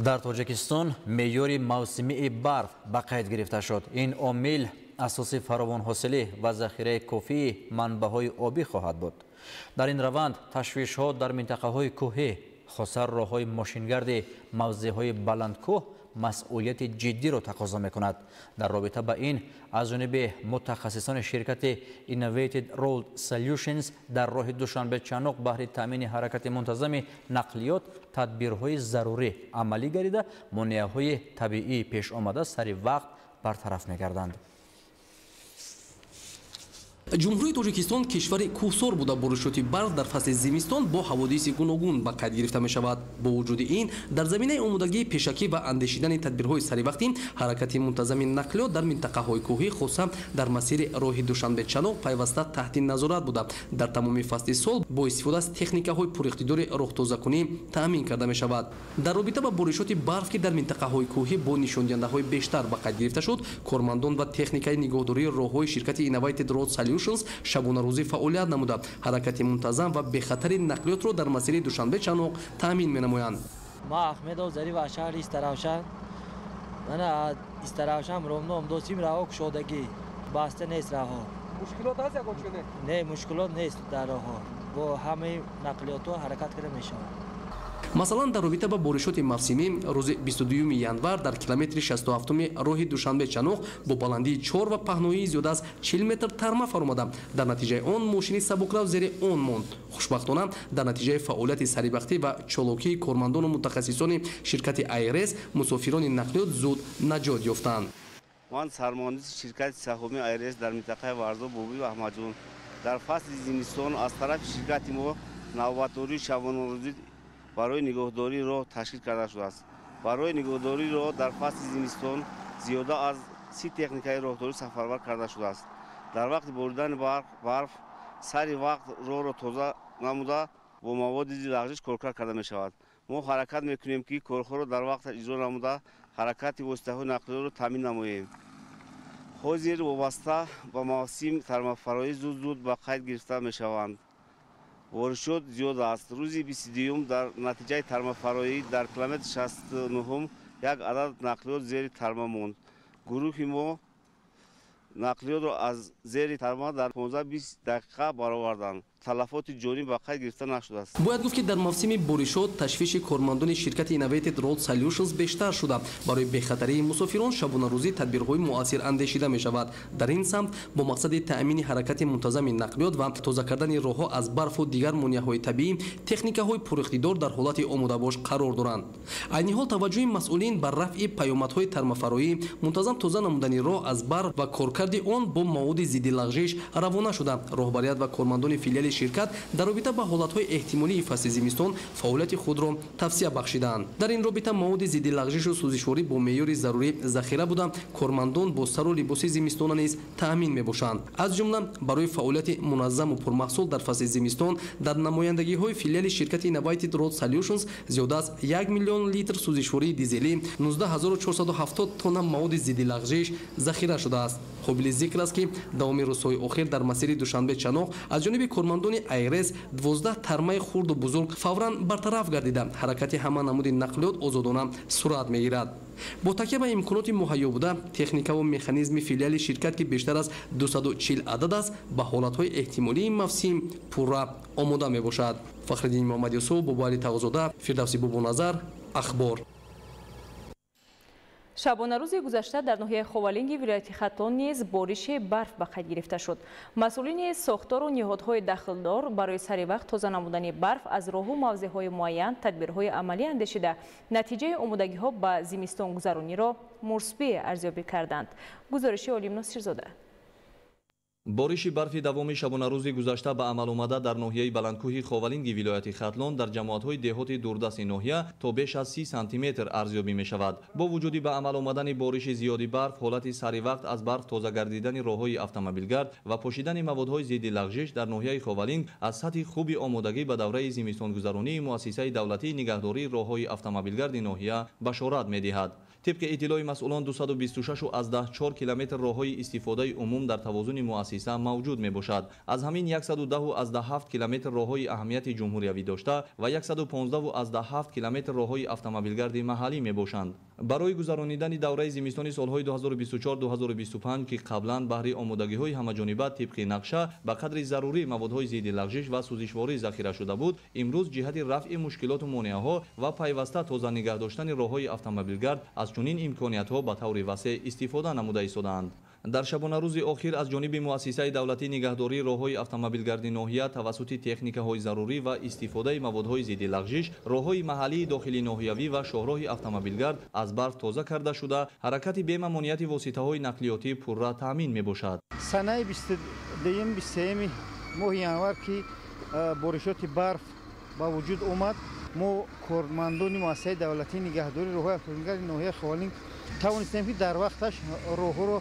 Дар Тоҷикистон меъёри мавсимии барф ба қайд гирифта шуд. Ин омил асоси фаровонҳосилӣ ва захираи кофии манбаъҳои обӣ хоҳад буд. Дар ин раванд ташвишҳо дар минтақаҳои кӯҳӣ, хоса роҳҳои мошингарди мавзеъҳои баландкӯҳ масъулияти ҷиддиро тақозо мекунад. Дар робита ба ин аз ҷониби мутахассисони ширкати Innovated Road Solutions дар роҳи Душанбе-Чаноқ баҳри таъмини ҳаракати мунтазами нақлиёт тадбирҳои зарурӣ амалӣ гардида, монеаҳои табиии пешомада сари вақт бартараф мегарданд. Ҷумҳурии Тоҷикистон кишвари кӯҳсор буда, боришоти барф дар фасли зимистон бо ҳаводиси гуногун ба қайд гирифта мешавад. Бо вуҷуди ин, дар заминаи омодагии пешакӣ ва андешидани тадбирҳои саривақтӣ, ҳаракати мунтазами нақлиёт дар минтақаҳои кӯҳӣ, хоса дар масири роҳи Душанбе-Чаноқ пайваста таҳти назорат буда, дар тамоми фасли сол бо истифода аз техникаҳои пуриқтидори роҳтозакунӣ таъмин карда мешавад. Дар робита ба боришоти барф, ки дар минтақаҳои кӯҳӣ бо нишондиҳандаҳои бештар ба қайд гирифта шуд, кормандон ва техникаи нигоҳдории роҳҳои ширкати Innovated Road Solutions шабонарӯзӣ фаъолият намуда, ҳаракати мунтазам ва бехатари нақлиётро дар масири Душанбе-Чаноқ таъмин менамоянд. Ма Ахмедов Зариф аз шаҳри Истаравшан. Мана Истаравшан ромном досим раҳо кушодагӣ, баста нест раҳо. Мушкилот ҳаст ягон чизе? Не, мушкилот нест дар роҳҳо. Бо ҳамаи нақлиётҳо ҳаракат карда мешавад. Масалан, дар робита ба боришоти мавсимӣ рӯзи 22 январ дар километри 67 роҳи Душанбе-Чаноқ бо баландии 4 ва паҳноии зиёда аз 40 метр тарма фаромада, дар натиҷаи он мошини сабукрав зери он монд. Хушбахтона, дар натиҷаи фаъолияти саривақтӣ ва чолокии кормандону мутахассисони ширкати АйРС мусофирони нақлиёт зуд наҷот ёфтанд. Ман сармуҳандиси ширкати саҳомии АйРС дар минтақаи Варзоб Бобиев Аҳмадҷон. Дар фасли зимистон аз тарафи ширкати мо навбатдории шабонарӯзӣ барои нигоҳдории роҳ ташкил карда шудааст. Барои нигоҳдории роҳ дар фасли зимистон зиёда аз 30 техникаи роҳдорӣ сафарбар карда шудааст. Дар вақти боридани барф сари вақт роҳро тоза намуда бо маводи зидди лағжиш коркард карда мешавад. Мо ҳаракат мекунем, ки корҳоро дар вақт иҷро намуда ҳаракати воситаҳои нақлиётро таъмин намоем. Ҳозир вобаста ба мавсим тармафароӣ зуд-зуд ба қайд гирифта мешаванд. Боришот зиёд аст. Рӯзи 22 дар натиҷаи тармафароӣ дар километри 69 як адад нақлиёт зери тарма монд. Гурӯҳи мо нақлиётро аз зери тарма дар 15-20 дақиқа бароварданд. Талафоти ҷонӣ ба қайд гирифта нашудааст. Бояд гуфт, ки дар мавсими боришот ташвиши кормандони ширкати Innovated Road Solutions бештар шуда, барои бехатарии мусофирон шабонарӯзӣ тадбирҳои муассир андешида мешавад. Дар ин самт бо мақсади таъмини ҳаракати мунтазами нақлиёт ва тоза кардани роҳҳо аз барфу дигар монеаҳои табиӣ техникаҳои пуриқтидор дар ҳолати омодабош қарор доранд. Айни ҳол таваҷҷӯҳи масъулин ба рафъи паёмадҳои тармафароӣ, мунтазам тоза намудани роҳ аз барф ва коркарди он бо маводи зидди лағжиш равона шуда, роҳбарият ва кормандони филиали ширкат дар робита ба ҳолатҳои эҳтимолии фасли зимистон фаъолияти худро тавсия бахшидаанд. Дар ин робита маводи зидди лағжишу сӯзишворӣ бо меъёри зарурӣ захира буда, кормандон бо сару либоси зимистона низ таъмин мебошанд. Аз ҷумла барои фаъолияти муназзаму пурмаҳсул дар фасли зимистон дар намояндагиҳои филиали ширкати Innovated Road Solutions зиёда аз 1 миллион литр сӯзишвории дизелӣ, 19470 тонна маводи зидди лағжиш захира шудааст. Қобили зикр аст, ки давоми рӯзҳои охир дар масири Душанбе-Чаноқ аз ҷониби кормандони АйРС 12 тармаи хурду бузург фавран бартараф гардида, ҳаракати ҳама намуди нақлиёт озодона сурат мегирад. Бо такя ба имконоти муҳайё буда, техникаву механизми филиали ширкат, ки бештар аз 240 адад аст, ба ҳолатҳои эҳтимолии мавсим пурра омода мебошад. Фахриддин Муҳаммадюсуф, Бобоали Тағозода, Фирдавси Бобоназар, Ахбор. Шабонарӯзи гузашта дар ноҳияи Ховалинги вилояти Хатлон низ бориши барф ба қайд гирифта шуд. Масъулини сохтору ниҳодҳои дахлдор барои сари вақт тоза намудани барф аз роҳу мавзеъҳои муайян тадбирҳои амалӣ андешида, натиҷаи омодагиҳо ба зимистонгузарониро мусбӣ арзёбӣ карданд. Гузориши Олим Носирзода. Бориши барфи давоми шабонарӯзи гузашта ба амал омада дар ноҳияи баландкӯҳи Ховалинги вилояти Хатлон дар ҷамоатҳои деҳоти дурдасти ноҳия то беш аз 30 сантиметр арзёбӣ мешавад. Бо вуҷуди ба амал омадани бориши зиёди барф, ҳолати сари вақт аз барф тоза гардидани роҳҳои автомобилгард ва пошидани маводҳои зидди лағжиш дар ноҳияи Ховалинг аз сатҳи хуби омодагӣ ба давраи зимистонгузаронии муассисаи давлатии нигаҳдории роҳҳои автомобилгарди ноҳия башорат медиҳад. Тибқи иттилои масъулон 226,4 километр роҳҳои истифодаи умум дар тавозуни муассиса мавҷуд мебошад. Аз ҳамин 110,7 километр роҳҳои аҳамияти ҷумҳуриявӣ дошта ва 115,7 километр роҳҳои автомобилгарди маҳаллӣ мебошанд. Барои гузаронидани давраи зимистони солҳои 2024-2025, ки қаблан баҳри омодагиҳои ҳамаҷониба тибқи нақша ба қадри зарурӣ маводҳои зидди лағжиш ва сӯзишворӣ захира шуда буд, имрӯз ҷиҳати рафъи мушкилоту монеаҳо ва пайваста тоза нигаҳ доштани роҳҳои автомобилгард аз чунин имкониятҳо ба таври васеъ истифода намуда истодаанд. Дар шабонарӯзи охир аз ҷониби муассисаи давлатии нигаҳдории роҳҳои автомобилгарди ноҳия тавассути техникаҳои зарурӣ ва истифодаи маводҳои зидди лағжиш роҳҳои маҳаллии дохили ноҳиявӣ ва шоҳроҳи автомобилгард аз барф тоза карда шуда, ҳаракати бемамониати воситаҳои нақлиётӣ пурра таъмин мебошад. Санаи 22-23 моҳи январ, ки боришоти барф ба вуҷуд омад, мо кормандони муассисаи давлатии нигаҳдории роҳҳои автомобилгарди ноҳияи Ховалинг тавонистем, ки дар вақташ роҳҳоро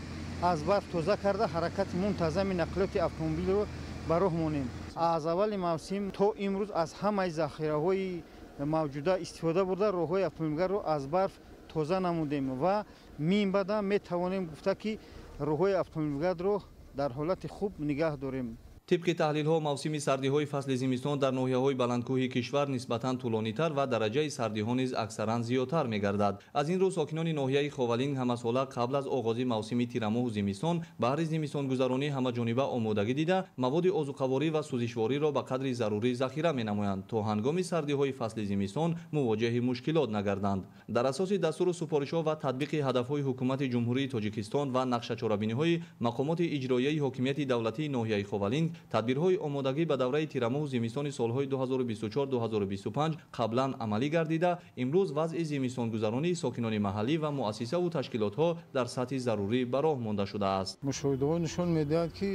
аз барф тоза карда, ҳаракати мунтазами нақлиёти автомобилро ба роҳ монем. Аз аввали мавсим то имрӯз аз ҳамаи захираҳои мавҷуда истифода бурда, роҳҳои автомобилгардро аз барф тоза намудем ва минбаъда метавонем гуфта, ки роҳҳои автомобилгардро дар ҳолати хуб нигаҳ дорем. Тибқи таҳлилҳо, мавсими сардиҳои фасли зимистон дар ноҳияҳои баландкӯҳи кишвар нисбатан тӯлонитар ва дараҷаи сардиҳо низ аксаран зиёдтар мегардад. Аз ин рӯ сокинони ноҳияи Ховалинг ҳамасола қабл аз оғози мавсими тирамоҳу зимистон баҳри зимистонгузаронӣ ҳамаҷониба омодагӣ дида, маводи озуқаворӣ ва сӯзишвориро ба қадри зарурӣ захира менамоянд, то ҳангоми сардиҳои фасли зимистон мувоҷеҳи мушкилот нагарданд. Дар асоси дастуру супоришҳо ва татбиқи ҳадафҳои ҳукумати Ҷумҳурии Тоҷикистон ва нақшачорабиниҳои мақомоти иҷроияи ҳокимияти давлатии ноҳияи Ховалинг, тадбирҳои омодагӣ ба давраи тирамоҳу зимистони солҳои 2024-2025 қаблан амалӣ гардида, имрӯз вазъи зимистонгузаронии сокинони маҳаллӣ ва муассисаву ташкилотҳо дар сатҳи зарурӣ ба роҳ монда шудааст. Мушоҳидаҳо нишон медиҳад, ки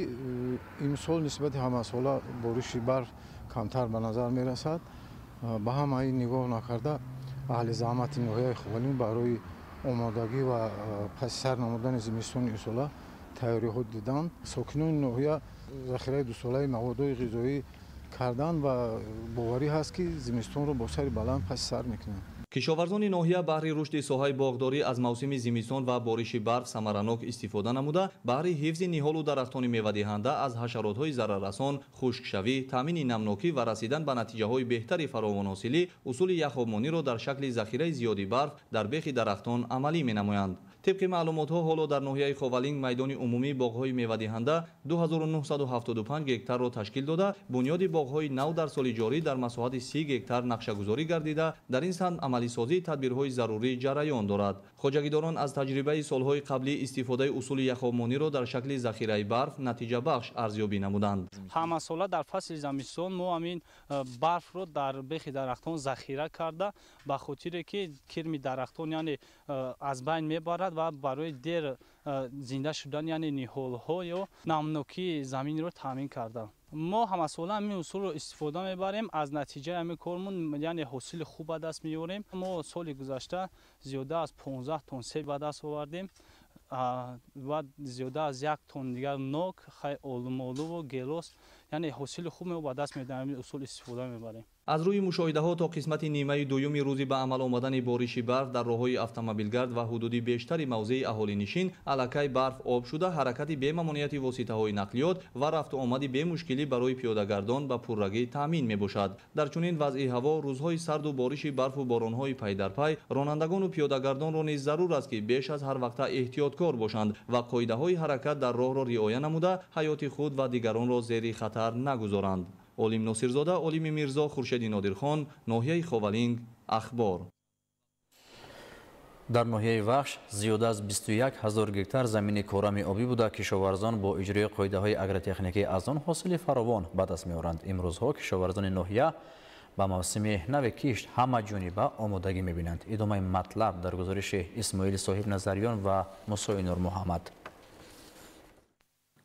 имсол нисбати ҳамасола бориши барф камтар ба назар мерасад. Ба ҳамаи нигоҳ накарда, аҳли заҳмати ноҳияи Ховалинг барои омодагӣ ва паси сар намудани зимистони имсола тайёриҳо диданд. Сокинони ноҳия захираи дусолаи маводҳои ғизоӣ карданд ва боварӣ ҳаст, ки зимистонро бо сари баланд паси сар мекунанд. Кишоварзони ноҳия баҳри рушди соҳаи боғдорӣ аз мавсими зимистон ва бориши барф самаранок истифода намуда, баҳри ҳифзи ниҳолу дарахтони мевадиҳанда аз ҳашаротҳои зараррасон, хушкшавӣ, таъмини намнокӣ ва расидан ба натиҷаҳои беҳтари фаровонҳосилӣ усули яхобмониро дар шакли захираи зиёди барф дар бехи дарахтон амалӣ менамоянд. Тибқи маълумотҳо, ҳоло дар ноҳияи Ховалинг майдони умумии боғҳои мевадиҳанда 2975 гектарро ташкил дода, бунёди боғҳои нав дар соли ҷорӣ дар масоҳати 30 гектар нақшагузорӣ гардида, дар ин самт амалисозии тадбирҳои зарурӣ ҷараён дорад. Хоҷагидорон аз таҷрибаи солҳои қаблӣ истифодаи усули яхобмониро дар шакли захираи барф натиҷабахш арзёбӣ намуданд. Ҳамасола дар фасли зимистон мо ҳамин барфро дар бехи дарахтон захира карда, ба хотире ки кирми дарахтон яъне аз байн мебарад ва барои дер зинда шудан яъне ниҳолҳо ё намнокии заминро таъмин карда. Мо ҳамасола ҳамин усулро истифода мебарем. Аз натиҷаи ҳамин кормон яъне ҳосили хуб ба даст меорем. Мо соли гузашта зиёда аз 15 тонн себ ба даст овардем ва зиёда аз 1 тонн дигар нок, хай олмолуву гелос, яъне ҳосили хуб мо ба даст меорем, ҳамин усул истифода мебарем. Аз рӯи мушоҳидаҳо то қисмати нимаи дуюми рӯзи ба амал омадани бориши барф дар роҳҳои автомобилгард ва ҳудуди бештари мавзеи аҳолинишин аллакай барф об шуда, ҳаракати бемамониати воситаҳои нақлиёт ва рафту омади бемушкилӣ барои пиёдагардон ба пуррагӣ таъмин мебошад. Дар чунин вазъи ҳаво рӯзҳои сарду бориши барфу боронҳои пайдарпай ронандагону пиёдагардонро низ зарур аст, ки беш аз ҳар вақта эҳтиёткор бошанд ва қоидаҳои ҳаракат дар роҳро риоя намуда, ҳаёти худ ва дигаронро зери хатар нагузоранд. Олим Носирзода, Олими Мирзо, Хуршеди Нодирхон, ноҳияи Ховалинг, Ахбор. Дар ноҳияи Вахш зиёда аз 21 ҳазор гектар замини корами обӣ буда, кишоварзон бо иҷрои қоидаҳои агротехникӣ аз он ҳосили фаровон ба даст меоранд. Имрӯзҳо кишоварзони ноҳия ба мавсими нави кишт ҳамаҷониба омодагӣ мебинанд. Идомаи матлаб дар гузориши Исмоили Соҳибназарён ва Мусои Нурмуҳаммад.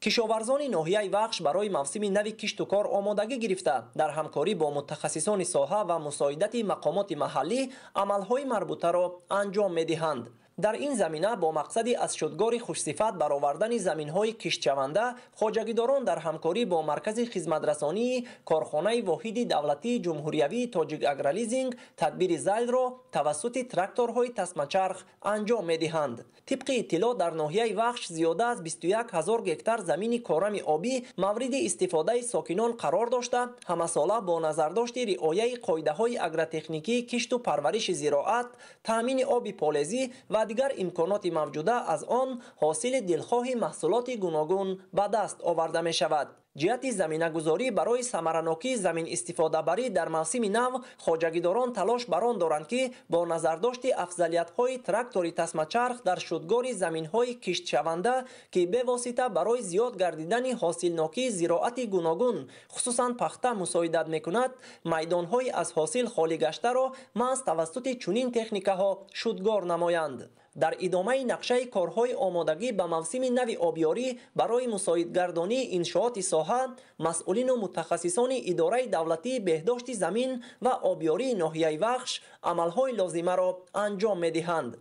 Кишоварзони ноҳияи Вахш барои мавсими нави кишту кор омодагӣ гирифта, дар ҳамкорӣ бо мутахассисони соҳа ва мусоидати мақомоти маҳаллӣ амалҳои марбутаро анҷом медиҳанд. Дар ин замина бо мақсади аз шудгори хушсифат баровардани заминҳои киштшаванда, хоҷагидорон дар ҳамкорӣ бо маркази хизматрасонии корхонаи воҳиди давлатии ҷумҳуриявии Тоҷик Агролизинг тадбири зайлро тавассути тракторҳои тасмачарх анҷом медиҳанд. Тибқи иттилоъ, дар ноҳияи Вахш зиёда аз 21 ҳазор гектар замини корами обӣ мавриди истифодаи сокинон қарор дошта, ҳамасола бо назардошти риояи қоидаҳои агротехникии кишту парвариши зироат, таъмини оби полезӣ ва дигар имконоти мавҷуда аз он ҳосили дилхоҳи маҳсулоти гуногун ба даст оварда мешавад. Ҷиҳати заминагузорӣ барои самаранокии замин истифодабарӣ дар мавсими нав хоҷагидорон талош бар он доранд, ки бо назардошти афзалиятҳои трактори тасмачарх дар шудгори заминҳои киштшаванда, ки бевосита барои зиёд гардидани ҳосилнокии зироати гуногун, хусусан пахта, мусоидат мекунад, майдонҳои аз ҳосил холӣ гаштаро маҳз тавассути чунин техникаҳо шудгор намоянд. Дар идомаи нақшаи корҳои омодагӣ ба мавсими нави обёрӣ барои мусоидгардонии иншооти соҳа, масъулину мутахассисони идораи давлатии беҳдошти замин ва обёрии ноҳияи Вахш амалҳои лозимаро анҷом медиҳанд.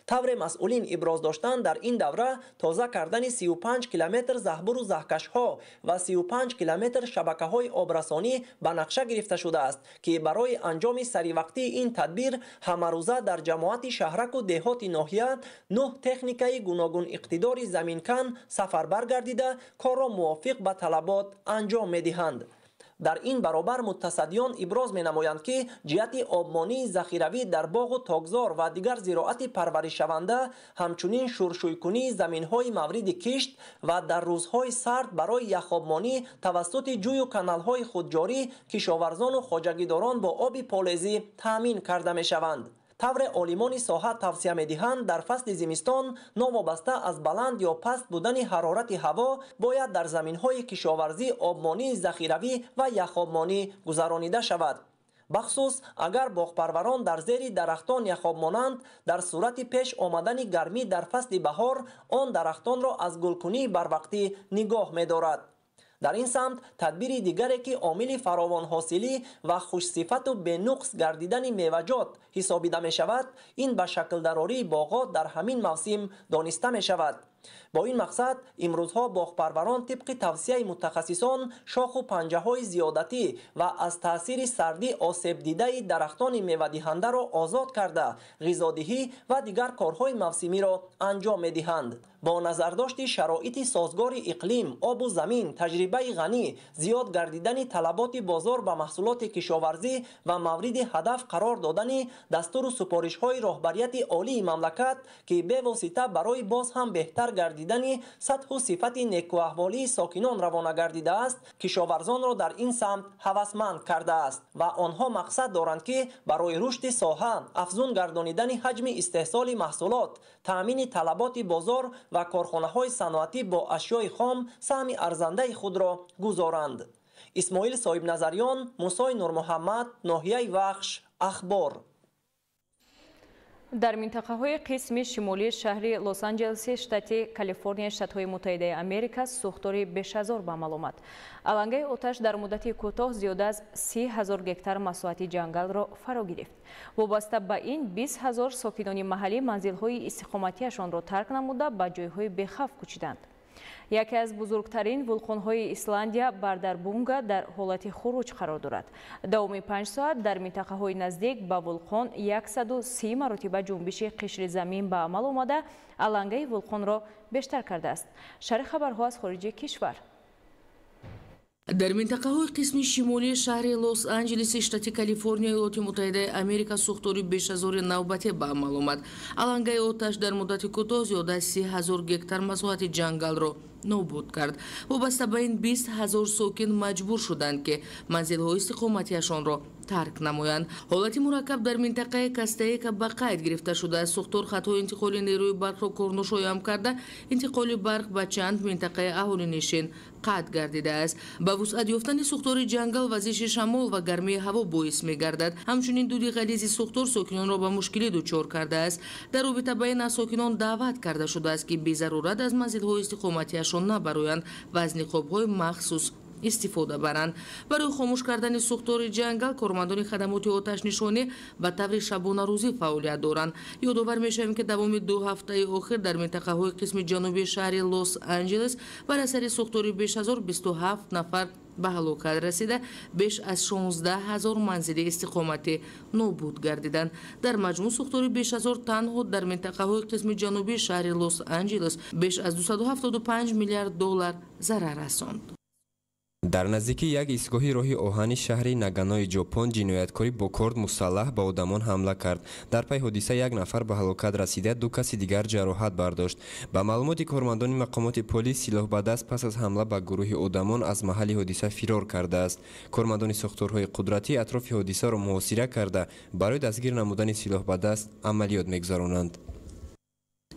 Тавре масъулин иброз доштанд, дар ин давра тоза кардани 35 километр заҳбуру заҳкашҳо ва 35 километр шабакаҳои обрасонӣ ба нақша гирифта шудааст, ки барои анҷоми саривақтии ин тадбир ҳамарӯза дар ҷамоати шаҳраку деҳоти ноҳия 9 техникаи гуногун иқтидори заминкан сафарбар гардида, корро мувофиқ ба талабот анҷом медиҳанд. Дар ин баробар мутасаддиён иброз менамоянд, ки ҷиҳати обмонии захиравӣ дар боғу токзор ва дигар зироати парваришшаванда, ҳамчунин шуршӯйкунии заминҳои мавриди кишт ва дар рӯзҳои сард барои яхобмонӣ тавассути ҷӯю каналҳои худҷорӣ кишоварзону хоҷагидорон бо оби полезӣ таъмин карда мешаванд. Тавре олимони соҳа тавсия медиҳанд, дар фасли зимистон новобаста аз баланд ё паст будани ҳарорати ҳаво бояд дар заминҳои кишоварзӣ обмонии захиравӣ ва яхобмонӣ гузаронида шавад. Бахусус агар боғпарварон дар зери дарахтон яхоб монанд, дар сурати пеш омадани гармӣ дар фасли баҳор он дарахтонро аз гулкунии барвақтӣ нигоҳ медорад. Дар ин самт тадбири дигаре, ки омили фаровонҳосилӣ ва хушсифату бенуқс гардидани меваҷот ҳисобида мешавад, ин ба шаклдарории боғот дар ҳамин мавсим дониста мешавад. Бо ин мақсад имрӯзҳо боғпарварон тибқи тавсияи мутахассисон шоху панҷаҳои зиёдатӣ ва аз таъсири сардӣ осебдидаи дарахтони мевадиҳандаро озод карда, ғизодиҳӣ ва дигар корҳои мавсимиро анҷом медиҳанд. Бо назардошти шароити созгори иқлим, обу замин, таҷрибаи ғанӣ, зиёд гардидани талаботи бозор ба маҳсулоти кишоварзӣ ва мавриди ҳадаф қарор додани дастуру супоришҳои роҳбарияти олии мамлакат, ки бевосита барои боз ҳам беҳтар гардидани сатҳу сифати некуаҳволии сокинон равона гардидааст, кишоварзонро дар ин самт ҳавасманд кардааст ва онҳо мақсад доранд, ки барои рушди соҳа, афзун гардонидани ҳаҷми истеҳсоли маҳсулот, таъмини талаботи бозор ва корхонаҳои саноатӣ бо ашёи хом саҳми арзандаи худро гузоранд. Исмоил Соҳибназарён, Мусои Нурмуҳаммад, ноҳияи Вахш, Ахбор. Дар минтақаҳои қисми шимолии шаҳри Лос-Анҷелеси штати Калифорния, Штатҳои Муттаҳидаи Америка, сӯхтори бешазор ба амал омад. Алангаи оташ дар муддати кӯтоҳ зиёда аз 30 ҳазор гектар масоҳати ҷангалро фаро гирифт. Вобаста ба ин 20 ҳазор сокинони маҳаллӣ манзилҳои истиқоматиашонро тарк намуда, ба ҷойҳои бехавф кӯчиданд. Яке аз бузургтарин вулқонҳои Исландия Бардарбунга дар ҳолати хуруҷ қарор дорад. Давоми 5 соат дар минтақаҳои наздик ба вулқон 130 маротиба ҷунбиши қишри замин ба амал омада, алангаи вулқонро бештар кардааст. Шарҳи хабарҳо аз хориҷи кишвар. Дар минтақаҳои қисми шимолии шаҳри Лос-Анҷелеси штати Калифорния, Иёлоти Муттаҳидаи Америка, сӯхтори бешазори навбатӣ ба амал омад. Алангаи оташ дар муддати кӯтоҳ зиёда аз 30 ҳазор гектар масоҳати ҷангалро нобуд кард. Вобаста ба ин 20 ҳазор сокин маҷбур шуданд, ки манзилҳои истиқоматиашонро тарк намоянд. Ҳолати мураккаб дар минтақаи Кастаека ба қайд гирифта шудааст. Сӯхтор хатҳои интиқоли нерӯи барқро корношоям карда, интиқоли барқ ба чанд минтақаи аҳолинишин қатъ гардидааст. Ба вусъат ёфтани сӯхтори ҷангал вазиши шамол ва гармии ҳаво боис мегардад. Ҳамчунин дуди ғализи сӯхтор сокинонро ба мушкилӣ дучор кардааст. Дар робита ба ин аз сокинон даъват карда шудааст, ки безарурат аз манзилҳои истиқоматиашон набароянд ва аз ниқобҳои махсус истифода баранд. Барои хомӯш кардани сӯхтори ҷангал кормандони хадамоти оташнишонӣ ба таври шабонарӯзӣ фаъолият доранд. Ёдовар мешавем, ки давоми 2 ҳафтаи охир дар минтақаҳои қисми ҷанубии шаҳри Лос-Анҷелес бар асари сӯхтори бешазор 27 нафар ба ҳалокат расида, беш аз 16 ҳазор манзили истиқоматӣ нобуд гардиданд. Дар маҷмӯъ сӯхтори бешазор танҳо дар минтақаҳои қисми ҷанубии шаҳри Лос-Анҷелес беш аз 275 миллиард доллар зарар расонд. Дар наздикии як истгоҳи роҳи оҳани шаҳри Наганои Ҷопон ҷинояткорӣ бо корд мусаллаҳ ба одамон ҳамла кард. Дар пай ҳодиса як нафар ба ҳалокат расида, 2 каси дигар ҷароҳат бардошт. Ба маълумоти кормандони мақомоти полис, силоҳ ба даст пас аз ҳамла ба гурӯҳи одамон аз маҳалли ҳодиса фирор кардааст. Кормандони сохторҳои қудратӣ атрофи ҳодисаро муҳосира карда, барои дастгир намудани силоҳ ба даст амалиёт мегузаронанд.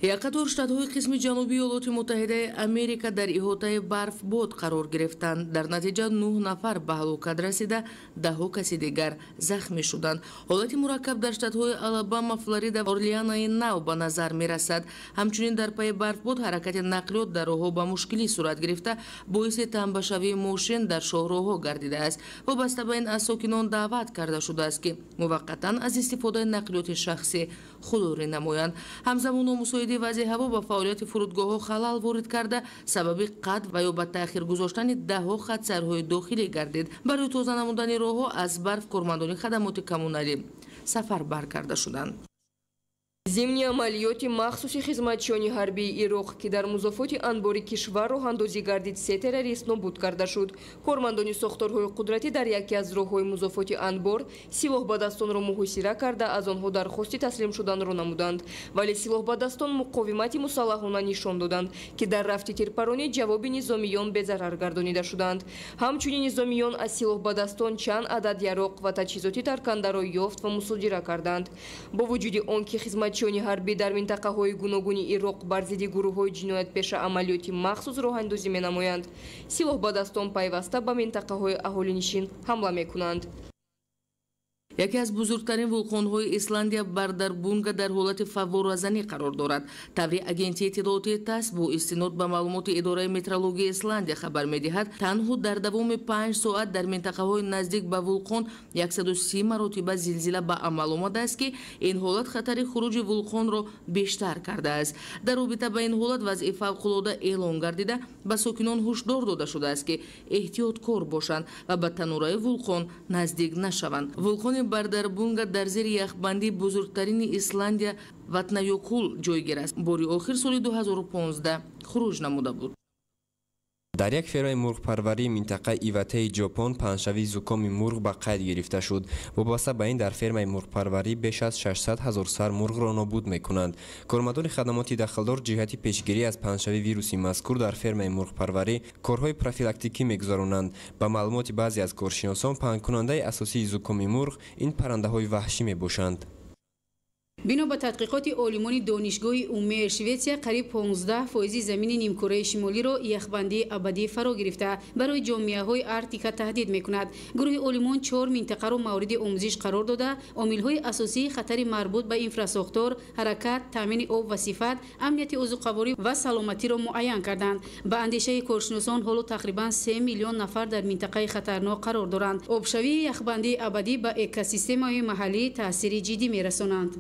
Як қатор штатҳои қисми ҷанубии Иёлоти Муттаҳидаи Америка дар иҳотаи барфбод қарор гирифтанд. Дар натиҷа 9 нафар ба ҳалокат расида, даҳҳо каси дигар захмӣ шуданд. Ҳолати мураккаб дар штатҳои Алабама, Флорида ва Орлеанаи Нав ба назар мерасад. Ҳамчунин дар пайи барфбод ҳаракати нақлиёт дар роҳҳо ба мушкилӣ сурат гирифта, боиси тамбашавии мошин дар шоҳроҳҳо гардидааст. Вобаста ба ин аз сокинон даъват карда шудааст, ки муваққатан аз истифодаи нақлиёти шахсӣ худдорӣ намоянд. Ҳамзамон номусоиди вазъи ҳаво ба фаъолияти фурудгоҳҳо халал ворид карда, сабаби қатъ ва ё ба таъхир гузоштани даҳҳо хатсайрҳои дохилӣ гардид. Барои тоза намудани роҳҳо аз барф кормандони хадамоти коммуналӣ сафарбар карда шуданд. Зимни амалиёти махсуси хизматчиёни ҳарбии Ироқ, ки дар музофоти анбори кишвар роҳандозӣ гардид, 3 террорист нобуд карда шуд. Кормандони сохторҳои қудратӣ дар яке аз роҳҳои музофоти анбор силоҳбадастонро муҳосира карда, аз онҳо дархости таслим шуданро намуданд. Вале силоҳбадастон муқовимати мусаллаҳона нишон доданд, ки дар рафти тирпаронӣ ҷавоби низомиён безарар гардонида шуданд. Ҳамчунин низомиён аз силоҳбадастон чанд адад яроқ ва таҷҳизоти таркандаро ёфт ва мусодира карданд. Бо вуҷуди он ки хизматчиёни ҳарбӣ дар минтақаҳои гуногуни Ироқ бар зидди гурӯҳҳои ҷиноятпеша амалиёти махсус роҳандозӣ менамоянд, силоҳбадастон пайваста ба минтақаҳои аҳолинишин ҳамла мекунанд. Яке аз бузургтарин вулқонҳои Исландия Бардарбунга дар ҳолати фавворазанӣ қарор дорад. Таври агентии иттилоотии ТАСС бо истинод ба маълумоти идораи метеорологияи Исландия хабар медиҳад, танҳо дар давоми 5 соат дар минтақаҳои наздик ба вулқон 130 маротиба зилзила ба амал омадааст, ки ин ҳолат хатари хуруҷи вулқонро бештар кардааст. Дар робита ба ин ҳолат вазъи фавқулода эълон гардида, ба сокинон ҳушдор дода шудааст, ки эҳтиёткор бошанд ва ба танураи вулқон наздик нашаванд. Вулқони Бардарбунга дар зери яхбандии бузургтарини Исландия Ватнайокул ҷойгир аст. Бори охир соли 2015 хуруҷ намуда буд. Дар як фермаи мурғпарварии минтақаи Иватаи Ҷопон паҳншавии зукоми мурғ ба қайд гирифта шуд. Вобаста ба ин дар фермаи мурғпарварӣ беш аз 600 ҳазор сар мурғро нобуд мекунанд. Кормандони хадамоти дахлдор ҷиҳати пешгирӣ аз паҳншавии вируси мазкур дар фермаи мурғпарварӣ корҳои профилактикӣ мегузаронанд. Ба маълумоти баъзе аз коршиносон, паҳнкунандаи асосии зукоми мурғ ин паррандаҳои ваҳшӣ мебошанд. Бино ба тадқиқоти олимони донишгоҳи Умеи Шветсия, қариб 15% замини нимкураи шимолиро яхбандии абадӣ фаро гирифта, барои ҷомеаҳои Арктика таҳдид мекунад. Гурӯҳи олимон 4 минтақаро мавриди омӯзиш қарор дода, омилҳои асосии хатари марбут ба инфрасохтор, ҳаракат, таъмини об ва сифат, амнияти озуқаворӣ ва саломатиро муайян карданд. Ба андешаи коршиносон, ҳоло тақрибан 3 миллион нафар дар минтақаи хатарнок қарор доранд. Обшавии яхбандии абадӣ ба экосистемаҳои маҳаллӣ таъсири ҷиддӣ мерасонанд.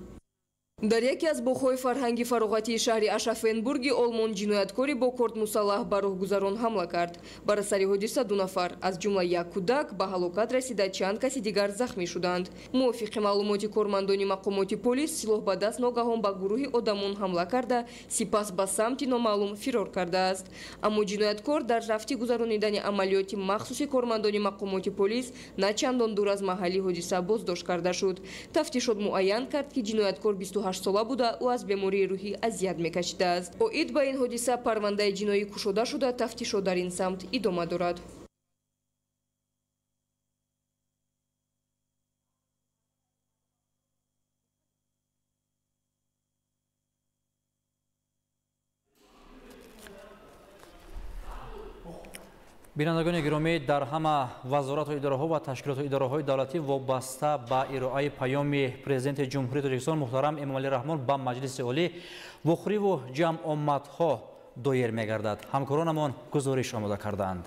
Дар яке аз боғҳои фарҳанги фароғатии шаҳри Ашафенбурги Олмон ҷинояткори бо корд мусаллаҳ ба роҳгузарон ҳамла кард. Бар асари ҳодиса 2 нафар, аз ҷумла як кӯдак, ба ҳалокат расида, чанд каси дигар захмӣ шуданд. Мувофиқи маълумоти кормандони мақомоти полис, силоҳ ба даст ногаҳон ба гурӯҳи одамон ҳамла карда, сипас ба самти номаълум фирор кардааст. Аммо ҷинояткор дар рафти гузаронидани амалиёти махсуси кормандони мақомоти полис на чандон дур аз маҳалли ҳодиса боздошт карда шуд. Тафтишот муайян кард, ки ҷинояткор 28 сола буда, ӯ аз бемории рӯҳӣ азият мекашидааст. Оид ба ин ҳодиса парвандаи ҷиноӣ кушода шуда, тафтишот дар ин самт идома дорад. Бинандагони гиромӣ, дар ҳама вазорату идораҳо ва ташкилоту идораҳои давлатӣ вобаста ба ироаи паёми Президенти Ҷумҳурии Тоҷикистон муҳтарам Эмомалӣ Раҳмон ба Маҷлиси Олӣ вохӯриву ҷамъомадҳо доир мегардад. Ҳамкоронамон гузориш омода кардаанд.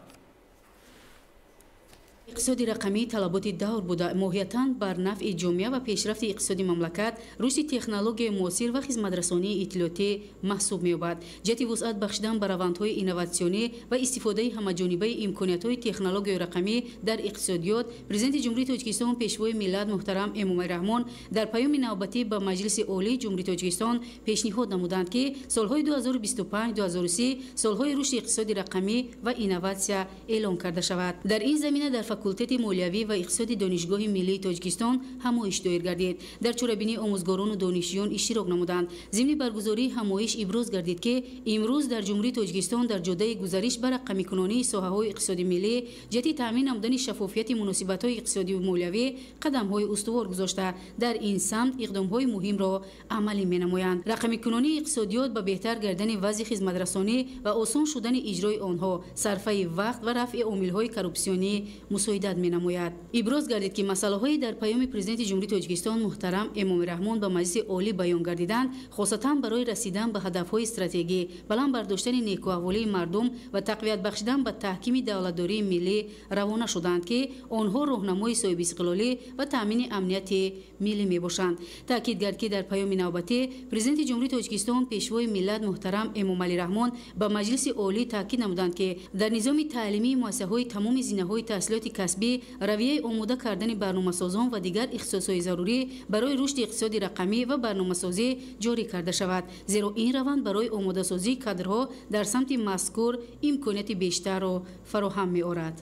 Иқтисоди рақамӣ талаботи давр буда, моҳиятан бар нафъи ҷомеа ва пешрафти иқтисоди мамлакат, рушди технологияи муосир ва хизматрасонии иттилоотӣ маҳсуб меёбад. Ҷиҳати вусъат бахшидан ба равандҳои инноватсионӣ ва истифодаи ҳамаҷонибаи имкониятҳои технологияи рақамӣ дар иқтисодиёт, Президенти Ҷумҳурии Тоҷикистон, Пешвои миллат муҳтарам Эмомалӣ Раҳмон дар паёми навбатӣ ба Маҷлиси Олии Ҷумҳурии Тоҷикистон пешниҳод намуданд, ки солҳои 2025-2030 солҳои рушди иқтисоди рақамӣ ва инноватсия эълон карда шавад. Дар ин замина дар факултети молиявӣ ва иқтисоди Донишгоҳи миллии Тоҷикистон ҳамоиш доир гардид. Дар чорабинии омӯзгорону донишҷӯён иштирок намуданд. Зимни баргузории ҳамоиш иброз гардид, ки имрӯз дар Ҷумҳурии Тоҷикистон дар ҷодаи гузариш ба рақамикунонии соҳаҳои иқтисоди миллӣ ҷиҳати таъмин намудани шаффофияти муносибатҳои иқтисодию молиявӣ қадамҳои устувор гузошта, дар ин самт иқдомҳои муҳимро амалӣ менамоянд. Рақамикунонии иқтисодиёт ба беҳтар гардани вазъи хизматрасонӣ ва осон шудани иҷрои онҳо, сарфаи вақт ва рафъи омилҳои коррупсионӣ мусоидат менамояд. Иброз гардид, ки масъалаҳои дар паёми Президенти Ҷумҳурии Тоҷикистон муҳтарам Эмомалӣ Раҳмон ба Маҷлиси Олӣ баён гардиданд, хосатан барои расидан ба ҳадафҳои стратегӣ, баланд бардоштани некӯаҳволии мардум ва тақвият бахшидан ба таҳкими давлатдории миллӣ равона шуданд, ки онҳо роҳнамои соҳибистиқлолӣ ва таъмини амнияти миллӣ мебошанд. Таъкид гард, ки дар паёми навбатӣ Президенти Ҷумҳурии Тоҷикистон, Пешвои миллат муҳтарам Эмомалӣ Раҳмон ба Маҷлиси Олӣ таъкид намуданд, ки дар низоми таълимии муассисаҳои тамоми зинаҳои таҳсилоти касбӣ равияи омода кардани барномасозон ва дигар ихтисосҳои зарурӣ барои рушди иқтисоди рақамӣ ва барномасозӣ ҷорӣ карда шавад, зеро ин раванд барои омодасозии кадрҳо дар самти мазкур имконияти бештарро фароҳам меорад.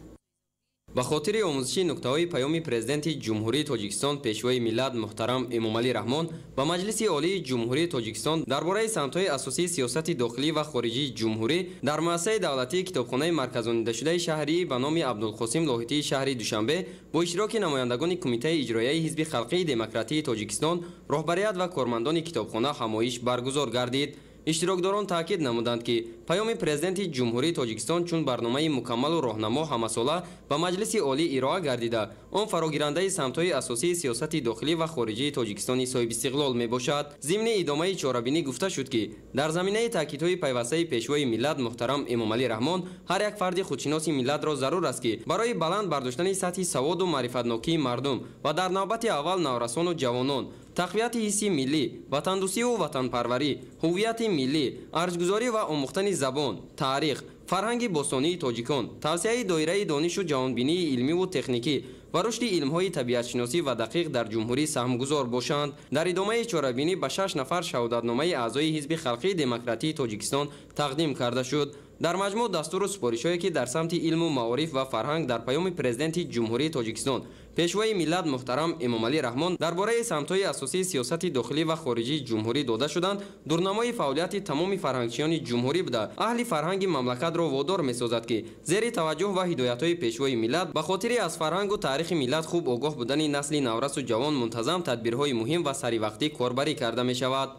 Ба хотири омӯзиши нуктаҳои паёми Президенти Ҷумҳурии Тоҷикистон, Пешвои миллат муҳтарам Эмомалӣ Раҳмон ба Маҷлиси Олии Ҷумҳурии Тоҷикистон дар бораи самтҳои асосии сиёсати дохилӣ ва хориҷии ҷумҳурӣ дар муассисаи давлатии китобхонаи марказонидашудаи шаҳрии ба номи Абдулқосим Лоҳутии шаҳри Душанбе бо иштироки намояндагони Кумитаи иҷроияи Ҳизби халқии демократии Тоҷикистон, роҳбарият ва кормандони китобхона ҳамоиш баргузор гардид. Иштирокдорон таъкид намуданд, ки паёми Президенти Ҷумҳурии Тоҷикистон чун барномаи мукаммалу роҳнамо ҳамасола ба Маҷлиси Олӣ ироа гардида, он фарогирандаи самтҳои асосии сиёсати дохилӣ ва хориҷии Тоҷикистони соҳибистиқлол мебошад. Зимни идомаи чорабинӣ гуфта шуд, ки дар заминаи таъкидҳои пайвастаи Пешвои миллат муҳтарам Эмомалӣ Раҳмон ҳар як фарди худшиноси миллатро зарур аст, ки барои баланд бардоштани сатҳи саводу маърифатнокии мардум ва дар навбати аввал наврасону ҷавонон, тақвияти ҳисси миллӣ, ватандӯстиву ватанпарварӣ, ҳуввияти миллӣ, арҷгузорӣ ва омӯхтани забон, таърих, фарҳанги бостонии тоҷикон, тавсеаи доираи донишу ҷаҳонбинии илмиву техникӣ ва рушди илмҳои табиатшиносӣ ва дақиқ дар ҷумҳурӣ саҳмгузор бошанд. Дар идомаи чорабинӣ ба 6 нафар шаҳодатномаи аъзои Ҳизби халқии демократии Тоҷикистон тақдим карда шуд. Дар маҷмӯъ дастуру супоришҳое, ки дар самти илму маориф ва фарҳанг дар паёми Президенти Ҷумҳурии Тоҷикистон, Пешвои миллат муҳтарам Эмомалӣ Раҳмон дар бораи самтҳои асосии сиёсати дохилӣ ва хориҷии ҷумҳурӣ дода шуданд, дурнамои фаъолияти тамоми фарҳангчиёни ҷумҳурӣ буда, аҳли фарҳанги мамлакатро водор месозад, ки зери таваҷҷӯҳ ва ҳидоятҳои Пешвои миллат ба хотири аз фарҳангу таърихи миллат хуб огоҳ будани насли наврасу ҷавон мунтазам тадбирҳои муҳим ва саривақтӣ корбарӣ карда мешавад.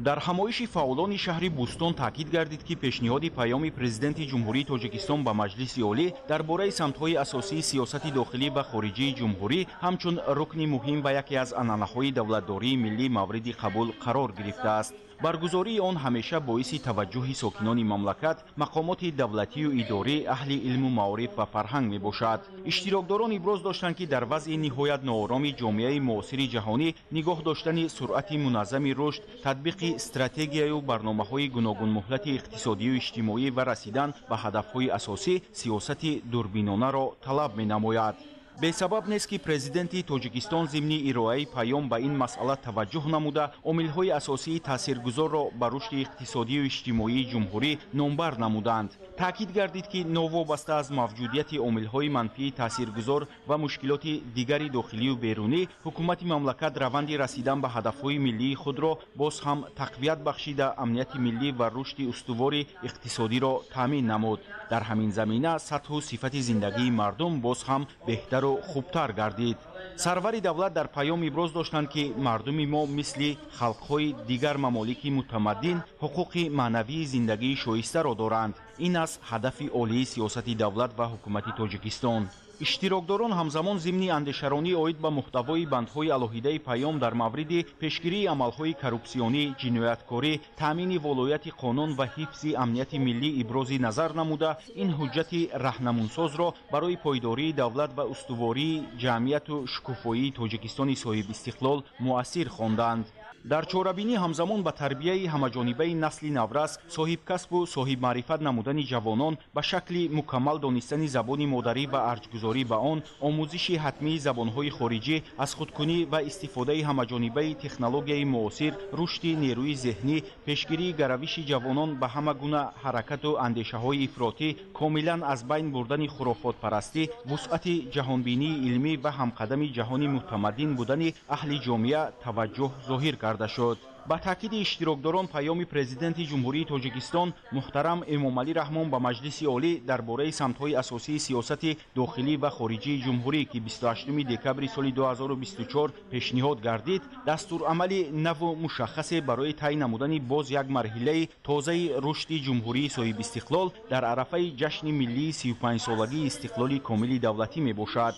Дар ҳамоиши фаъолони шаҳри Бӯстон таъкид гардид, ки пешниҳоди паёми Президенти Ҷумҳурии Тоҷикистон ба Маҷлиси Олӣ дар бораи самтҳои асосии сиёсати дохилӣ ва хориҷии ҷумҳурӣ ҳамчун рукни муҳим ва яке аз анъанаҳои давлатдории миллӣ мавриди қабул қарор гирифтааст. Баргузории он ҳамеша боиси таваҷҷӯҳи сокинони мамлакат, мақомоти давлатию идорӣ, аҳли илму маориф ва фарҳанг мебошад. Иштирокдорон иброз доштанд, ки дар вазъи ниҳоят ноороми ҷомеаи муосири ҷаҳонӣ нигоҳ доштани суръати муназзами рушд, татбиқи стратегияю барномаҳои гуногунмуҳлати иқтисодию иҷтимоӣ ва расидан ба ҳадафҳои асосӣ сиёсати дурбинонаро талаб менамояд. Бесабаб нест, ки Президенти Тоҷикистон зимни ироаи паём ба ин масъала таваҷҷӯҳ намуда, омилҳои асосии таъсиргузорро ба рушди иқтисодию иҷтимоии ҷумҳурӣ номбар намуданд. Таъкид гардид, ки новобаста аз мавҷудияти омилҳои манфии таъсиргузор ва мушкилоти дигари дохилию берунӣ, ҳукумати мамлакат раванди расидан ба ҳадафҳои миллии худро боз ҳам тақвият бахшида, амнияти миллӣ ва рушди устувори иқтисодиро таъмин намуд. Дар ҳамин замина сатҳу сифати зиндагии мардум боз ҳам беҳтару хубтар гардид. Сарвари давлат дар паём иброз доштанд, ки мардуми мо мисли халқҳои дигар мамолики мутамаддин ҳуқуқи маънавии зиндагии шоистаро доранд. Ин аст ҳадафи олии сиёсати давлат ва ҳукумати Тоҷикистон. Иштирокдорон ҳамзамон зимни андешаронӣ оид ба муҳтавои бандҳои алоҳидаи паём дар мавриди пешгирии амалҳои коррупсионӣ, ҷинояткорӣ, таъмини волояти қонун ва ҳифзи амнияти миллӣ ибрози назар намуда, ин ҳуҷҷати раҳнамунсозро барои пойдории давлат ва устувории ҷамъияту шукуфоии Тоҷикистони соҳибистиқлол муассир хонданд. Дар чорабинӣ ҳамзамон ба тарбияи ҳамаҷонибаи насли наврас, соҳибкасбу соҳибмаърифат намудани ҷавонон, ба шакли мукаммал донистани забони модарӣ ва арҷгузорӣ ба он, омӯзиши ҳатмии забонҳои хориҷӣ, аз худкунӣ ва истифодаи ҳамаҷонибаи технологияи муосир, рушди нерӯи зеҳнӣ, пешгирии гаравиши ҷавонон ба ҳама гуна ҳаракату андешаҳои ифротӣ, комилан аз байн бурдани хурофотпарастӣ, вусъати ҷаҳонбинии илмӣ ва ҳамқадами ҷаҳони мутамаддин будани аҳли ҷомеа таваҷҷӯҳ зоҳир карда шуд. Ба таъкиди иштирокдорон, паёми Президенти Ҷумҳурии Тоҷикистон муҳтарам Эмомалӣ Раҳмон ба Маҷлиси Олӣ дар бораи самтҳои асосии сиёсати дохилӣ ва хориҷии ҷумҳурӣ, ки 28 декабри соли 2024 пешниҳод гардид, дастурамали наву мушаххасе барои тай намудани боз як марҳилаи тозаи рушди ҷумҳурии соҳибистиқлол дар арафаи ҷашни миллии 35-солагии истиқлоли комили давлатӣ мебошад.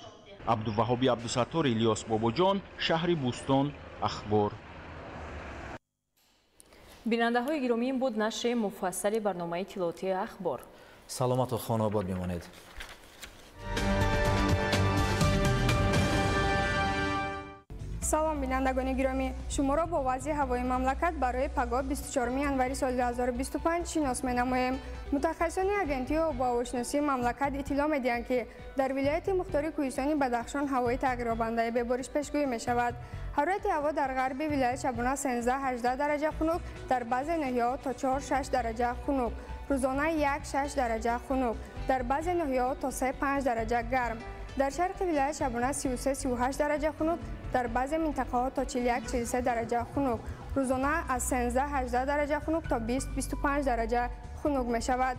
Абдуваҳоби Абдусаттор, Илёс Бобоҷон, шаҳри Бӯстон, Ахбор. Бинандаҳои гиромӣ, ин буд нашри муфассали барномаи иттилоотии Ахбор. Саломату хонаобод бимонед. Салом, бинандагони гиромӣ, шуморо бо вазъи ҳавои мамлакат барои пагоҳ 24 январи соли 2025 шинос менамоем. Мутахассисони агентии обуҳавошиносии мамлакат иттилоъ медиҳанд, ки дар вилояти мухтори кӯҳистони Бадахшон ҳавои тағйирёбандаи бебориш пешгӯӣ мешавад. Ҳарорати ҳаво дар ғарби вилоят шабона 13-18 дараҷа хунук, дар баъзе ноҳияҳо то 4-6 дараҷа хунук, рӯзона 1-6 дараҷа хунук, дар баъзе ноҳияҳо то 3-5 дараҷа гарм. Дар шарқи вилоят шабона 33-38 дараҷа хунук, дар баъзе минтақаҳо то 41-43 дараҷа хунук, рӯзона аз 13-18 дараҷа хунук то 20-25 дараҷа хунук мешавад.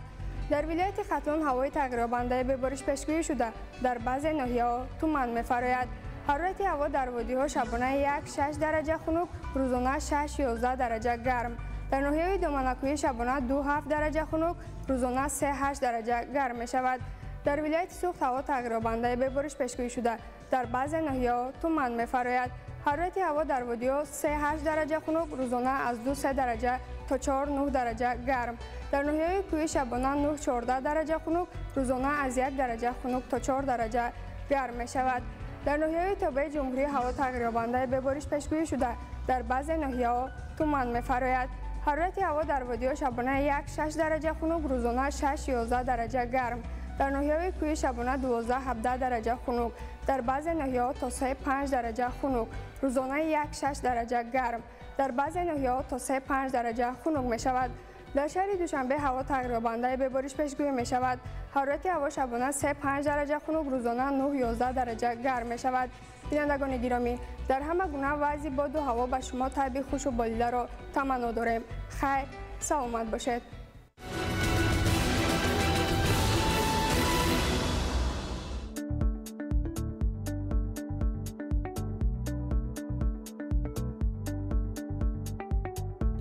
Дар вилояти Хатлон ҳавои тағйирёбандаи бебориш пешгӯӣ шуда, дар баъзе ноҳияҳо туман мефарояд. Ҳарорати ҳаво дар водиҳо шабона 1-6 дараҷа хунук, рӯзона 6-11 дараҷа гарм. Дар ноҳияҳои доманакӯҳӣ шабона 2-7 дараҷа хунук, рӯзона 3-8 дараҷа гарм мешавад. Дар вилояти Суғд ҳаво тағйирёбандаи бебориш пешгӯӣ шуда, дар баъзе ноҳияҳо туман мефарояд. Ҳарорати ҳаво дар водиҳо 3-8 дараҷа хунук, рӯзона аз 2-3 дараҷа то 4-9 дараҷа гарм. Дар ноҳияҳои кӯҳӣ шабона 9-14 дараҷа хунук, рӯзона аз 1 дараҷа хунук то 4 дараҷа гарм мешавад. Дар ноҳияҳои тобеи ҷумҳурӣ ҳаво тағйирёбандаи бебориш пешгӯӣ шуда, дар баъзе ноҳияҳо туман мефарояд. Ҳарорати ҳаво дар водиҳо шабона 1-6 дараҷа хунук, рӯзона 6-11 дараҷа гарм. Дар ноҳияҳои кӯҳӣ шабона 12-17 дараҷа хунук, дар баъзе ноҳияҳо то 3-5 дараҷа хунук, рӯзона 1-6 дараҷа гарм. Дар баъзе ноҳияҳо то 3-5 дараҷа хунук мешавад. Дар шаҳри Душанбе ҳаво тағйирёбандаи бебориш пешгӯӣ мешавад. Ҳарорати ҳаво шабона 3-5 дараҷа хунук, рӯзона 9-11 дараҷа гарм мешавад. Бинандагони гиромӣ, дар ҳама гуна вазъи боду ҳаво ба шумо табъи хушу болидаро таманно дорем. Хайр, саломат бошед.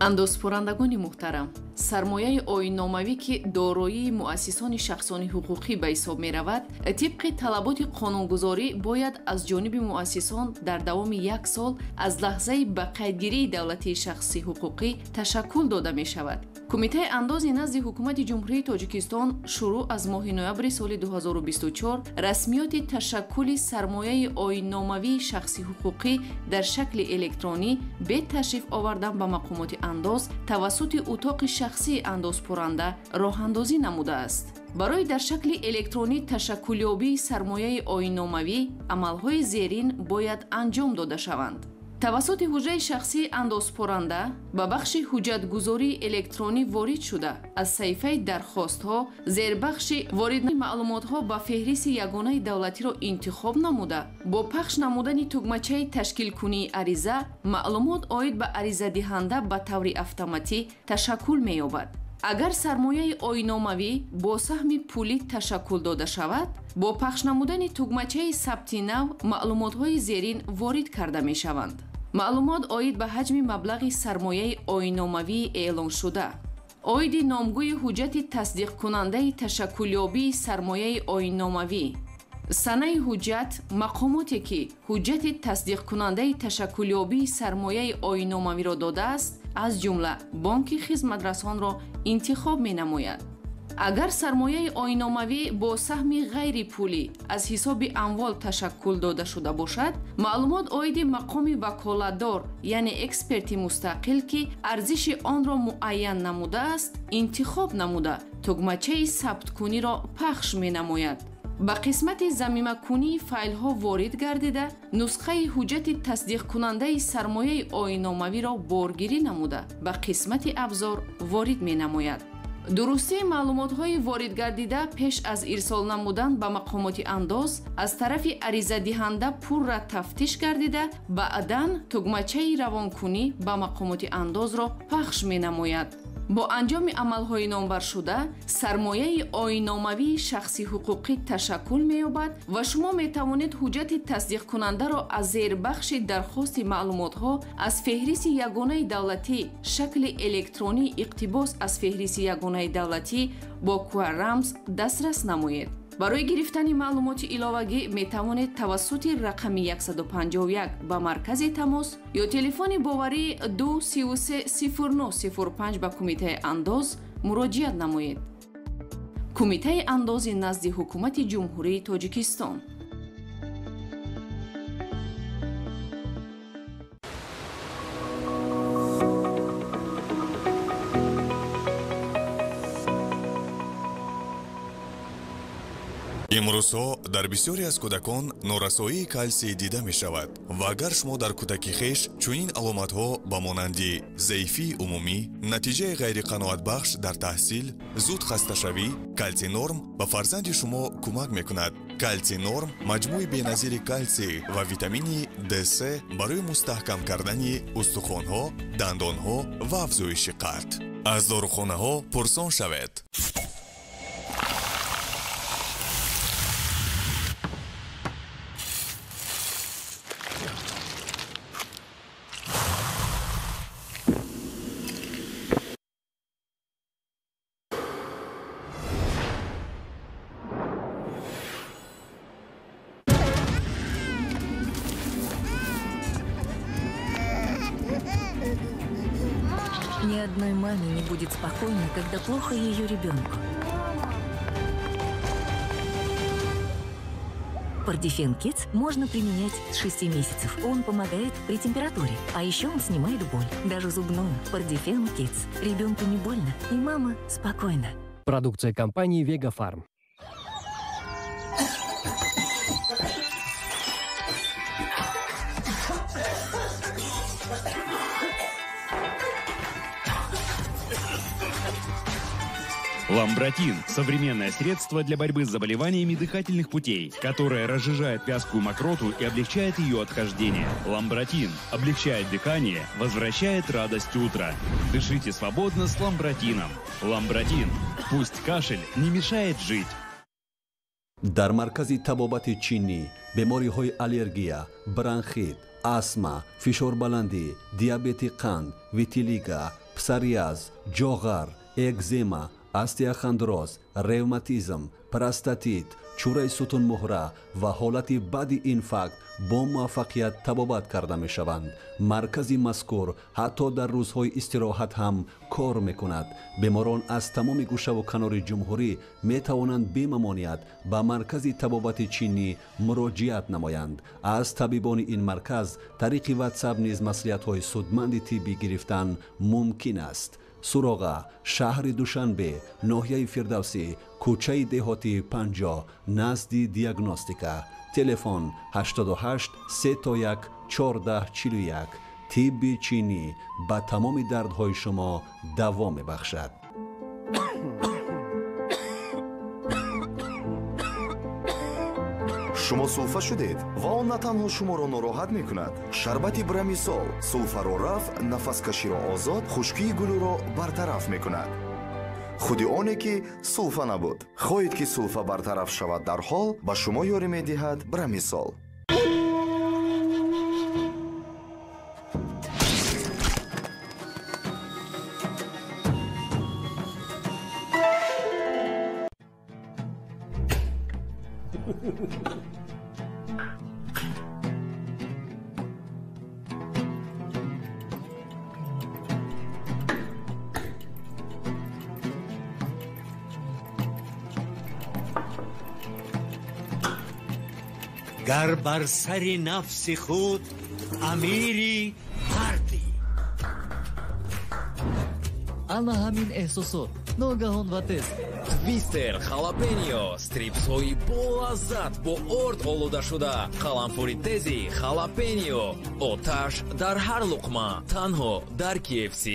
Андозпуррандагони муҳтарам, сармояи оинномавӣ, ки дороии муассисони шахсони ҳуқуқӣ ба ҳисоб меравад, тибқи талаботи қонунгузорӣ бояд аз ҷониби муассисон дар давоми як сол аз лаҳзаи ба қайдгирии давлатии шахси ҳуқуқӣ ташаккул дода мешавад. Кумитаи андози назди Ҳукумати Ҷумҳурии Тоҷикистон шурӯъ аз моҳи ноябри соли 2024 расмиёти ташаккули сармояи оинномавии шахси ҳуқуқӣ дар шакли электронӣ бе ташриф овардан ба мақомоти андоз тавассути утоқи шахсии андозпурранда роҳандозӣ намудааст. Барои дар шакли электронӣ ташаккулёбии сармояи оинномавӣ амалҳои зерин бояд анҷом дода шаванд. Тавассути ҳуҷраи шахсии андозпурранда ба бахши ҳуҷҷатгузории электронӣ ворид шуда, аз саҳифаи дархостҳо зербахши воридни маълумотҳо ба феҳристи ягонаи давлатиро интихоб намуда, бо пахш намудани тугмачаи ташкилкунии ариза маълумот оид ба аризадиҳанда ба таври автоматӣ ташаккул меёбад. Агар сармояи оиномавӣ бо саҳми пулӣ ташаккул дода шавад, бо пахш намудани тугмачаи сабти нав маълумотҳои зерин ворид карда мешаванд. Маълумот оид ба ҳаҷми маблағи сармояи оиномавии эълоншуда, оиди номгӯи ҳуҷҷати тасдиқкунандаи ташаккулёбии сармояи оинномавӣ, санаи ҳуҷҷат, мақомоте ки ҳуҷҷати тасдиқкунандаи ташаккулёбии сармояи оинномавиро додааст, аз ҷумла бонки хизматрасонро интихоб менамояд. Агар сармояи оиномавӣ бо саҳми ғайрипулӣ аз ҳисоби амвол ташаккул дода шуда бошад, маълумот оиди мақоми ваколатдор, яъне эксперти мустақил, ки арзиши онро муайян намудааст, интихоб намуда, тугмачаи сабткуниро пахш менамояд. Ба қисмати замимакунии файлҳо ворид гардида, нусхаи ҳуҷҷати тасдиқкунандаи сармояи оиномавиро боргирӣ намуда, ба қисмати абзор ворид менамояд. Дурустии маълумотҳои воридгардида пеш аз ирсол намудан ба мақомоти андоз аз тарафи аризадиҳанда пурра тафтиш гардида, баъдан тугмачаи равонкунӣ ба мақомоти андозро пахш менамояд. Бо анҷоми амалҳои номбаршуда сармояи оиномавии шахси ҳуқуқӣ ташаккул меёбад ва шумо метавонед ҳуҷҷати тасдиқкунандаро аз зербахши дархости маълумотҳо аз феҳристи ягонаи давлатӣ шакли электронии иқтибос аз феҳристи ягонаи давлатӣ бо QR-рамз дастрас намоед. Барои гирифтани маълумоти иловагӣ метавонед тавассути рақами 151 ба маркази тамос ё телефони боварии 233 0905 ба Кумитаи андоз муроҷиат намоед. Кумитаи андози назди Ҳукумати Ҷумҳурии Тоҷикистон. Имрӯзҳо дар бисёре аз кӯдакон норасоии калсий дида мешавад ва агар шумо дар кӯдаки хеш чунин аломатҳо ба монанди заифии умумӣ, натиҷаи ғайриқаноатбахш дар таҳсил, зуд хасташавӣ, калсий-норм ба фарзанди шумо кӯмак мекунад. Калсий-норм маҷмӯи беназири калсий ва витамини Д3 барои мустаҳкам кардани устухонҳо, дандонҳо ва афзоиши қад. Аз дорухонаҳо пурсон шавед. Ни одной маме не будет спокойно, когда плохо ее ребенку. Пардифен Кидс можно применять с 6 месяцев. Он помогает при температуре, а еще он снимает боль, даже зубную. Пардифен Кидс. Ребенку не больно, и мама спокойна. Продукция компании Вега Фарм. Ламбратин – современное средство для борьбы с заболеваниями дыхательных путей, которое разжижает вязкую мокроту и облегчает ее отхождение. Ламбратин облегчает дыхание, возвращает радость утра. Дышите свободно с Ламбратином. Ламбратин. Пусть кашель не мешает жить. Дар маркази табобати чинӣ бемориҳои аллергия, бронхит, астма, фишорбаландӣ, диабети қанд, витилиго, псориаз, ҷоғар, экзема, остеохондроз, ревматизм, простатит, чӯраи сутунмуҳра ва ҳолати баъди инфаркт бо муваффақият табобат карда мешаванд. Маркази мазкур ҳатто дар рӯзҳои истироҳат ҳам кор мекунад. Беморон аз тамоми гӯшаву канори ҷумҳурӣ метавонанд бемамоният ба маркази табобати чинӣ муроҷиат намоянд. Аз табибони ин марказ тариқи ватсап низ маслиҳатҳои судманди тиббӣ гирифтан мумкин аст. Суроға: шаҳри Душанбе, ноҳияи Фирдавсӣ, кӯчаи деҳоти 50, назди диагностика. Телефон 88 3 14 41. Тибби чинӣ ба тамоми дардҳои шумо даво мебахшад. Шумо сулфа шудед ва он на танҳо шуморо нороҳат мекунад. Шарбати Брамисол сулфаро рафъ, нафаскаширо озод, хушкии гулӯро бартараф мекунад. Худи оне ки сулфа набуд. Хоҳед, ки сулфа бартараф шавад дарҳол, ба шумо ёрӣ медиҳад Брамисол. Гар бар сари нафси худ амири мардӣ. Ана ҳамин эҳсосот ногаҳон ва тез. Твистер Халапеньо, стрипсҳои болаззат бо орд олудашуда, қаламфури тези Халапеньо, оташ дар ҳар луқма, танҳо дар KFC.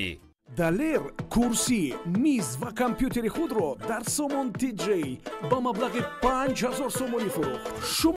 Далер курсӣ, миз ва компютери худро дар Сомон Тиҷей ба маблағи 5000 сомонӣ фурӯхт.